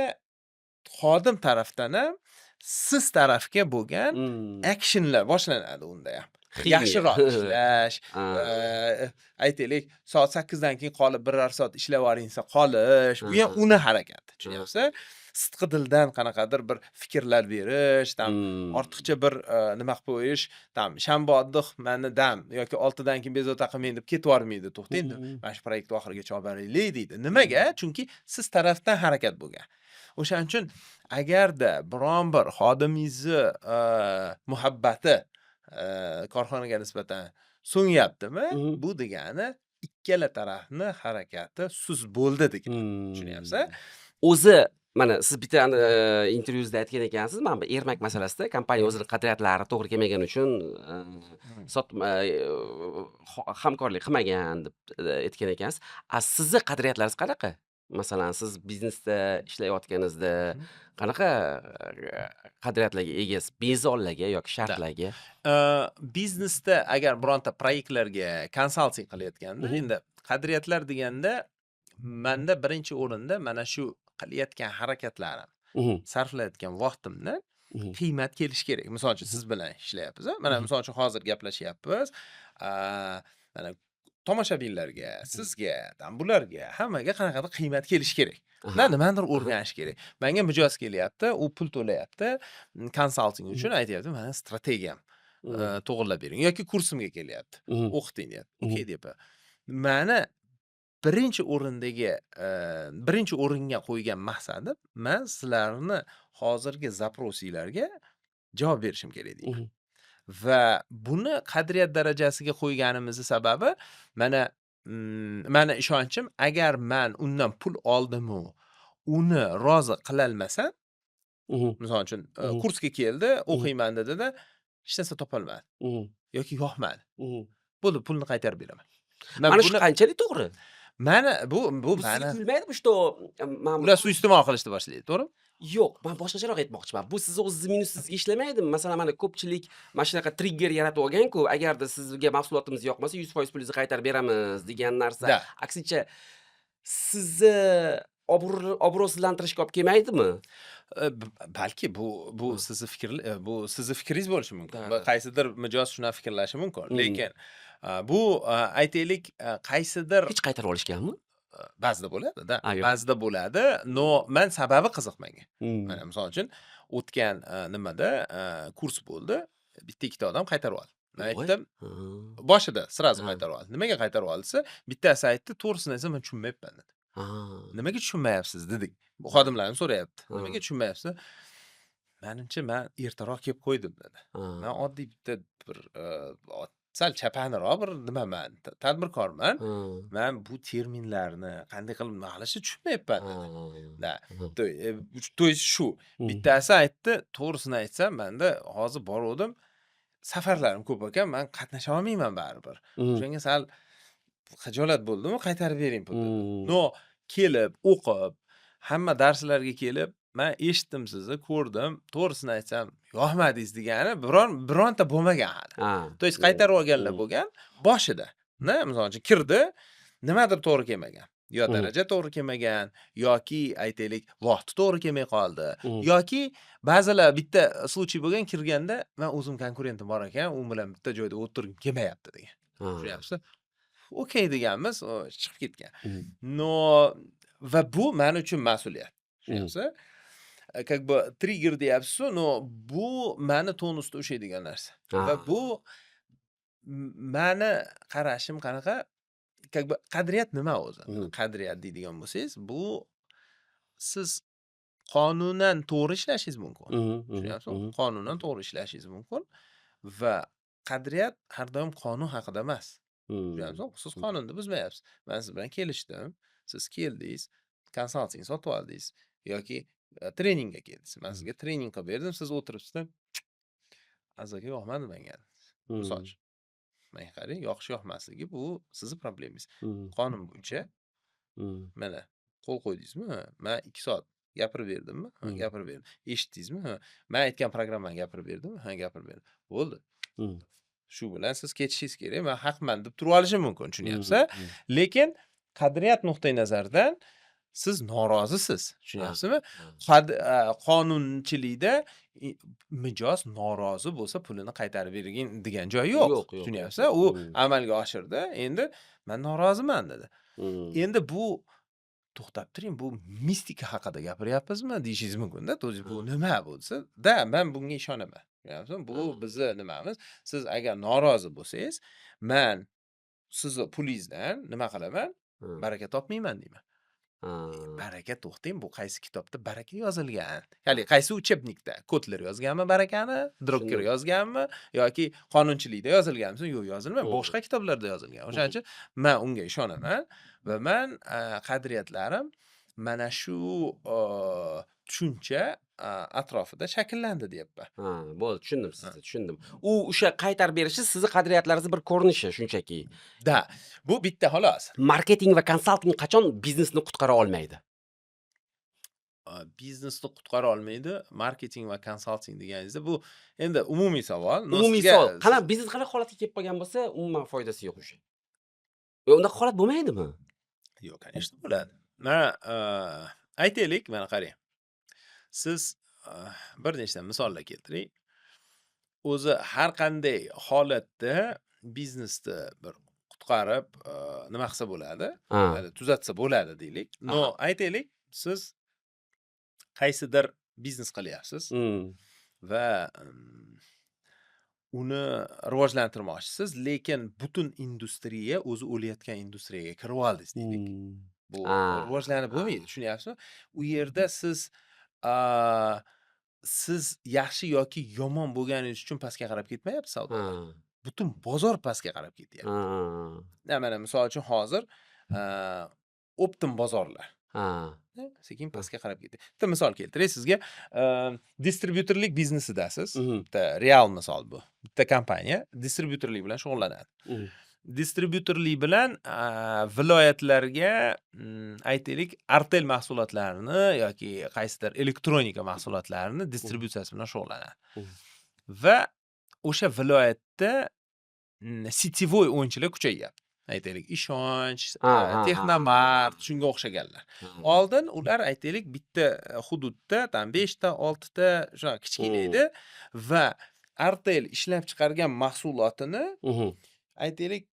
xodim tarafdan ham siz tarafga bo'lgan actionlar boshlanadi unda ham. Ximiya. Yaxshiroq ishlash, aytaylik, soat 8 dan keyin qolib biror soat ishlab yuboring desa qolish, bu ham uni harakati, tushunyapsiz? Sidqi dildan qanaqadir bir fikrlar berish, там ortiqcha bir nima qilib qo'yish, там shanba отдых mani dam yoki 6 dan keyin bezovta qilmang deb ketib yubormaydi. To'xtang, mana shu proyektni oxirigacha olib boraylik deydi. Nimaga? Chunki siz tarafdan harakat bo'lgan. O'shaning uchun agarda biron bir xodimingizni muhabbati korxonaga nisbatan so'nyaptimi, bu degani ikkala tarafni harakati sust bo'ldi degani. Tushunyapsiz? O'zi mana siz bitta intervyuzda aytgan ekansiz, mana bu Ermak masalasida kompaniya o'zini qadriyatlari to'g'ri kelmagani uchun sot hamkorlik qilmagan deb aytgan ekansiz. A sizni qadriyatlaringiz qanaqa? Masalan, siz biznesda ishlayotganingizda qanaqa qadriyatlarga egasiz? Mezonlarga yoki shartlarga? Biznesda agar bironta proyektlarga konsalting qilayotganda, endi qadriyatlar deganda manda birinchi o'rinda mana shu qilayotgan harakatlarim, sarflayotgan vaqtimni qiymat kelishi kerak. Misol uchun, siz bilan ishlayapmiz, a? Mana misol uchun hozir gaplashyapmiz. Mana tomoshabinlarga, sizga, там bularga hammaga qanaqadir qiymat kelishi kerak. Na nimanidir o'rganish kerak. Menga mijoz kelyapti, u pul to'layapti, konsalting uchun aytyapti, mani strategiyam. To'g'irlab bering yoki kursimga kelyapti, o'qiting deyapti. Okey deyapman. Mani birinchi o'rindagi, birinchi o'ringa qo'ygan maqsadim: man sizlarni hozirgi запрос inglarga javob berishim kerak deyman. Va buni qadriyat darajasiga qo'yganimizni sababi mana, mani ishonchim, agar man undan pul oldimu, uni rozi qilolmasam, misol uchun, kursga keldi, o'qiyman dedida, hech narsa topolmadi yoki yoqmadi. Bo'ldi, pulni qaytarib beraman. Man Mana shu buni qanchalik to'g'ri? Mani bu Bu sizga mani tuyulmaydimi, что man Ular suiiste'mol qilishni boshlaydi, to'g'rimi? Yo'q, man boshqacharoq aytmoqchiman. Bu sizni o'zizni minusingizga ishlamaydimi? Masalan, mana ko'pchilik mana shunaqa trigger yaratib olgan-ku, agarda sizga mahsulotimiz yoqmasa, 100% pulingizni qaytarib beramiz degan narsa. Да. Aksincha, sizni obro'sizlantirishga olib kelmaydimi? E, balki bu sizni fikr, bu sizni fikringiz bo'lishi mumkin. Да, Va да. qaysidir mijoz shunaqa fikrlashi mumkin. Lekin bu, aytaylik, qaysidir Hech qaytarib olishganmi? Ba'zida bo'ladi-da. A, yo'q. Ba'zida bo'ladi, но man sababi qiziq menga. Mana misol uchun, o'tgan, nimada, kurs bo'ldi. Bitta ikkita odam qaytarib oldi. Man Voy. aytdim, boshida сразу qaytarib oldi. Nimaga qaytarib oldi desa, bittasi aytdi, to'g'risini aytsam, men tushunmayapman dedi. Nimaga tushunmayapsiz dedik. Bu xodimlarim so'rayapti. Nimaga tushunmayapsiz? Menimcha, man ertaroq kelib qo'ydim dedi. Man oddiy bitta bir, sal chapaniroq bir nimaman, tadbirkorman. Man bu terminlarni qanday qilib nima qilishni tushunmayapman dedi. Да. То есть shu. Bittasi aytdi, to'g'risini aytsam, manda hozir boruvdim, safarlarim ko'p ekan, man qatnasha olmayman baribir. O'shanga sal xijolat bo'ldimi, qaytarib bering pulni dedi. Но kelib, o'qib, hamma darslarga kelib, man eshitdim sizni, ko'rdim, to'g'risini aytsam, yoqmadingiz degani bironta bo'lmagan hali. То есть qaytarib olganlar bo'lgan boshida. Na, misol uchun kirdi, nimadir to'g'ri kelmagan. Yo daraja to'g'ri kelmagan yoki aytaylik, vaqti to'g'ri kelmay qoldi yoki ba'zilar, bitta случай bo'lgan, kirganda man o'zim konkurentim bor ekan, u bilan bitta joyda o'tirgim kelmayapti degan. Tushunyapsiz? Okey deganmiz, u chiqib ketgan. Но va bu man uchun mas'uliyat. Tushunyapsiz? Как бы trigger deyapsiz-u, но bu mani tonusda ushlaydigan narsa. Va bu mani qarashim qanaqa? Как бы qadriyat nima o'zi? Qadriyat deydigan bo'lsangiz, bu siz qonunan to'g'ri ishlashingiz mumkin. Mhm, mhm, Tushunyapsizmi? Mhm. Qonunan to'g'ri ishlashingiz mumkin va qadriyat har doim qonun haqida emas. Tushunyapsizmi? Siz qonunni buzmayapsiz. Man siz bilan kelishdim, siz keldingiz, konsalting sotib oldingiz yoki treningga keldingiz. Man sizga trening qilib berdim, siz o'tiribsizda, "Aziz aka, yoqmadi menga" dedingiz. Misol uchun. Menga qarang, yoqish yoqmasligi bu sizni problemangiz. Qonun bo'yicha mana qo'l qo'ydingizmi? Ha. Man 2 soat gapirib berdimmi? Ha, gapirib berdim. Eshitdingizmi? Ha. Man aytgan programmani gapirib berdimmi? Ha, gapirib berdim. Bo'ldi. Shu bilan siz ketishingiz kerak. Man haqman deb turib olishim mumkin, tushunyapsiz? Lekin qadriyat nuqtai nazaridan siz norozisiz, tushunyapsizmi? Ha. Qonunchilikda mijoz norozi bo'lsa, pulini qaytarib bergin degan joyi yo'q. Yo'q, yo'q, yo'q. Tushunyapsiz? U amalga oshirdi. Endi man noroziman dedi. Endi bu, to'xtab turing, bu mistika haqida gapiryapmizmi deyishingiz mumkin-da. То есть bu nima bu desa, да, man bunga ishonaman. Tushunyapsizmi? Bu bizni nimamiz. Siz agar norozi bo'lsangiz, man sizni pulingizdan nima qilaman? Baraka topmayman deyman. Baraka, to'xtang, bu qaysi kitobda baraka yozilgan? Ya'ni qaysi учебник da? Kotler yozganmi barakani? Drucker Tushundim. yozganmi yoki qonunchilikda yozilganmi? Yo'q, yozilmagan. Boshqa kitoblarda yozilgan. O'shaning uchun man unga ishonaman va man, qadriyatlarim mana shu tushuncha atrofida shakllandi deyapman. Ha, bo'ldi, tushundim sizni, tushundim. U o'sha qaytarib berishi sizni qadriyatlaringizni bir ko'rinishi shunchaki. Да, bu bitta xolos. Marketing va konsalting qachon biznesni qutqara olmaydi? Biznesni qutqara olmaydi. Marketing va konsalting deganingizda bu endi umumiy savol. Но Umumiy sizga savol. Qanaqa biznes qanaqa holatga kelib qolgan bo'lsa, umuman foydasi yo'q o'sha. Yo, unaqa holat bo'lmaydimi? Yo'q, конечно, bo'ladi. Mana, aytaylik, mana qarang. Siz, bir nechta misollar keltiray. O'zi har qanday holatda biznesni bir qutqarib, nima qilsa bo'ladi? Hali tuzatsa bo'ladi deylik. Но aytaylik, siz qaysidir biznes qilyapsiz va Uni rivojlantirmoqchisiz, lekin butun industriya o'zi o'layotgan industriyaga kirib oldingiz deylik. Bu rivojlanib bo'lmaydi, tushunyapsizmi? U yerda siz yaxshi yoki yomon bo'lganingiz uchun pastga qarab ketmayapti savdolar. Butun bozor pastga qarab ketyapti. Mana, misol uchun, hozir оптом bozorlar sekin pastga qarab ketdi. Bitta misol keltiray sizga. Distribyutorlik biznesidasiz. Bitta real misol bu. Bitta kompaniya distribyutorlik bilan shug'ullanadi. Distribyutorlik bilan viloyatlarga, aytaylik, Artel mahsulotlarini yoki qaysidir elektronika mahsulotlarini distributsiyasi bilan shug'ullanadi. Va o'sha viloyatda сетевой o'yinchilar kuchayyapti. Aytaylik, Ishonch, Texnomart, shunga o'xshaganlar. Oldin ular, aytaylik, bitta hududda там 5 ta, 6 ta shunaqa kichkina edi va Artel ishlab chiqargan mahsulotini, aytaylik,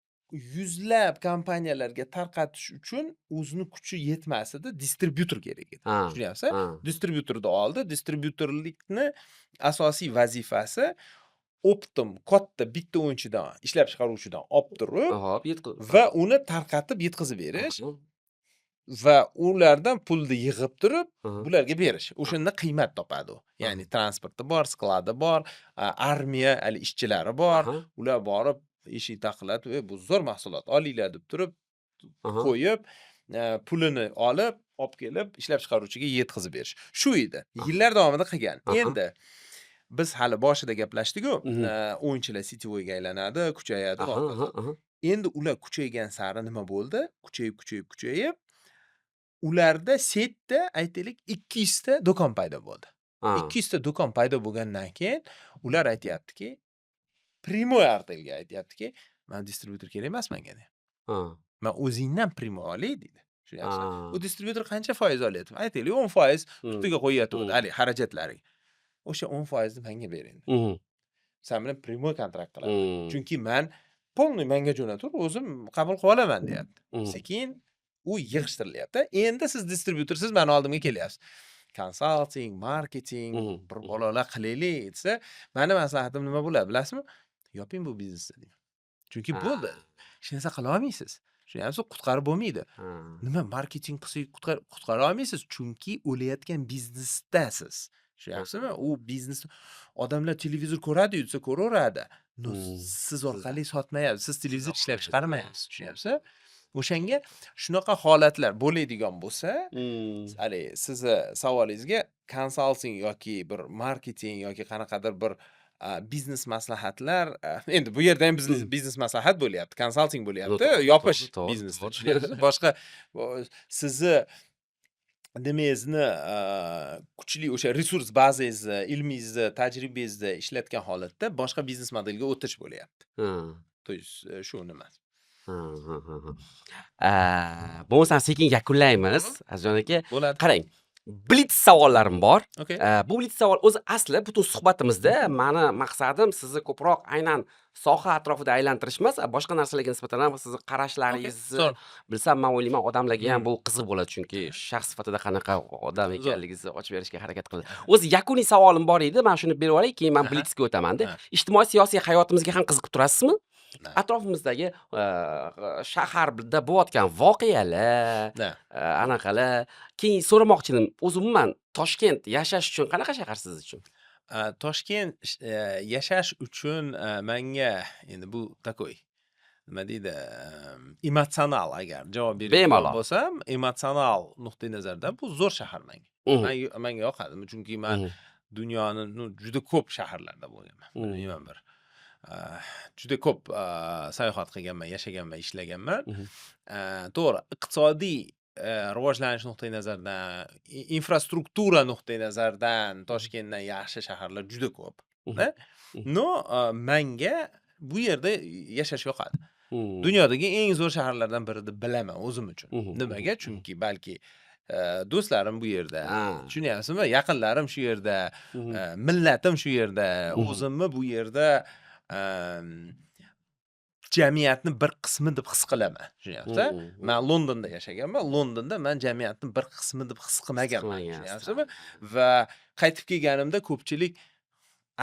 yuzlab kompaniyalarga tarqatish uchun o'zini kuchi yetmas edi, distribyutor kerak edi. Tushunyapsiz? Ha. Distribyutorni oldi. Distribyutorlikni asosiy vazifasi оптом katta bitta o'yinchidan, ishlab chiqaruvchidan olib turib Hop, va uni tarqatib yetkazib berish va ulardan pulni yig'ib turib, bularga berish. O'shanda qiymat topadi u. Ya'ni transporti bor, skladi bor, armiya, hali ishchilari bor. Ular borib eshik taqillatib, "Ey, bu zo'r mahsulot, olinglar" deb turib, qo'yib, pulini olib, olib kelib ishlab chiqaruvchiga yetkazib berish. Shu edi. Yillar davomida qilgan. Endi biz hali boshida gaplashdik-ku, o'yinchilar сетевой ga aylanadi, kuchayadi va hokazo. Aha, aha. Endi ular kuchaygan sari nima bo'ldi? Kuchayib, kuchayib, kuchayib, ularda сеть da, aytaylik, 200 ta do'kon paydo bo'ldi. 200 ta do'kon paydo bo'lgandan keyin ular aytyaptiki, прямой Artelga aytyaptiki, "Man distribyutor kerak emas menga" deyapti. "Man o'zingdan прямой olay" deydi. Tushunyapsizmi? Ha. U distribyutor qancha foiz olyapti? Aytaylik, 10% ustiga qo'yyapti haligi xarajatlariga. O'sha 10% ni menga bering. San bilan прямой kontrakt qilaman. Chunki man полный menga jo'natur, o'zim qabul qilib olaman deyapti. Sekin u yig'ishtirilyapti. Endi siz distribyutorsiz, mani oldimga kelyapsiz. Konsalting, marketing, bir balolar qilaylik desa, mani maslahatim nima bo'ladi bilasizmi? Yoping bu biznesni deyman. Chunki bo'ldi. Hech narsa qila olmaysiz. Tushunyapsizmi? Qutqarib bo'lmaydi. Nima marketing qilsak qutqara olmaysiz, chunki o'layotgan biznesdasiz. Tushunyapsizmi? U biznes odamlar televizor ko'radi-yu desa ko'raveradi. Но siz orqali sotmayapsiz. Siz televizor ishlab chiqarmayapsiz. Tushunyapsiz? O'shanga shunaqa holatlar bo'ladigan bo'lsa, haligi sizni savolingizga konsalting yoki bir marketing yoki qanaqadir bir biznes maslahatlar, endi bu yerda ham biznes biznes maslahat bo'lyapti, konsalting bo'lyapti, yopish to'g'ri, biznesni, to'g'ri. tushunyapsizmi? Boshqa sizni nimangizni, kuchli o'sha resurs bazangizni, ilmingizni, tajribangizni ishlatgan holatda boshqa biznes modelga o'tish bo'lyapti. То есть shu nima. Ha, ha, ha, ha. Bo'lmasam sekin yakunlaymiz, Azizjon aka. Bo'ladi. Qarang, blitz savollarim bor. Okay. Bu blitz savol o'zi asli butun suhbatimizda mani maqsadim sizni ko'proq aynan soha atrofida aylantirish emas, boshqa narsalarga nisbatan ham sizni qarashlaringizni Zo'r. bilsam, man o'ylayman, odamlarga ham bu qiziq bo'ladi, chunki shaxs sifatida qanaqa odam Zo'r. ekanligingizni ochib berishga harakat qildi. O'zi yakuniy savolim bor edi, man shuni berib olay, keyin man blitzga o'tamanda. Ijtimoiy siyosiy hayotimizga ham qiziqib turasizmi? Да. Atrofimizdagi shaharda bo'layotgan voqealar, anaqalar. Keyin so'ramoqchi edim, o'zi umuman Toshkent yashash uchun qanaqa shahar siz uchun? Toshkent yashash uchun manga endi bu такой, nima deydi, emotsional agar javob beradigan Bemalol. bo'lsam, emotsional nuqtai nazardan bu zo'r shahar menga. Manga yoqadi. Chunki man dunyoni, ну, juda ko'p shaharlarda bo'lganman. Bilmayman, bir juda ko'p sayohat qilganman, yashaganman, ishlaganman. To'g'ri, iqtisodiy rivojlanish nuqtai nazaridan, infrastruktura nuqtai nazaridan Toshkentdan yaxshi shaharlar juda ko'p. Da? Но, manga bu yerda yashash yoqadi. Dunyodagi eng zo'r shaharlardan biri deb bilaman o'zim uchun. Nimaga? Chunki balki do'stlarim bu yerda. Tushunyapsizmi? Yaqinlarim shu yerda, millatim shu yerda, o'zimni bu yerda jamiyatni bir qismi deb his qilaman. Tushunyapsiz? Man Londonda yashaganman. Londonda man jamiyatni bir qismi deb his qilmaganman. Qilmagansiz. Tushunyapsizmi? Va qaytib kelganimda ko'pchilik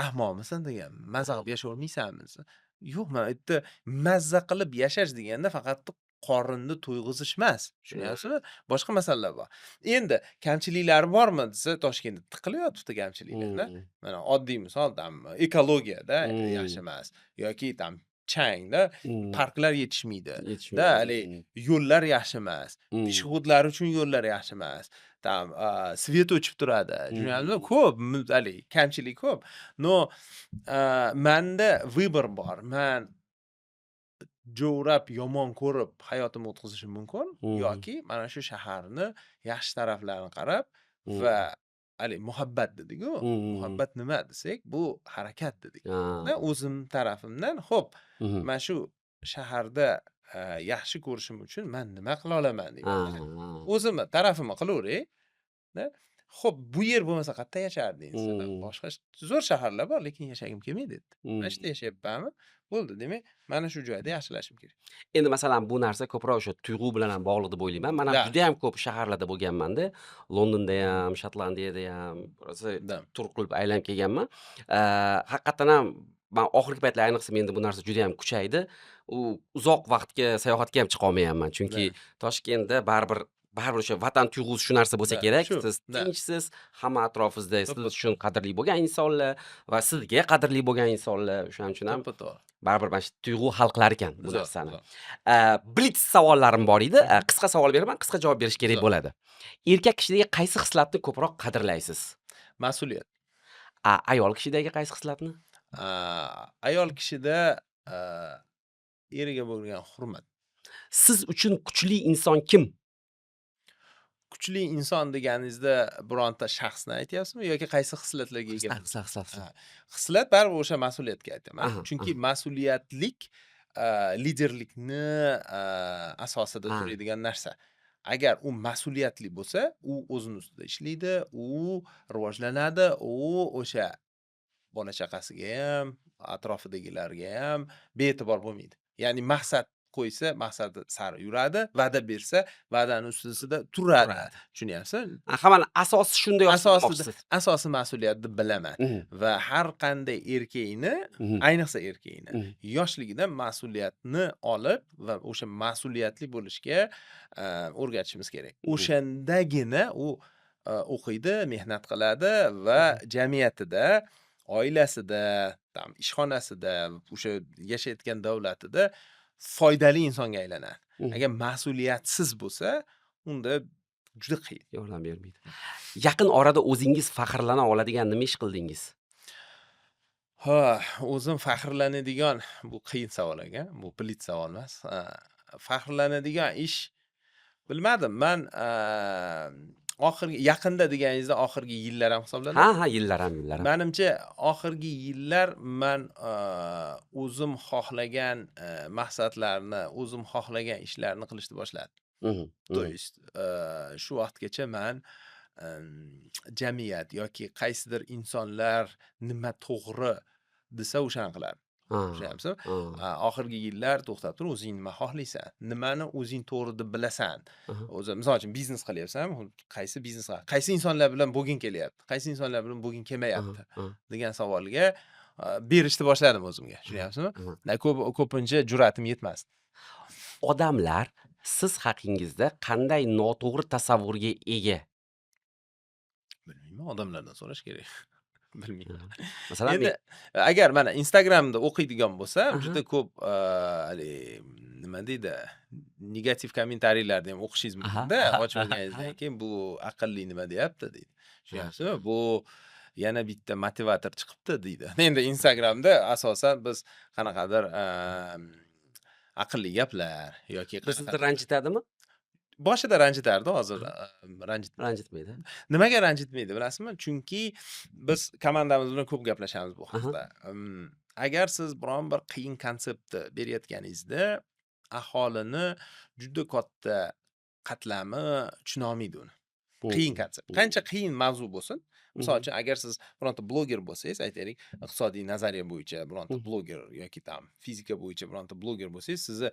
Ahmoqmisan degan, maza qilib yasholmaysanmi desa, yo'q, man u yerda mazza qilib yashash deganda faqat qorinni to'yg'izish emas, tushunyapsizmi? Boshqa masalalar bor. Endi kamchiliklari bormi desa, Toshkentda tiqilib yotibdi kamchiliklar. Mana oddiy misol, там ekologiyada yaxshi emas yoki там changda, parklar yetishmaydi. Yetishmaydi. Da haligi yo'llar yaxshi emas. Пешеход lar uchun yo'llar yaxshi emas. Там свет o'chib turadi. Tushunyapsizmi? Ko'p haligi kamchilik ko'p. Но manda выбор bor. Man jo'rab, yomon ko'rib hayotimni o'tkazishim mumkin yoki mana shu shaharni yaxshi taraflarini qarab va haligi muhabbat dedik-ku. Muhabbat nima desak, bu harakat dedik. Da o'zim tarafimdan, xo'p, mana shu shaharda yaxshi ko'rishim uchun man nima qila olaman deyman. O'zimni tarafimni qilaveray, da. Xo'p, bu yer bo'lmasa qayerda yashardingiz? Boshqa zo'r shaharlar bor, lekin yashagim kelmaydi dedi. Mana shu yerda yashayapmanmi? Bo'ldi, demak, mana shu joyda yaxshilashim kerak. Endi masalan, bu narsa ko'proq o'sha tuyg'u bilan ham bog'liq deb o'ylayman. Man ham judayam ko'p shaharlarda bo'lganman-da. Londonda ham, Shotlandiyada ham rosa tur qilib aylanib kelganman. Haqiqatdan ham man oxirgi paytlar, ayniqsa menda bu narsa judayam kuchaydi. U uzoq vaqtga sayohatga ham chiqa olmayapman. Chunki Toshkentda baribir o'sha vatan tuyg'usi, shu narsa bo'lsa kerak. Shu, Siz tinchsiz, hamma atrofingizda siz uchun qadrli bo'lgan insonlar va sizga qadrli bo'lgan insonlar. O'shaning uchun ham To'ppa-to'g'ri. baribir mana shu tuyg'u hal qilar ekan bu Zo'r, narsani. zo'r. Blitz savollarim bor edi. Qisqa savol beraman, qisqa javob berish kerak Zo'r. bo'ladi. Erkak kishidagi qaysi xislatni ko'proq qadrlaysiz? Mas'uliyat. Ayol kishidagi qaysi xislatni? Ayol kishida eriga bo'lgan hurmat. Siz uchun kuchli inson kim? Kuchli inson deganingizda bironta shaxsni aytyapsizmi yoki qaysi xislatlarga ega? Xislat, xislat, xislat. Ha, xislat baribir o'sha mas'uliyatga aytaman. Chunki mas'uliyatlik liderlikni asosida turadigan narsa. Agar u mas'uliyatli bo'lsa, u o'zini ustida ishlaydi, u rivojlanadi, u o'sha bola chaqasiga ham, atrofidagilarga ham bee'tibor bo'lmaydi. Ya'ni maqsad qo'ysa, maqsadi sari yuradi, va'da bersa, va'dani ustida turadi. Turadi. Tushunyapsiz? Hammani asosi shunda yotibdi Asosida demoqchisiz. Asosi mas'uliyat deb bilaman va har qanday erkakni, ayniqsa erkakni yoshligidan mas'uliyatni olib va o'sha mas'uliyatli bo'lishga o'rgatishimiz kerak. O'shandagina u o'qiydi, mehnat qiladi va jamiyatida, oilasida, там ishxonasida, o'sha yashayotgan davlatida foydali insonga aylanadi. Agar mas'uliyatsiz bo'lsa, unda juda qiyin. Yordam bermaydi. Yaqin orada o'zingiz faxrlana oladigan nima ish qildingiz? Ha, o'zim faxrlanadigan, bu qiyin savol ekan, bu blitz savol emas. Faxrlanadigan ish, bilmadim. Man oxirgi yaqinda deganingizda oxirgi yillar ham hisoblanadimi? Ha, yillar ham, yillar ham. Manimcha, oxirgi yillar man o'zim xohlagan maqsadlarni, o'zim xohlagan ishlarni qilishni boshladim. То есть shu vaqtgacha man jamiyat yoki qaysidir insonlar nima to'g'ri desa, o'shani qilardim. Tushunyapsizmi? Ha. Oxirgi yillar to'xtab tur, o'zing nima xohlaysan? Nimani o'zing to'g'ri deb bilasan? O'zi misol uchun biznes qilyapsanmi? Qaysi biznes, qaysi insonlar bilan bo'lging kelyapti? Qaysi insonlar bilan bo'lging kelmayapti? Degan savolga berishni boshladim o'zimga. Tushunyapsizmi? Aha. Na ko'p ko'pincha jur'atim yetmasdi. Odamlar siz haqingizda qanday noto'g'ri tasavvurga ega? Bilmayman, odamlardan so'rash kerak. Bilmayman. Masalan, Endi men agar mana Instagramda o'qiydigan bo'lsam, juda ko'p haligi nima deydi, negativ kommentariylarni ham o'qishingiz mumkin-da. Ochib olganingizdan keyin bu aqlli nima deyapti deydi. Tushunyapsizmi? Bu yana bitta motivator chiqibdi deydi. Endi Instagramda asosan biz qanaqadir aqlli gaplar yoki Bu sizni qanaqadir ranjitadimi? Boshida ranjitardi, hozir ranjitmaydi. Ranjitmaydi. Nimaga ranjitmaydi, bilasizmi? Chunki biz komandamiz bilan ko'p gaplashamiz bu haqda. Agar siz biron bir qiyin konseptni berayotganingizda, aholini juda katta qatlami tushuna olmaydi uni. Qiyin konsept. Qancha qiyin mavzu bo'lsin, misol uchun, agar siz bironta bloger bo'lsangiz, aytaylik, iqtisodiy nazariya bo'yicha bironta bloger yoki там fizika bo'yicha bironta bloger bo'lsangiz, sizni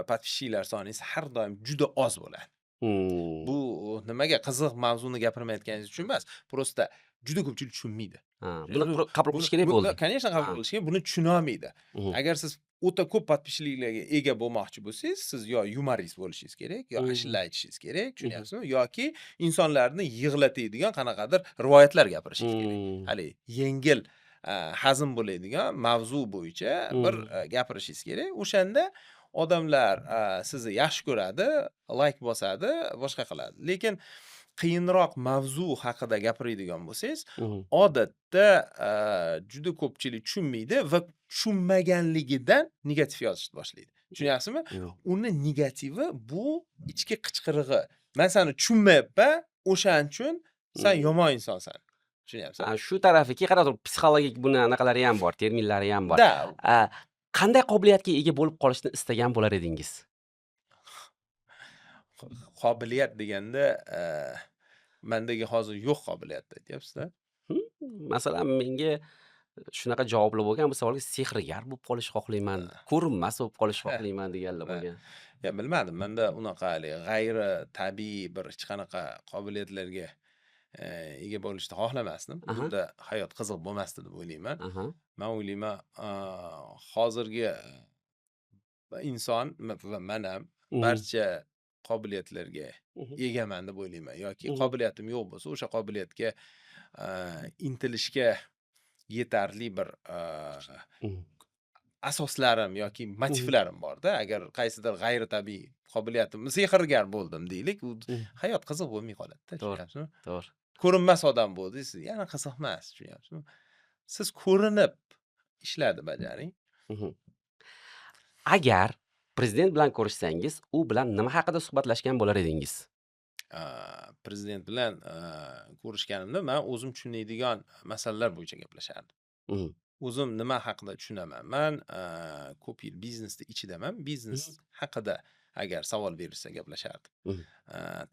подписчик lar soningiz har doim juda oz bo'ladi. Bu nimaga qiziq mavzuni gapirmayotganingiz uchun emas, просто juda ko'pchilik tushunmaydi. Ha, buni qabul qilish kerak Buni bo'ldi. Конечно, qabul qilish kerak, buni tushunolmaydi. Agar siz o'ta ko'p подписчик larga ega bo'lmoqchi bo'lsangiz, siz yo yumorist bo'lishingiz kerak, yo ashula aytishingiz kerak, tushunyapsizmi? Yoki insonlarni yig'latadigan qanaqadir rivoyatlar gapirishingiz kerak. Haligi yengil hazm bo'ladigan mavzu bo'yicha bir gapirishingiz kerak. O'shanda odamlar sizni yaxshi ko'radi, layk bosadi, boshqa qiladi. Lekin qiyinroq mavzu haqida gapiradigan bo'lsangiz, odatda juda ko'pchilik tushunmaydi va tushunmaganligidan negativ yozishni boshlaydi. Tushunyapsizmi? Yo'q. Uni negativi bu ichki qichqirig'i. Man seni tushunmayapman, o'shaning uchun san yomon insonsan. Tushunyapsan? Ha, shu tarafiki qanaqadir psixologik buni anaqalari ham bor, terminlari ham bor. Да. Qanday qobiliyatga ega bo'lib qolishni istagan bo'lar edingiz? Qobiliyat deganda, mandagi hozir yo'q qobiliyatni aytyapsiz-da? Masalan, menga shunaqa javoblar bo'lgan bu savolga: sehrgar bo'lib qolishni xohlayman, ko'rinmas bo'lib qolishni xohlayman deganlar bo'lgan. Ya, bilmadim, manda unaqa haligi g'ayri tabiiy bir hech qanaqa qobiliyatlarga ega bo'lishni xohlamasdim. Bunda hayot qiziq bo'lmasdi deb o'ylayman. Man o'ylayman, hozirgi inson va man ham barcha qobiliyatlarga egaman deb o'ylayman yoki qobiliyatim yo'q bo'lsa, o'sha qobiliyatga intilishga yetarli bir asoslarim yoki motivlarim borda. Agar qaysidir g'ayritabiiy qobiliyatim, sehrgar bo'ldim deylik, u hayot qiziq bo'lmay qoladida, tushunyapsizmi? To'g'ri. Ko'rinmas odam bo'ldingiz, yana qiziq emas, tushunyapsizmi? Siz ko'rinib ishlarni bajaring. Agar prezident bilan ko'rishsangiz, u bilan nima haqida suhbatlashgan bo'lar edingiz? Prezident bilan ko'rishganimda man o'zim tushunadigan masalalar bo'yicha gaplashardim. O'zim nima haqida tushunaman? Man ko'p yil biznesni ichidaman. Biznes haqida agar savol berilsa, gaplashardim.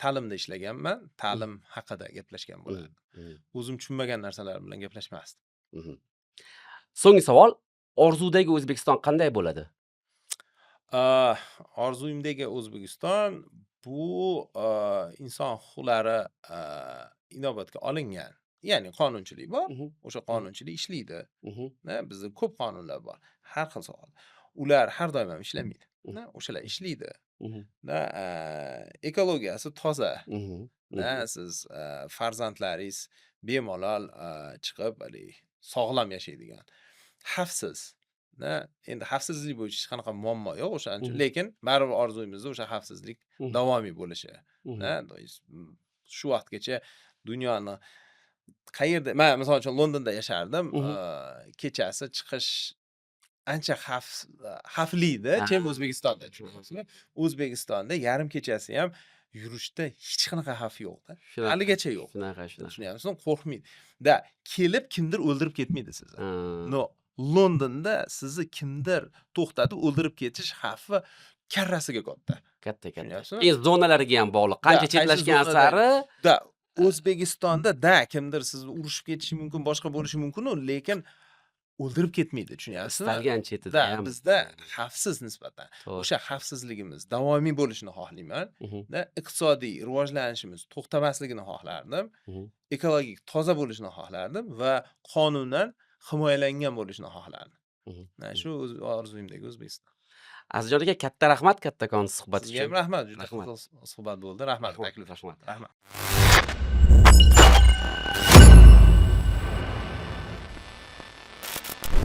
Ta'limda ishlaganman, ta'lim haqida gaplashgan bo'lardim. O'zim tushunmagan narsalar bilan gaplashmasdim. So'nggi savol: orzudagi O'zbekiston qanday bo'ladi? Orzuyimdagi O'zbekiston bu inson huquqlari inobatga olingan. Ya'ni qonunchilik bor, o'sha qonunchilik ishlaydi. Bizda ko'p qonunlar bor, har xil sohada. Ular har doim ham ishlamaydi. O'shalar ishlaydi. Ekologiyasi toza. Siz farzandlaringiz bemalol chiqib, haligi sog'lom yashaydigan, xavfsiz. Endi xavfsizlik bo'yicha hech qanaqa muammo yo'q, o'shaning uchun, lekin baribir orzuyimizda o'sha xavfsizlik davomiy bo'lishi. То есть shu vaqtgacha dunyoni qayerda, man misol uchun Londonda yashardim, kechasi chiqish ancha xavfli-da, чем O'zbekistonda, tushunyapsizmi? O'zbekistonda yarim kechasi ham yurishda hech qanaqa xavf yo'q-da. Haligacha yo'q. Shunaqa, shunaqa. Tushunyapsizmi? Qo'rqmaydi. Да, kelib kimdir o'ldirib ketmaydi sizni. Но Londonda sizni kimdir to'xtatib o'ldirib ketish xavfi karrasiga katta. Katta, katta. Tushunyapsizmi? Keyin zonalariga ham bog'liq. Qancha Да, qaysi chetlashgan zonada sari Да, O'zbekistonda да, kimdir sizni urishib ketishi mumkin, boshqa bo'lishi mumkin-u, lekin o'ldirib ketmaydi, tushunyapsizmi? Istalgan chetida Да, ham. bizda xavfsiz nisbatan. To'g'ri. O'sha xavfsizligimiz davomiy bo'lishini xohlayman. Да, iqtisodiy rivojlanishimiz to'xtamasligini xohlardim. Ekologik toza bo'lishini xohlardim va qonunan himoyalangan bo'lishini xohlardim. Mana shu o'z orzuyimdagi O'zbekiston. Azizjon aka, katta rahmat kattakon suhbat Sizga ham uchun. Rahmat, juda Rahmat. qiziq suhbat bo'ldi. Rahmat Rahmat, taklif uchun. rahmat. Rahmat.